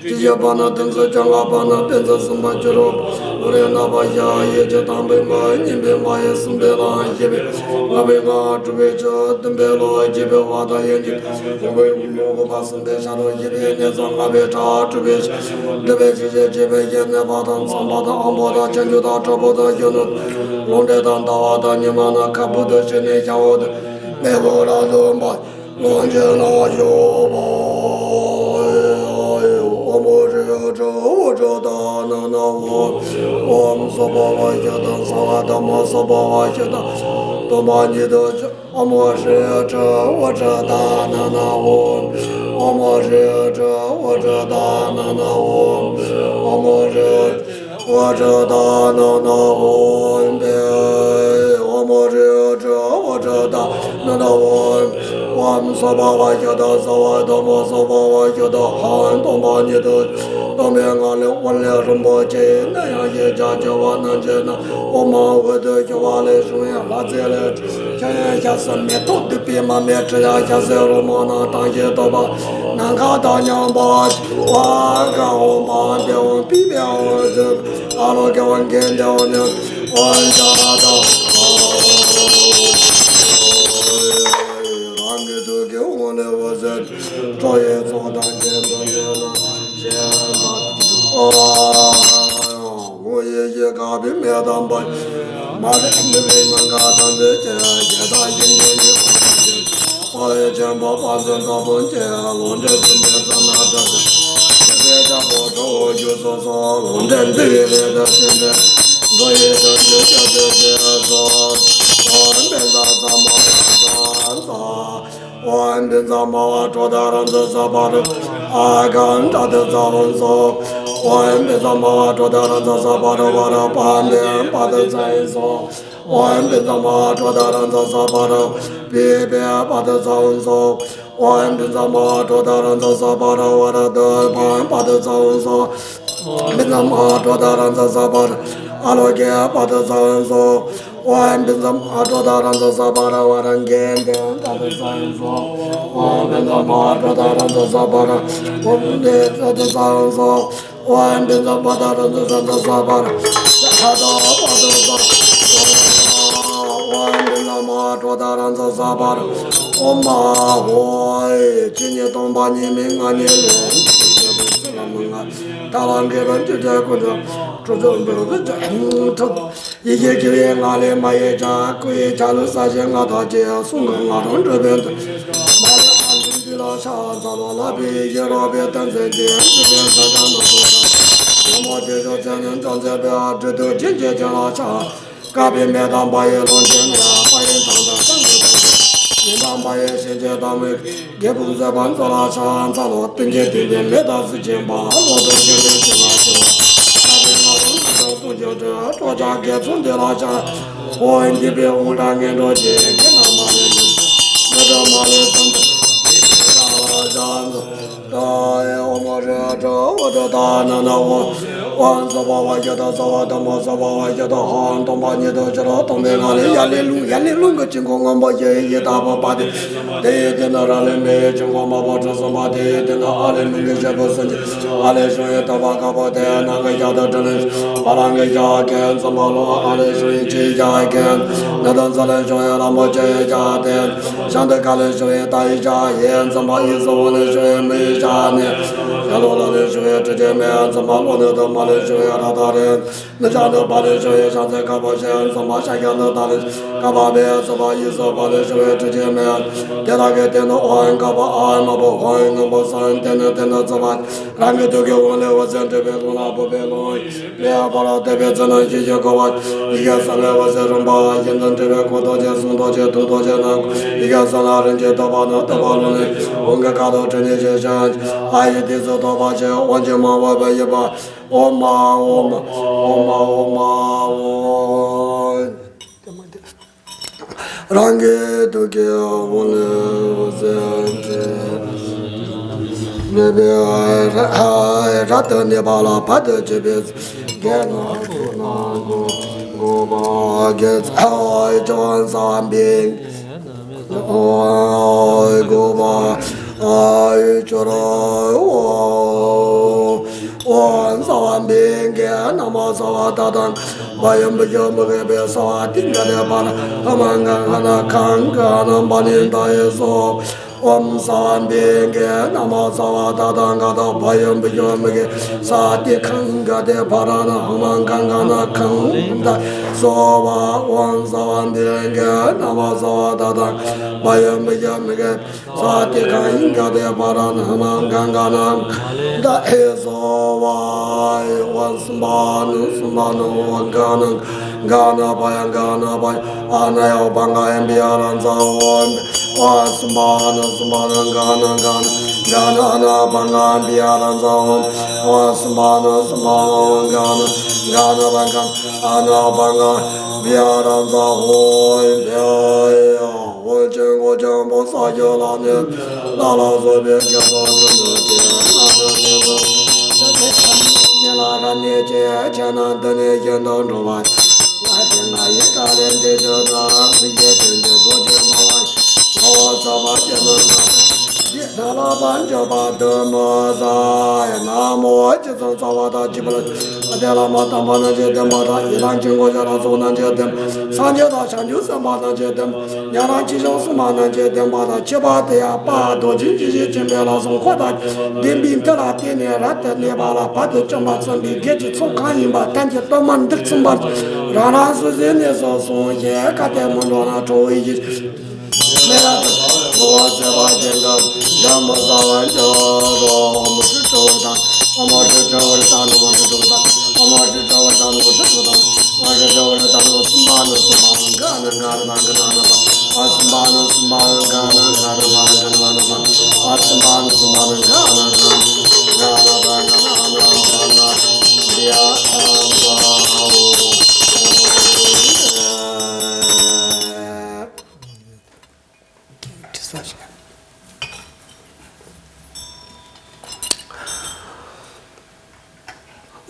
ཅི་ཞིག་པ་ན་དེ་ཚོ་ཅང་ལ་པ་ན་དཔེ་ཚོ་གསུམ་པ་ཅི་རོ། འོ་རེ་ན་པ་ཡ་ཡེ་ཅི་དང་པོའི་མ་གཉིས་པའི་མ་ཡེ་གསུམ་པའི་ལ་ཞེས་པའི་ལྔ་པའི་ལྔ་དྲུག་པའི་ཆ་བདུན་པའི་ལོ། སྐྱེས་པའི་བར་དང་ཡན་གྱི་ལུང་པའི་དབུས་མ་འགོག་པ་གསུམ་པའི་ཤར་ལུང་སྐྱེས་པའི་གནས་ཚང་ལྔ་པའི་བྲག་གྲུབ་པའི་ཤར་གྲུབ་པའི་ཤེས་བྱའི་སྐྱེས་པའི་ཡན་ནས་བ་དང་ཚངས་པ་དང་ཨམ་བོ་དང་ཁྱད་འགྱུར་དང་དྲག་པོ་དང་གཞོན་ནུ་ལུང་འདྲེན་དང་ཟླ་བ་དང་ཉི་མ་རྣམས་ཁ་སྦུབ་ཏུ་ཕྱེ་ནས་ཤར་འོག་ཏུ་མེ་བོ་ར་ལུང་པ། ལོངས་སྤྱོད་ལ་ཞོག་པ། ཨོཾ་ཧྲཱིཿ་ཨོཾ་ཧྲཱིཿ་ཨོཾ་ཧྲཱིཿ་ད་ན་ན་ཨོཾ། ཨོཾ་སྭ་བྷཱ་ཝ་ཤུདྡྷ་སྭ་བྷཱ་ཐ་མ་སྭ་བྷཱ་ཝ་ཤུདྡྷ། སྟོང་པ་ཉིད་དུ་ཨོཾ་ཧྲཱིཿ་ཨོཾ་ཧྲཱིཿ་ད་ན་ན་ཨོཾ། ཨོཾ་ཧྲཱིཿ་ཨོཾ་ཧྲཱིཿ་ད་ན་ན་ཨོཾ། ཨོཾ་ཧྲཱིཿ་ཨོཾ་ཧྲཱིཿ་ད་ན་ན་ཨོཾ། ཨོཾ་ཧྲཱིཿ་ཨོཾ་ཧྲཱིཿ་ད་ན་ན་ཨོཾ། ཨོཾ་སྭ་བྷཱ་ཝ་ཤུདྡྷ་སྭ་བྷཱ་ཐ་མ་སྭ་བྷཱ་ཝ་ཤུདྡྷ་ཧཱུྃ། སྟོང་པ་ཉིད་དུ་སྟོང་པའི་ངང་ལས་འོད་ལས་རིན་པོ་ཆེའི་གནས་ཡང་ཞེས་བྱ་བྱ་བ་རྣམས་ཀྱི་ནང་དབུ་མ་འོད་དུ་ཞུ་བ་ལས་བྱུང་བའི་ལྷ་རྫས་ལས་ཆ་ཡང་ཞལ་ཟས་མེ་ཏོག་བདུག་སྤོས་མར་མེ་དྲི་ཡང་ཞལ་ཟས་རོལ་མོ་རྣམས་དང་ཞལ་བསྟོད་པ་ནམ་མཁའ་དང་མཉམ་པར་བ་ག་འོ་མ་དེ་འོ་པི་པའི་འོ་དུ་ཨ་ལོ་ཀེ་འོ་གན་དེ་འོ་ནི་འོ་ཡ་དང་། རང་གི་ཐུགས་ཀྱི་དབང་ལས་འོད་ཟེར་འཕྲོ་ཡི་ཚོགས་དང་གྱེན་དུ་འགྲོ་ལ་ཞེས་པ། ཨོ། དབང་ཡེ་ཤེས་དགའ་བའི་མེ་དང་པ། མ་རིག་མི་རིག་མ་འགགས་དམ་ཚིག་ཅན། ཞེ་སྡང་གཞན་གྱི་མྱུ་གུ་དང་བཅས། དཔའ་བོའི་ཆེན་པོ་དཔའ་མཛངས་དྭགས་པོ་ཆེ། ལོངས་སྤྱོད་འཛིན་པའི་ཟ་མ་ཏ་ཏ། སྲིད་པའི་རྒྱལ་པོ་ཁྲོ་བོ་རྒྱུ་སོགས་སོགས། ལོངས་སྤྱོད་འདུལ་བའི་ལས་དང་མཐུན་པའི། འགྲོ་བའི་དོན་དུ་སྐྱབས་སུ་མཆི་སོགས། ཨོཾ་བཛྲ་ས་མ་ཝ་ཛཿཛཿ། ཨོཾ་བཛྲ་ས་མ་ཝ་ཀྲོ་དྷ་རཱ་ཛ་ས་བྷ་ར་ཨ་ག་ཏྲ་ཏི་ཙ་ཧཱུྃ་སོགས། ཨོཾ་བཛྲ་ས་མ་ཝ་ཀྲོ་དྷ་རཱ་ཛ་ས་བྷ་ར་ཝ་ར་པཱ་ཏི་པ་ཏི་ཙ་ཧཱུྃ་སོགས། ཨོཾ་བཛྲ་ས་མ་ཝ་ཀྲོ་དྷ་རཱ་ཛ་ས་བྷ་ར་པི་པེ་པ་ཏི་ཙ་ཧཱུྃ་སོགས། ཨོཾ་བཛྲ་ས་མ་ཝ་ཀྲོ་དྷ་རཱ་ཛ་ས་བྷ་ར་ཝ་ར་དྷཱུ་པ་པ་ཏི་ཙ་ཧཱུྃ་སོགས། ཨོཾ་བཛྲ་ས་མ་ཝ་ཀྲོ་དྷ་རཱ་ཛ་ས་བྷ་ར་ཨ་ལོ་ཀེ་པ་ཏི་ཙ་ཧཱུྃ་སོགས། ཨོཾ་བཛྲ་ས་མ་ཝ་ཀྲོ་དྷ་རཱ་ཛ་ས་བྷ་ར་ཝ་ར་གན་དྷེ་པ་ཏི་ཙ་ཧཱུྃ་སོགས། ཨོཾ་བཛྲ་ས་མ་ཝ་ཀྲོ་དྷ་རཱ་ཛ་ས་བྷ་ར་ཨོཾ་དྷེ་ཙ་ཏི་ཙ་ཧཱུྃ་སོགས། ཨོཾ་བཛྲ་ས་མ་ཝ་ཀྲོ་དྷ་རཱ་ཛ་ས་བྷ་ར་ཨ་ཏ་པ་ཏི་ཙ་ཧཱུྃ་སོགས། ཨོཾ་བཛྲ་ས་མ་ཝ་ཀྲོ་དྷ་རཱ་ཛ་ས་བྷ་ར་ཨོཾ་མ་ཧོཿ། ཆོས་ཉིད་སྟོང་པ་ཉིད་མིན་ང་ཉིད་ལས། ཐར་པ་དགེ་བའི་ཆོས་ཀྱི་སྐུ་འགྲོ། ཁྲོ་ཆོས་འབེབས་པའི་ཐུགས་ཐུབ། ཡེ་ཤེས་ཀྱི་ཡན་ལག་ལས་མ་ཡེངས་ཀྱང་། སྐུ་ཡི་ཆ་ལུགས་གསལ་ཞིང་མངའ་ཐང་ཆེ། གསུང་གི་ང་རོ་འགྲོ་བའི་མཐུ། མ་ལུས་ཨ་འཛིན་འདི་ལ་ཕྱག་འཚལ་ལོ། ལྷག་པའི་ཡེ་རོ་པའི་སྟངས་འཛིན་གྱི། འཛིན་པའི་མཛད་བྱ་རྣམས་སུ་ལ། ཉོན་མོངས་སྡིག་སྦྱོང་ཚད་ནི་འཇོམས་མཛད་པའི། སྒྲོལ་དུ་བྱིན་གྱིས་བརླབ་ལ་ཕྱག། དཀར་པོའི་མེ་དང་པ་ཡི་ལོངས་སྤྱོད་ནས། པ་ཡི་དང་དང་སངས་རྒྱས་དང་། ཉི་མ་པ་ཡི་ཞིང་བཅུ་དང་མོས། རྒྱལ་པོ་མཛད་པ་མཛོད་ལ་ཕྱག་འཚལ་ལོ། སྟོན་ཀའི་སྟེང་དུ་མེ་ཏོག་གཟི་བྱིན་པ། ལོ་ཏོག་གི་ལོ་ཆེན་ལ་སྤྱོད་པ། ལྷ་པའི་ང་རོ་ལྔ་དང་དུང་ཕྱུར་དྲུག་ཁྲོ་ཆགས་དགེ་ཚོགས་འདི་ལ་ཕྱག། ཨོཾ་འཇིགས་པའི་དབང་དྲག་ངན་འགྲོ་ཆེ། ངན་ལ་མ་ལུས་ཀུན། ངན་འགྲོ་མ་ལུས་ཀུན། ཨོཾ་ཧྲཱིཿ་ཨོཾ་ཧྲཱིཿ་ད་ན་ན་ཨོཾ། ཨོཾ་སྭ་བྷཱ་ཝ་ཤུདྡྷ་སྭ་བྷཱ་ཐ་མ་སྭ་བྷཱ་ཝ་ཤུདྡྷ་ཧཱུྃ། སྟོང་པ་ཉིད་དུ་ཕྱི་རོལ་སྟོང་པའི་ངང་ལས་ཡར་ལས་རླུང་ཡར་ལས་རླུང་གི་དཀྱིལ་འཁོར་སྔོན་པོ་ཞིག་ཡི་དྭགས་པོ་པ་ཏི། དེ་ཡི་སྟེང་དུ་ར་ལས་མེ་ཡི་དཀྱིལ་འཁོར་དམར་པོ་གྲུ་གསུམ་པ། དེ་ཡི་སྟེང་དུ་ཨ་ལས་མོན་གྱི་སེར་པོ་སུམ་ཅུ། ཨ་ལས་བྱུང་བའི་ཐུབ་པ་དཀར་པོ་དེ་ནང་གི་ཞལ་དུ་དྲི་ལན། བ་ལང་གི་ཞལ་གྱི་འཛིན་པ་ལོ། ཨ་ལས་བྱུང་བའི་ཆུའི་ཞལ་གྱི་ནི་དང་ཚ་ལས་བྱུང་བའི་ར་མོ་ཆེ་ཡི་ཞལ་དེ། ཤམ་དུ་ཁ་ལས་བྱུང་བའི་ཏ་ཡི་ཞལ་ཡི་འཛིན་པ་ཡི་སོ། འོ་ལས་བྱུང་བའི་མི་ཡི་ཞལ་ནི། ཤ་ལོ་ལ་ལས་བྱུང་བའི་དྲི་ཆུའི་མེ་འཛིན་པ་ལོ། ནི་དང་མ་ལས་བྱུང་བའི་ར་ཏ་རི། ནི་ཤ་ནི་བ་ལས་བྱུང་བའི་ཤ་ཚའི་དཀར་པོ་ཞེས་འཛིན་པ། ཤ་ཁྱ་ནི་ད་ལས་ཀ་པ་བའི་སོ་པ་ཡི་སོ། བ་ལས་བྱུང་བའི་དྲི་ཆུའི་མེ། དེ་དག་གི་སྟེང་དུ་ཨོཾ་ཀ་པ་ཨཱཿ་དམར་པོ་ཧཱུྃ་སྔོན་པོ་སོང་། དེ་ནས་དེ་ནས་རྩུབ་པ་རང་གི་ཐུགས་ཀྱི་དབང་ལས་འོད་ཟེར་འཕྲོས་པའི་རླུང་ལ་ཕུག་པའི་རླུང་ལས་ཕར་བཏབ་པའི་ཚེ་ན་ཡེ་ཤེས་ཁོ་བོ་ཡི་གེ་གསུམ་ལས་འོད་ཟེར་རིམ་པ་བཞིན་དུ་འཕྲོས་པའི་སྐུ་རྡོ་རྗེ་གསུང་རྡོ་རྗེ་ཐུགས་རྡོ་རྗེ་ནང་ཁོག་ཡི་གེ་གསུམ་ལ་རིམ་གྱིས་ཐུབ་པ་དང་ཐུབ་པ་རླུང་ལས་དབང་གི་ཁ་དོག་དྲི་ནས་ཞེས་བྱ། ཨ་ཡི་དེ་ཚུལ་ཐོབ་པ་ཆེ། དབང་ཕྱུག་མ་འོངས་པའི་ཡུལ་པ། ཨོཾ་མ་ཨོཾ་མ་ཨོཾ་མ་ཨོཾ་མ་ཨོཾ། རང་གི་ཐུགས་ཀྱི་དབང་ལས་འོད་ཟེར་འཕྲོས། མེ་བོ་ར་ཏི་ནི་བ་ལ་བ་ཏི་བྱེད་པའི་གེ་ན་ཁྲོ་ན་གོ་གོ་བ་གེ་ཚ་ཅོ་ས་བིང་གོ་བ་ཨ་ཅོ་ར་ཨོ་ཨོ་ས་བ་ བའི་གེ་ན་མོ་སྭ་བ་ཏ་ཐཱ། བ་ཡུམ་བུ་ཡུམ་གེ་བེ་སྭ་བ་ཏི་ག་དེ་བ་ར་ཧ་མ་ག་ག་ན་གང་ག་ན་བ་ནི་ད་ཡེ་སྭོ། ཨོཾ་སྭ་བ་ཏི་གེ་ན་མོ་སྭ་བ་ཏ་ཐཱ་ག་ཏ། བ་ཡུམ་བུ་ཡུམ་གེ་སྭ་ཏི་གང་ག་དེ་བ་ར་ན་ཧ་མ་གང་ག་ན་གང་ད་སྭོ་བ། ཨོཾ་སྭ་བ་ཏི་གེ་ན་མོ་སྭ་བ་ཏ་ཐཱ། བ་ཡུམ་བུ་ཡུམ་གེ་སྭ་ཏི་གང་ག་དེ་བ་ར་ན་ཧ་མ་གང་ག་ན་ད་ཨེ་སྭོ་བ། ཨོཾ་སུམ་བ་ནུ་སུམ་བ་ནུ་ཨོཾ་ག་ན་ག་ན་བ་ཡ་ག་ན་བ་ཡ། ཨ་ན་ཡོ་བ་ང་ཡ་བི་ཡ་ར་ཛ་ཨོ། ཨོ་སུམ་བ་ན་སུམ་བ་ན་ག་ན་ག་ན་ག་ན་ཨ་ན་བ་ང་བི་ཡ་ར་ཛ་ཨོ། ཨོ་སུམ་བ་ན་སུམ་བ་ན་ག་ན་ག་ན་བ་ག་ཨ་ན་བ་ང་བི་ཡ་ར་ཛ་ཨོ། ཨོ་ཆེན་གོ་ཆེན་པོ་ས་ཡོ་ལ་ནི་ལ་ལ་བཟོ་བའི་རྒྱ་མཚོ་ཀུན་ཏུ་སྐྱེ་ན་ནི་ནི་ལ་ནི་ལ་ར་ནི་ཅེ་ཆེ་ན་འདི་ནི་ཡིན་དུ་འགྲོ་བ། ང་དེ་ང་ཡི་ཀ་ལས་འདི་ཆོས་དང་མི་ཡི་དོན་དུ་རྡོ་རྗེ་མ་བ་ཡི་ངོ་བོ་ཚོགས་པ་ཅན་མི་འདི་ཐ་ལ་པ་འཇོག་པ་དུ་མ་ཟ་ཡ་ན་མོ་ཅི་ཙང་ཚ་བ་དང་བཅས་པ་ལ་དེ་ལ་མ་དམ་པ་རྣམས་ཀྱི་བདེན་པ་དང་ཡི་དམ་ཆོས་འཁོར་ཆོས་ལ་སོགས་རྣམས་ཀྱི་བདེན་པ་སངས་རྒྱས་དང་བྱང་ཆུབ་སེམས་དཔའ་རྣམས་ཀྱི་བདེན་པ། ཉན་རང་ཆེ་ཆུང་སྲུང་མ་རྣམས་ཀྱི་བདེན་པ་དང་ཁྱད་པར་དུ་ཡང་དཔལ་རྡོ་རྗེ་འཇིགས་བྱེད་ཆེན་པོའི་ལྷ་སྲུང་འཁོར་དང་ལྡན་པའི་མཐུ་ལ་བརྟེན་ནས་རབ་ཏུ་གནས་པ་ལ་བར་དུ་བཅོམ་པར་བརྩོན་པའི་དགེ་གི་ཚོགས་གང་ཡིན་པ་གཏན་གྱི་དོན་མ་འདི་ཚིམ་པར་རང་རང་སོ་སོའི་གནས་སུ་སོང་ཞིང་བཀའ་དྲིན་མི་འགྲོ་ན་ཁྲོ་བོའི་ཡིད་མི་ལ་དུ་ངོ་བོ་བརྩེ་བ་རྒྱན་དུ་འདི་མོ་ས་བ་འཇོག་རོ། མོ་ཧྲི་ཁྲོ་བོར་དང་། ཨོ་མ་ཧྲི་ཁྲོ་བོར་དང་ནི་མོ་ཧྲི་ཁྲོ་བོར་དང་། ཨོ་མ་ཧྲི་ཁྲོ་བོར་དང་ནི་མོ་ཧྲི་ཁྲོ་དང་། མ་ཧྲི་ཁྲོ་བོར་དང་ནི་སུམ་པ་ནི་སུམ་པ་ནི་ག་ན་ག་ན་ག་ན་ན་པ། ཨ་སུམ་པ་ནི་སུམ་པ་ནི་ག་ན་ག་ན་ག་ན་ག་ན་ན་པ། ཨ་སུམ་པ་ནི་སུམ་པ་ནི་ག་ན་ག་ན་ག་ན་པ་ག་ན་ན་པ་ན་ཡ་ཨ་ན་ཨོ།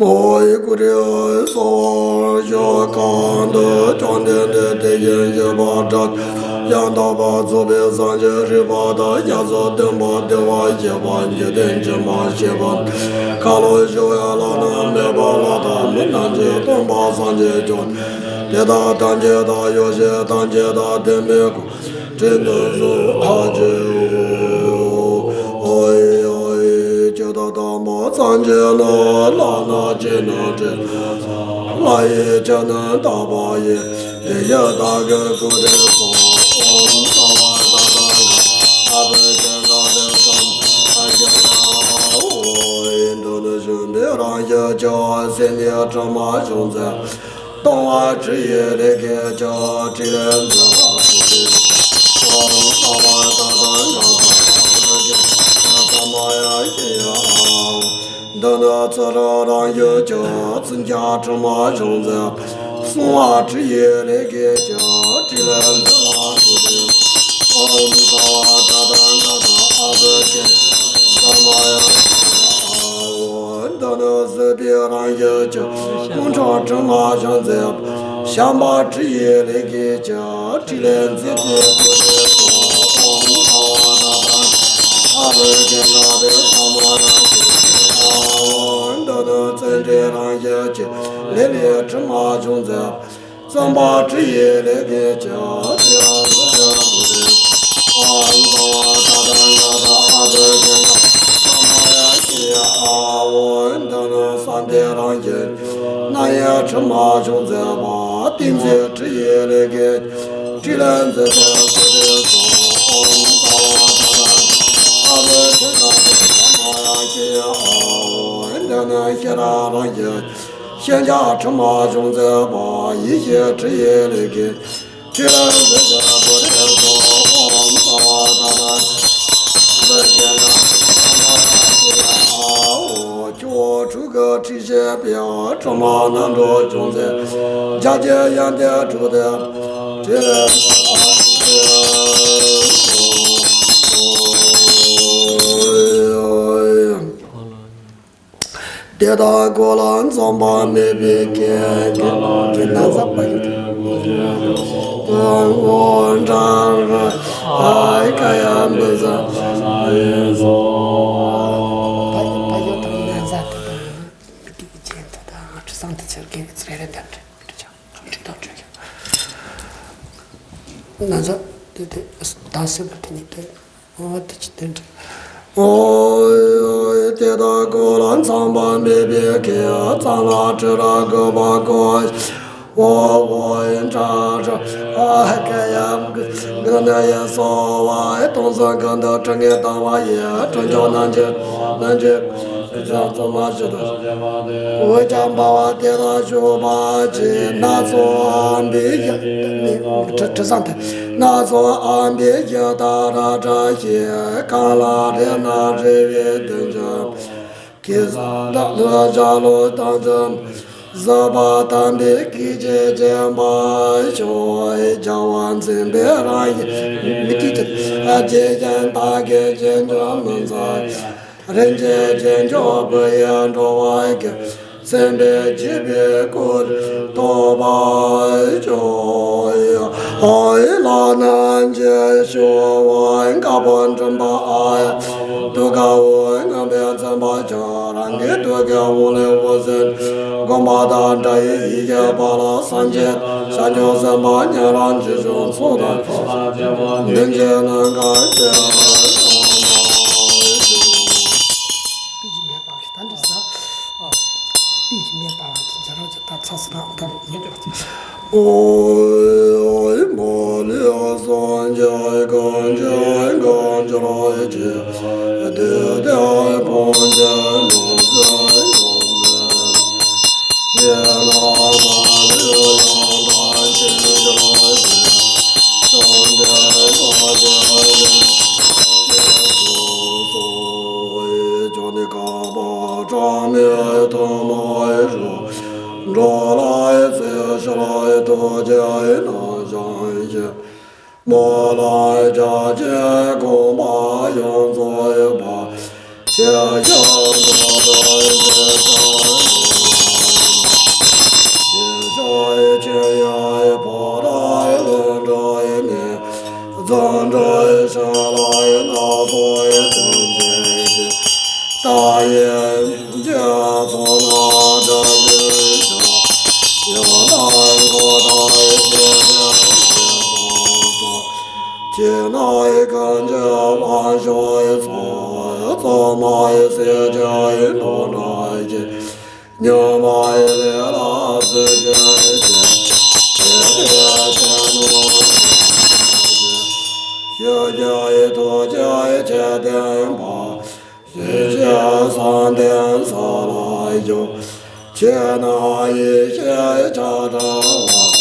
མོ་ཡི་གུ་རེ་སོ་ཞོ་གང་དུ་བཅོམ་ལྡན་འདས་དེ་བཞིན་གཤེགས་པ་དགྲ་ཡང་དག་པར་རྫོགས་པའི་སངས་རྒྱས་རིག་པ་དང་རྒྱ་མཚོ་སྟོན་པ་བདེ་བར་གཤེགས་པ་འཇིག་རྟེན་ཁྱིམ་པ་ཞེས་པ་ཁ་ལོ་བཞི་བའི་ལྷ་རྣམས་མེད་པ་ལ་དང་མི་རྣམས་ཀྱི་སྟོན་པ་སངས་རྒྱས་བཅོམ་ལྡན་འདས་དང་ཐམས་ཅད་དང་ཡེ་ཤེས་ཐམས་ཅད་དང་ལྡན་པའི་སྐུ། ཁྲི་འདི་ཚོ་ཨ་ཅེའོ། ཨོ་ཡེ་ཨོ་ཡེ། ཇི་ལྟར་དམ་པ་སངས་རྒྱས་ལ་ལག་ན་རྗེས་གནང་དྲི་ལ་ཡི་ཇི་ནི་དག་པ་ཡི། དེ་ཡི་བདག་གི་སྐུ་དྲིན་སོགས་ཨོཾ་སྭ་བ་ཏ་ཐཱ་ག་ཨ་བི་ཀེ་ན་དེ་སམ་ཨ་ཀེ་ན་ཨོ་ཡེ། འདི་ནི་བྱོན་པའི་རང་བཞིན་གྱི་སེམས་ཉིད་དྲི་མ་བྱུང་མཛད། སྟོང་པ་ཁྲི་ཡི་ལས་ཀྱི་ཕྱག་ཕྲིན་ལས་མཛད་པ་སོགས་ཀྱི་ཨོཾ་སྭ་བ་ཏ་ཐཱ་ག་ཏ་ཨ་བི་ཀེ་ན་ས་མ་ཡ་ཤེ་ཡ་ཨ་འོ། འདི་ནི་ཚུ་རོལ་རང་བཞིན་གྱི་ཚིག་ཁྲི་མ་བྱུང་མཛད་པ། གསང་བ་ཁྲི་ཡི་ལས་ཀྱི་ཕྱག་ཕྲིན་ལས་མཛད་པ་སོགས་ཀྱི་ཨོཾ་སྭ་བ་ཏ་ཐཱ་ག་ཏ་ཨ་བི་ཀེ་ན་ས་མ་ཡ་ཤེ་ཡ་ཨ་འོ། འདི་ནི་སྲིད་པའི་རང་བཞིན་གྱི་སྐུ་འཕྲོག་ཁྲི་མ་བྱུང་མཛད་པ། བྱམས་པ་ཁྲི་ཡི་ལས་ཀྱི་ཕྱག་ཕྲིན་ལས་མཛད་པའི་སྐུ་དྲིན་སོགས་ཨོཾ་སྭ་བ་ཏ་ཐཱ་ག་ཨ་བི་ཀེ་ན་དེ་ས་མ་ཡ་ཤེ་ཡ་ཨ་འོ། འདི་ནི་བརྩོན་འགྲུས་རང་བཞིན་གྱི་ལས་ལས་ཁྲི་མ་བྱུང་མཛད་པ། གཙང་པ་ཁྲི་ཡི་ལས་ཀྱི་ཕྱག་ཕྲིན་ལས་མཛད་པ་སོགས་ཀྱི་ཨོཾ་སྭ་བ་ཏ་ཐཱ་ག་ཏ་ཨ་བི་ཀེ་ན་ས་མ་ཡ་ཤེ་ཡ་ཨ་འོ། འདི་ནི་གསང་བདེ་རང་བཞིན་རྣམ་དབྱེ་ཁྲི་མ་བྱུང་མཛད་པ། ཏིང་འཛིན་ཁྲི་ཡི་ལས་ཀྱི་ཕྲིན་ལས་མཛད་པའི་སྐུ་དྲིན་སོགས་ཨོཾ་སྭ་བ་ཏ་ཐཱ་ག་ཨ་བི་ཀེ་ན་དེ་ས་མ་ཡ་ཤེ་ཡ་ཨ་འོ། འདི་ནི་ཤེས་རབ་རང་བཞིན་ཤེས་བྱ་ཁྲི་མ་བྱུང་མཛད་པ། ཡེ་ཤེས་ཁྲི་ཡི་ལས་ཀྱི་ཕྲིན་ལས་མཛད་པའི་སྐུ་དྲིན་སོགས་ཨོཾ་སྭ་བ་ཏ་ཐཱ་ག་ཨ་བི་ཀེ་ན་དེ་ས་མ་ཡ་ཤེ་ཡ་ཨ་འོ། ཆུ་བོ་དྲུག་གི་ཁྲི་བཞེངས་པའི་ཁྲི་མ་རྣམ་གྲོལ་བྱུང་མཛད་འཇའ་གྱེན་དབྱངས་ལྡན་དྲུག་ལྡན་ཕྲིན་ལས་མཛད་པ་སོགས་དེ་དག་གོ་ལ་འཛོམས་པ་མེད་པའི་སྐད་ཀྱིས་དྲི་ན་ཟབ་པ་ཡི་དོན་འོ་འདྲ་ཨ་ཀ་ཡ་འབུ་ཟ་ཨ་ཡེ་སོ། ཕ་ཡོ་ཕ་ཡོ་དང་ན་ཟ་དེ་དང་མི་དེ་གི་ཅན་ ན་ཚ་དེ་དེ་ད་སེ་བ་དེ་ཉིད་དེ། ཨོ་དེ་ཅི་དེ་འདྲ། ཨོ་དེ་དག་ཀུན་ལ་ཚངས་པ་མེད་པའི་སྐད། གཙང་ལ་དྲི་རབ་གོས་པ་གོས། ཨོ་ཨོ་ཡིན་ཏྲ་ཏྲ་ཨ་ཀ་ཡ་གུ་ན་ཡ་སོ་བ་སྟོང་གསུམ་ཀུན་ཏུ་དྲི་ངད་ལྡང་བ་ཡི། དྲི་མཆོག་རྣམ་འབྱེད་རྣམ་འབྱེད། ཀུན་ཀྱང་རྫོགས་པ་ཞིག་ཏུ། འོད་ཀྱང་འབར་བ་དེ་ལ་ཞུགས་པ་ཅིག་སྣ་ཚོགས་ཨམ་བི་ཡ། དྲི་དྲི་བཟང་སྟེ། སྣ་ཚོགས་ཨམ་བི་ཡ་ཏ་ར་ཏྲ་ཞེས། གང་ལ་རེག་ན་རེག་པའི་དོན་བྱེད། གེ་སར་ལ་ལུ་ཞྭ་ལུ་དང་འཛིན། གཟི་བར་དམ་པའི་སྐད་ཅིག་གཅིག་པ་ཤོག་རྒྱལ་བ་མཚན་དཔལ་རང་བཞིན་མི་སྐྱེ་ཅིང་། རྗེ་ཡང་དག་གི་རྗེས་འཇུག་མི་འཛད། རིན་ཆེན་རྗེས་འཇུག་བུ་ཡིས་འགྲོ་བ་ཀུན། སེམས་དཔའི་སྤྱི་དཔལ་སྐུ་ཐོབ་པར་ཤོག་ཨའི་ལག་ན་རྗེས་ཤོག་ཨའི་དཀར་པོ་མགྲིན་པ་ཨའི་དུག་ཁ་འོད་ངན་པས་མཚན་པ་ཁྱོད། རང་གི་ཐུགས་ཀའི་དབང་ལས་འོད་ཟེར་བཀོད་པ་དང་འདྲ་བའི་ཡི་གེ་པ་ལ་སངས་རྒྱས་བྱང་ཆུབ་སེམས་དཔའ་ཉན་རང་རྗེས་འཇུག་ཚོགས་དང་ཚོགས་དང་བཅས་པ་མདུན་གྱི་ནམ་མཁའ་སྤྱན་དྲངས་པའི་ཞིང་། པི་ཅི་མེད་པ་གི་ད་འདྲི་ས། པི་ཅི་མེད་པ་ལ་འཇའ་རོགས་ཀྱི་ད་ཚ་སུ་དང་ད་རོགས་ཉེ་འགྲོ། ཨོ་མ་ལི་སངས་རྒྱས་གང་ཞིག་གང་ཞིག་ལ་ཡི་ཆེ་དེ་དེ་བོ་ཇེ་ནོ་ཇེ་ནོ་ཇེ། ཡེ་ལ་མ་ལི་ཡང་དང་ཆེ་ཇེ་ལ་ཇེ་ཅང་དེ་ལ་ཇེ་ཇེ་སོ་སོ། ཡེ་ཅོ་ནི་ཀ་པ་ཀྲ་མི་ཐོ་མ་ཡེ་རུ། འགྲོ་ལ་ཡི་ཚེ་ཤ་ལ་ཡི་ཐོ་ཅེ་ཡི་ན་ཞང་ཡེ། མོ་ལ་ཡི་ཅ་ཅེ་གོང་པ་ཡོངས་རྫོགས་ཡོད་པ། ཆེ་ཡང་འགྲོ་ལ་ཡི་ཚེ་ཤ་ལ་ཡི་ཐོ། ཡེ་ཤ་ཡི་ཆེ་ཡང་ཡི་ཕོ་ལ་ཡི་ལུང་འགྲོ་ཡི་ནི། རྫོང་འགྲོ་ཡི་ཤ་ལ་ཡི་ན་ཚོ་ཡི་དོན་ཅེ་ཅེ། ད་ཡེ། རྗེ་ཚོགས་ལ་བཀྲ་ཤིས་ཤོག་ཡང་དག་གོ་བརྡ་ཡི་རྗེས་སུ་སོགས་སོ། ཁྱེད་ནང་ཡི་ཀུན་གྱི་དབང་ཕྱུག་ཡི་ཚོགས། གཙོ་མ་ཡི་སྲས་བཅས་ཡི་དོན་འགྲུབ་ཅིང་། ཉོན་མོངས་པའི་ལས་ལ་བཟོད་བྱེད་ཅིང་། ཆེ་བའི་ཆེ་ནོ་ཆེ་ཞི་རྒྱས་ཡི་ཐུགས་རྗེ་ཆེ་ལྡན་པ། ཞི་བྱེད་བསམ་གཏན་ས་ལ་བཞུགས། ཁྱེད་རྣམས་ཡེ་ཤེས་ཆགས་བྲལ་བ།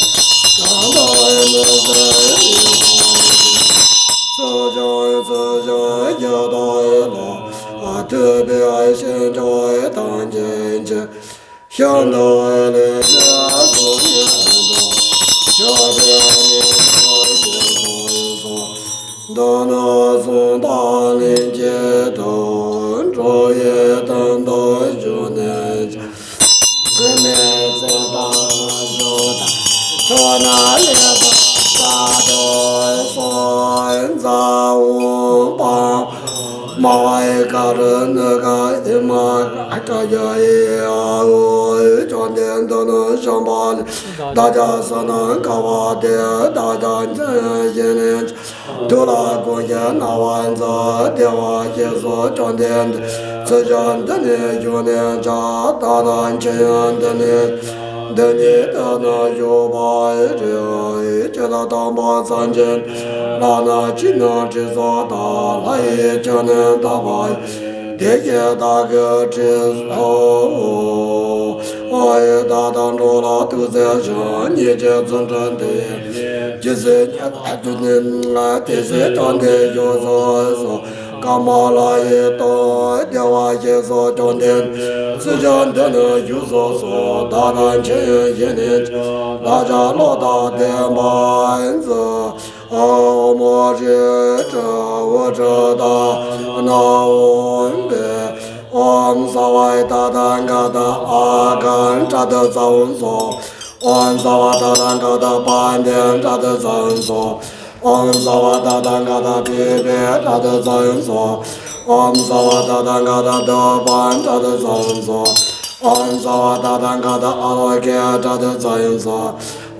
གང་དག་མི་ཟད་པའི་ཚུལ་བྱུང་ཚུལ་བྱུང་ཡི་དྭགས་ལ། ཐུབ་པའི་ཞིང་སྐྱོང་ཐམས་ཅད་མཁྱེན། ཤིན་ཏུ་ལེགས་བཤད་གསུང་སྙན་དང་། མཆོད་པའི་སྙན་དུ་ཞིག་གསོལ་ལོ། མདོར་ན་གསུང་དང་ལན་གཅིག་ཏུ། འགྲོ་བའི་དོན་དུ་བཞུགས་ནས་ཀྱང་། དྲི་མེད་རྩེ་དང་ཞུ་དང་ཕྱག་ན་ལེགས་པར་བྱ་དུ་གསོལ། ཛཿ་ཧུམ་བཾ། མ་ཧཱ་ཀ་རུ་ཎི་ཀ་ཨི་མ་ཧཱ་ཀ་ཡ་ཨི་ཨ་ཧོ། བཅོམ་ལྡན་འདས་ནི་བྱམས་པ་ལས། བདག་ཀྱང་བསོད་ནམས་དཀའ་བ་སྟེ། བདག་ཀྱང་མཚན་ཡང་ཞུས་ནས་ཀྱང་། ཐུགས་ལ་དགོངས་ཤིང་གནང་བར་མཛོད། བདེ་བར་གཤེགས་སོ་བཅོམ་ལྡན་འདས། ཚུལ་བཞིན་འདི་ནས་བཞུགས་ནས་ཀྱང་། བདག་དང་མཁྱེན་ཡོན་འདི་ནས་འདི་ཉིད་དུ་ནི་ཞུགས་པར་བགྱི། ཇི་ལྟར་དམ་པ་སངས་རྒྱས་ལ་ནི། ཕྱི་ནང་དྲི་ཟ་དང་ལྷ་ཡི་ཁྱབ་བརྡལ་དག་པ་ཡི། དེ་བཞིན་བདག་གི་དྲི་ཟའོ། ཡི་དྭགས་དང་འགྲོ་ལ་ཐུགས་བརྩེ་ཞིང་། ཉེས་ཅན་རྫུ་འཕྲུལ་འདི་ཡིས་ནི། ཇི་སྲིད་ཉེས་པ་དུག་ནད་དེ་སྲིད་ཀྱང་འདི་བཞུགས་སོ། ཀ་མ་ལ་ཡི་སྟོབས། བདེ་བར་གཤེགས་སོ་བཅོམ་ལྡན་འདས། ཚུལ་བཞིན་འདི་ནས་བཞུགས་སོ། བདག་དང་མཁྱེན་ཡོན་ཞུས་ནས་ཀྱང་། བདག་ཀྱང་བློ་དང་ལྡན་པར་མཛོད། ཨོཾ་རི་ཏྲཱི་ཨུ་ཏྲ་དྷ་ན་ཨོཾ་བྷཻ། ཨོཾ་སརྦ་ཏ་ཐཱ་ག་ཏ་ཨཱ་ག་ཏྲཱ་ཏུ་ཙཱ་ཧཱུྃ་སྭཱ་ཧཱ། ཨོཾ་སརྦ་ཏ་ཐཱ་ག་ཏ་པཱདྱཾ་ཏྲཱ་ཏུ་ཙཱ་ཧཱུྃ་སྭཱ་ཧཱ། ཨོཾ་སརྦ་ཏ་ཐཱ་ག་ཏ་པུཥྤེ་ཏྲཱ་ཏུ་ཙཱ་ཧཱུྃ་སྭཱ་ཧཱ། ཨོཾ་སརྦ་ཏ་ཐཱ་ག་ཏ་དྷཱུ་པཾ་ཏྲཱ་ཏུ་ཙཱ་ཧཱུྃ་སྭཱ་ཧཱ། ཨོཾ་སརྦ་ཏ་ཐཱ་ག་ཏ་ཨ་ལོ་ཀེ་ཏྲཱ་ཏུ་ཙཱ་ཧཱུྃ་སྭཱ་ཧཱ།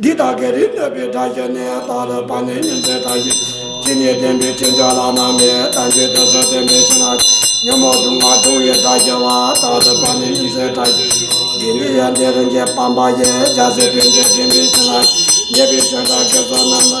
འདི་དག་གི་རིགས་གནོད་པའི་དགྲ་ཞིག་ནི། རྟག་ཏུ་བ་ནི་ཉིན་མཚན་དགྲ་ཞིག་ཇི་སྙེད་བསྟན་པའི་ཆོས་འབྱུང་བླ་ན་མེད། དམ་ཆོས་དེ་ཚོ་བསྟན་པའི་ཕྱིར་ན། ཉོན་མོངས་དུག་ལྔ་བཀྲུ་བའི་དགྲ་ཞིག་པ། རྟག་ཏུ་བ་ནི་ཉིན་མཚན་དགྲ་ཞིག་འདི་ནི་ཡོན་ཏན་རིན་ཆེན་སྤངས་པ་ཡི། རྒྱལ་སྲས་པཎ་ཆེན་མགྲིན་པའི་བཞིན་ལ། ཉེས་པའི་ཞེ་སྡང་གི་ཚོགས་རྣམས་ནི།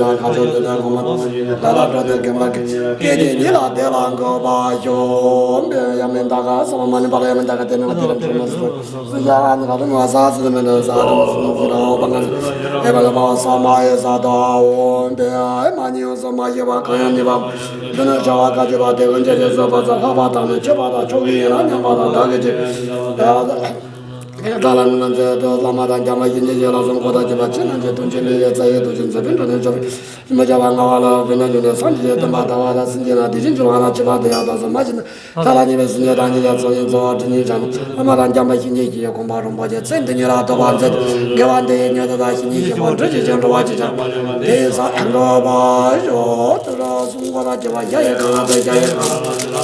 ལ་ཁ་ཆོ་འདི་ལྟར་གོང་མ་ད་ལ་འགྲོ་དེ་དགེ་བ་སྐད་ཅིག་ཉིད་ལ་དེ་ལ་འགོད་པ་ཤོག་འབེབས་ཡ་མིན་ད་ག་སོ་མ་ནི་པ་ལ་ཡ་མིན་ད་ག་དེ་ནི་བ་དེ་རིམ་ཁྲོད་མ་སུ་སུ་ཡ་ང་ནི་ག་དུ་མ་ས་སུ་མི་ནི་ས་དུ་མ་སུ་ནི་སི་ར་འོ་པ་ང་སུ་ཨེ་པ་ལ་པ་ས་མ་ཡེ་ས་དོ་འོ་འབེབས་ཨེ་མ་ཉི་འོ་སོ་མ་ཡེ་བ་གང་ཡང་ནི་བ་འདི་ནི་བྱ་བ་ག་ཅི་བ་དེ་ཀུན་ཅི་ཞིག་བཟོད་པ་ཚ་ལྷག་པ་དང་ནི་ཆོད་པ་དང་ཕྱོགས་ཀྱི་ཡིན་ལ་མཉམ་པ་དང་བདག་གི་ཅིག་ད་ལ་ནི་ལ་མཛད་དུ་བླ་མ་དང་འཇམ་དཔལ་གྱི་ཉིད་ཀྱི་ལ་སོགས་གོ་ད་ཅི་བ་ཕྱི་ནང་གི་དོན་ཆེན་ལས་ཡོད་རྩ་ཡི་དོན་ཆེན་མཛད་པའི་འགྲོ་ནས་འཇོམས་མི་བྱ་བ་ལྔ་བ་ལ་བུ་ནི་ལུས་ནས་སངས་རྒྱས་སྟོན་པ་ལྟ་བ་དང་སེམས་ཅན་ལ་དེ་བཞིན་འཇུག་པ་ལ་བྱེད་པ་དེ་ཡང་དག་སོ་མ་བྱེད་ན། ཐ་ལ་ཉེ་བའི་སེམས་ཅན་དང་ཉེ་བའི་ཚོགས་ཡིན་གཙོ་བོ་དྲིན་ཅན་བྱམས་བླ་མ་དང་འཇམ་དཔལ་བཤེས་གཉེན་གྱི་དགོངས་པ་རིན་པོ་ཆེ་ཚེ་འདི་ཉིད་ལ་ཐོབ་པར་མཛད། དགེ་བ་འདི་ཡི་མྱུར་དུ་དང་བཤེས་གཉེན་གྱི་དགོངས་འགྲོ་ཅི་ཅང་འགྲོ་བ་ཅི་ཅང་དེ་ཡི་ས་འགྲོ་བ་ཞོག་ཏུ་ར་གསུང་བ་ར་བྱེ་བ་བརྒྱ་ཡི་གང་ལ་བརྒྱ་ཡི་གང་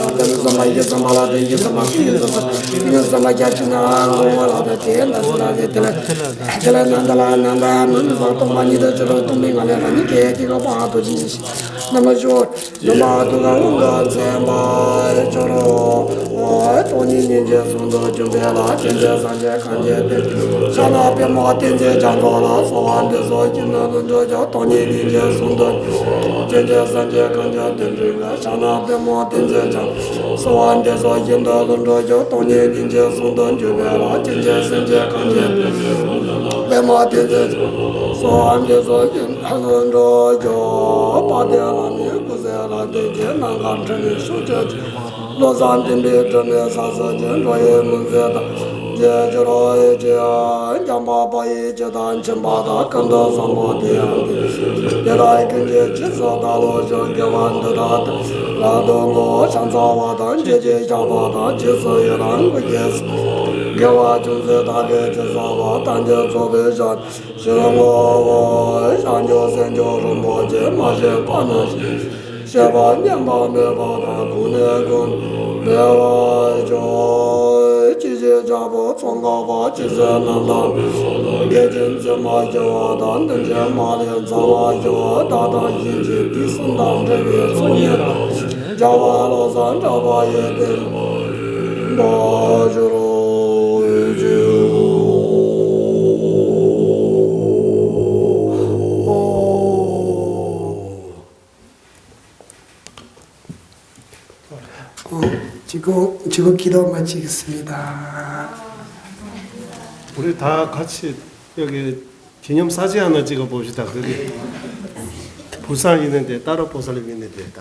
ལ་དེ་ནི་བསམ་པ་ཡི་བསམ་པ་ལ་དེ་ཡི་བསམ་པ་སུ་ཡི་བསམ་པ་ཡི་བསམ་པ་རྒྱ་ཆེ་ན་འགྲོ་བ་ལ་དེ་དེ་ན་སུ་ལ་དེ་དེ་ལ་དེ་ལ་ནན་ད་ལ་ནན་ད་མི་མི་བཟང་སྟོང་པ་ཉིད་དུ་ཅི་རུ་སྟོང་མི་ང་ལས་རང་ཉིད་ཀྱི་དེ་ག་པ་དུ་ཅི་ཞིག་ན་མ་ཞོག་ཡུམ་དུ་ལ་འོང་ག་མཚན་པ་ཅོ་རོ། སྟོང་ཉིད་སྙིང་རྗེ་ཟུང་དུ་འཇུག་པའི་ལ། ཐུགས་རྗེ་སངས་རྒྱས་གངས་ཅན་ཏེ། ཕྱག་ན་པདྨོ་བསྟན་འཛིན་རྒྱ་མཚོ་ལ། གསོལ་བ་འདེབས་སོ་ཁྱེད་རྣམས་ལ་འགྲོ་ཞིང་སྟོང་ཉིད་སྙིང་རྗེ་ཟུང་དུ་འཇུག་ཐུགས་རྗེ་སངས་རྒྱས་གངས་ཅན་ཏེ་འགྲོ་ལ། ཕྱག་ན་པདྨོ་བསྟན་འཛིན་རྒྱ་མཚོ། གསོལ་བ་འདེབས་སོ་ཁྱེད་རྣམས་ལ་འགྲོ་ཞིང་སྟོང་ཉིད་སྙིང་རྗེ་ཟུང་དུ་འཇུག་པའི་ལ། ཐུགས་རྗེ་སངས་རྒྱས་གངས་ཅན་ཏེ་འགྲོ་ལ། པདྨོ་བསྟན་འཛིན་རྒྱ་མཚོ། གསོལ་བ་འདེབས་སོ་ཁྱེད་རྣམས་ལ་འགྲོ་ཞིང་དཔལ་ལྡན་བླ་མའི་སྐུ་ཚེ་ལ་བརྟན་ཅིང་ནམ་མཁའ་འཕྲིན་ལས་ཤོག་ཅིག་བློ་བཟང་བསྟན་པའི་སྒྲོན་མེ་ས་སོགས་ཀྱི་འགྲོ་བའི་མུན་ཚེ་དག་རྒྱལ་གྱུར་འོད་ཀྱི་འཇམ་དཔལ་དཔའ་ཡི་ཇི་ལྟར་མཁྱེན་པ་དང་། ཀུན་ཏུ་བཟང་པོ་དེ་ཡང་དེ་བཞིན་དེ་དག་ཀུན་གྱི་རྗེས་སུ་བདག་སློབ་ཅིང་། དགེ་བ་འདི་དག་ལ་དོ་ངོ་ཤ་ཚ་བ་དང་། བརྗོད་ཀྱི་བཤགས་པ་དང་། རྗེས་སུ་ཡི་རང་བསྐུལ་གྱི་དགེ་བ་ཅུང་ཟད་བདག་གིས་ཅི་བསགས་པ། ཐམས་ཅད་རྫོགས་པའི་ཞིང་ཞིང་ངོ་། བྱང་ཆུབ་སེམས་མཆོག་རིན་པོ་ཆེ། མ་སྐྱེས་པ་རྣམས་སྐྱེས། སྐྱེས་པ་ཉམས་པ་མེད་པ་དང་། གོང་ནས་གོང་དུ་འཕེལ་བར་ཤོག་ཅི་ཞིག་ལྕགས་ཕོར་ཚོང་ཁང་པ། ཅི་ཟེར་རྣམ་དག་མི་སོགས་དང་། འགལ་རྐྱེན་ཚད་མར་སྐྱེ་བ་དང་། འདུ་འབྲལ་མ་ལུས་འཚོལ་བར་ཤོག་བདག་དང་གཞན་གྱི་དུག་གསུམ་དང་འདྲེས་པའི་ཚོགས་གཉིས་དང་། བྱ་བ་བློ་བཟང་གྲགས་པ་ཡི་བསྟན་པ་འགྲུབ་པར་ཤོག་ཅི་གོ་ཅི་གོ་ཀི་དོག་མ་ཅིག་སི་མི་ད། འོ་རེད། ད་ཁ་ཆེ་ཡོད་གི་ཁྱེད་མཉམ་ས་ཆ་ཡང་ན་ཅི་ག་པོ་ཞིག་ད་གི་གི་བུ་སང་ཡིན་ནི་དེ་ད་ར་པོ་ས་ལི་མིན་ནི་དེ་ད།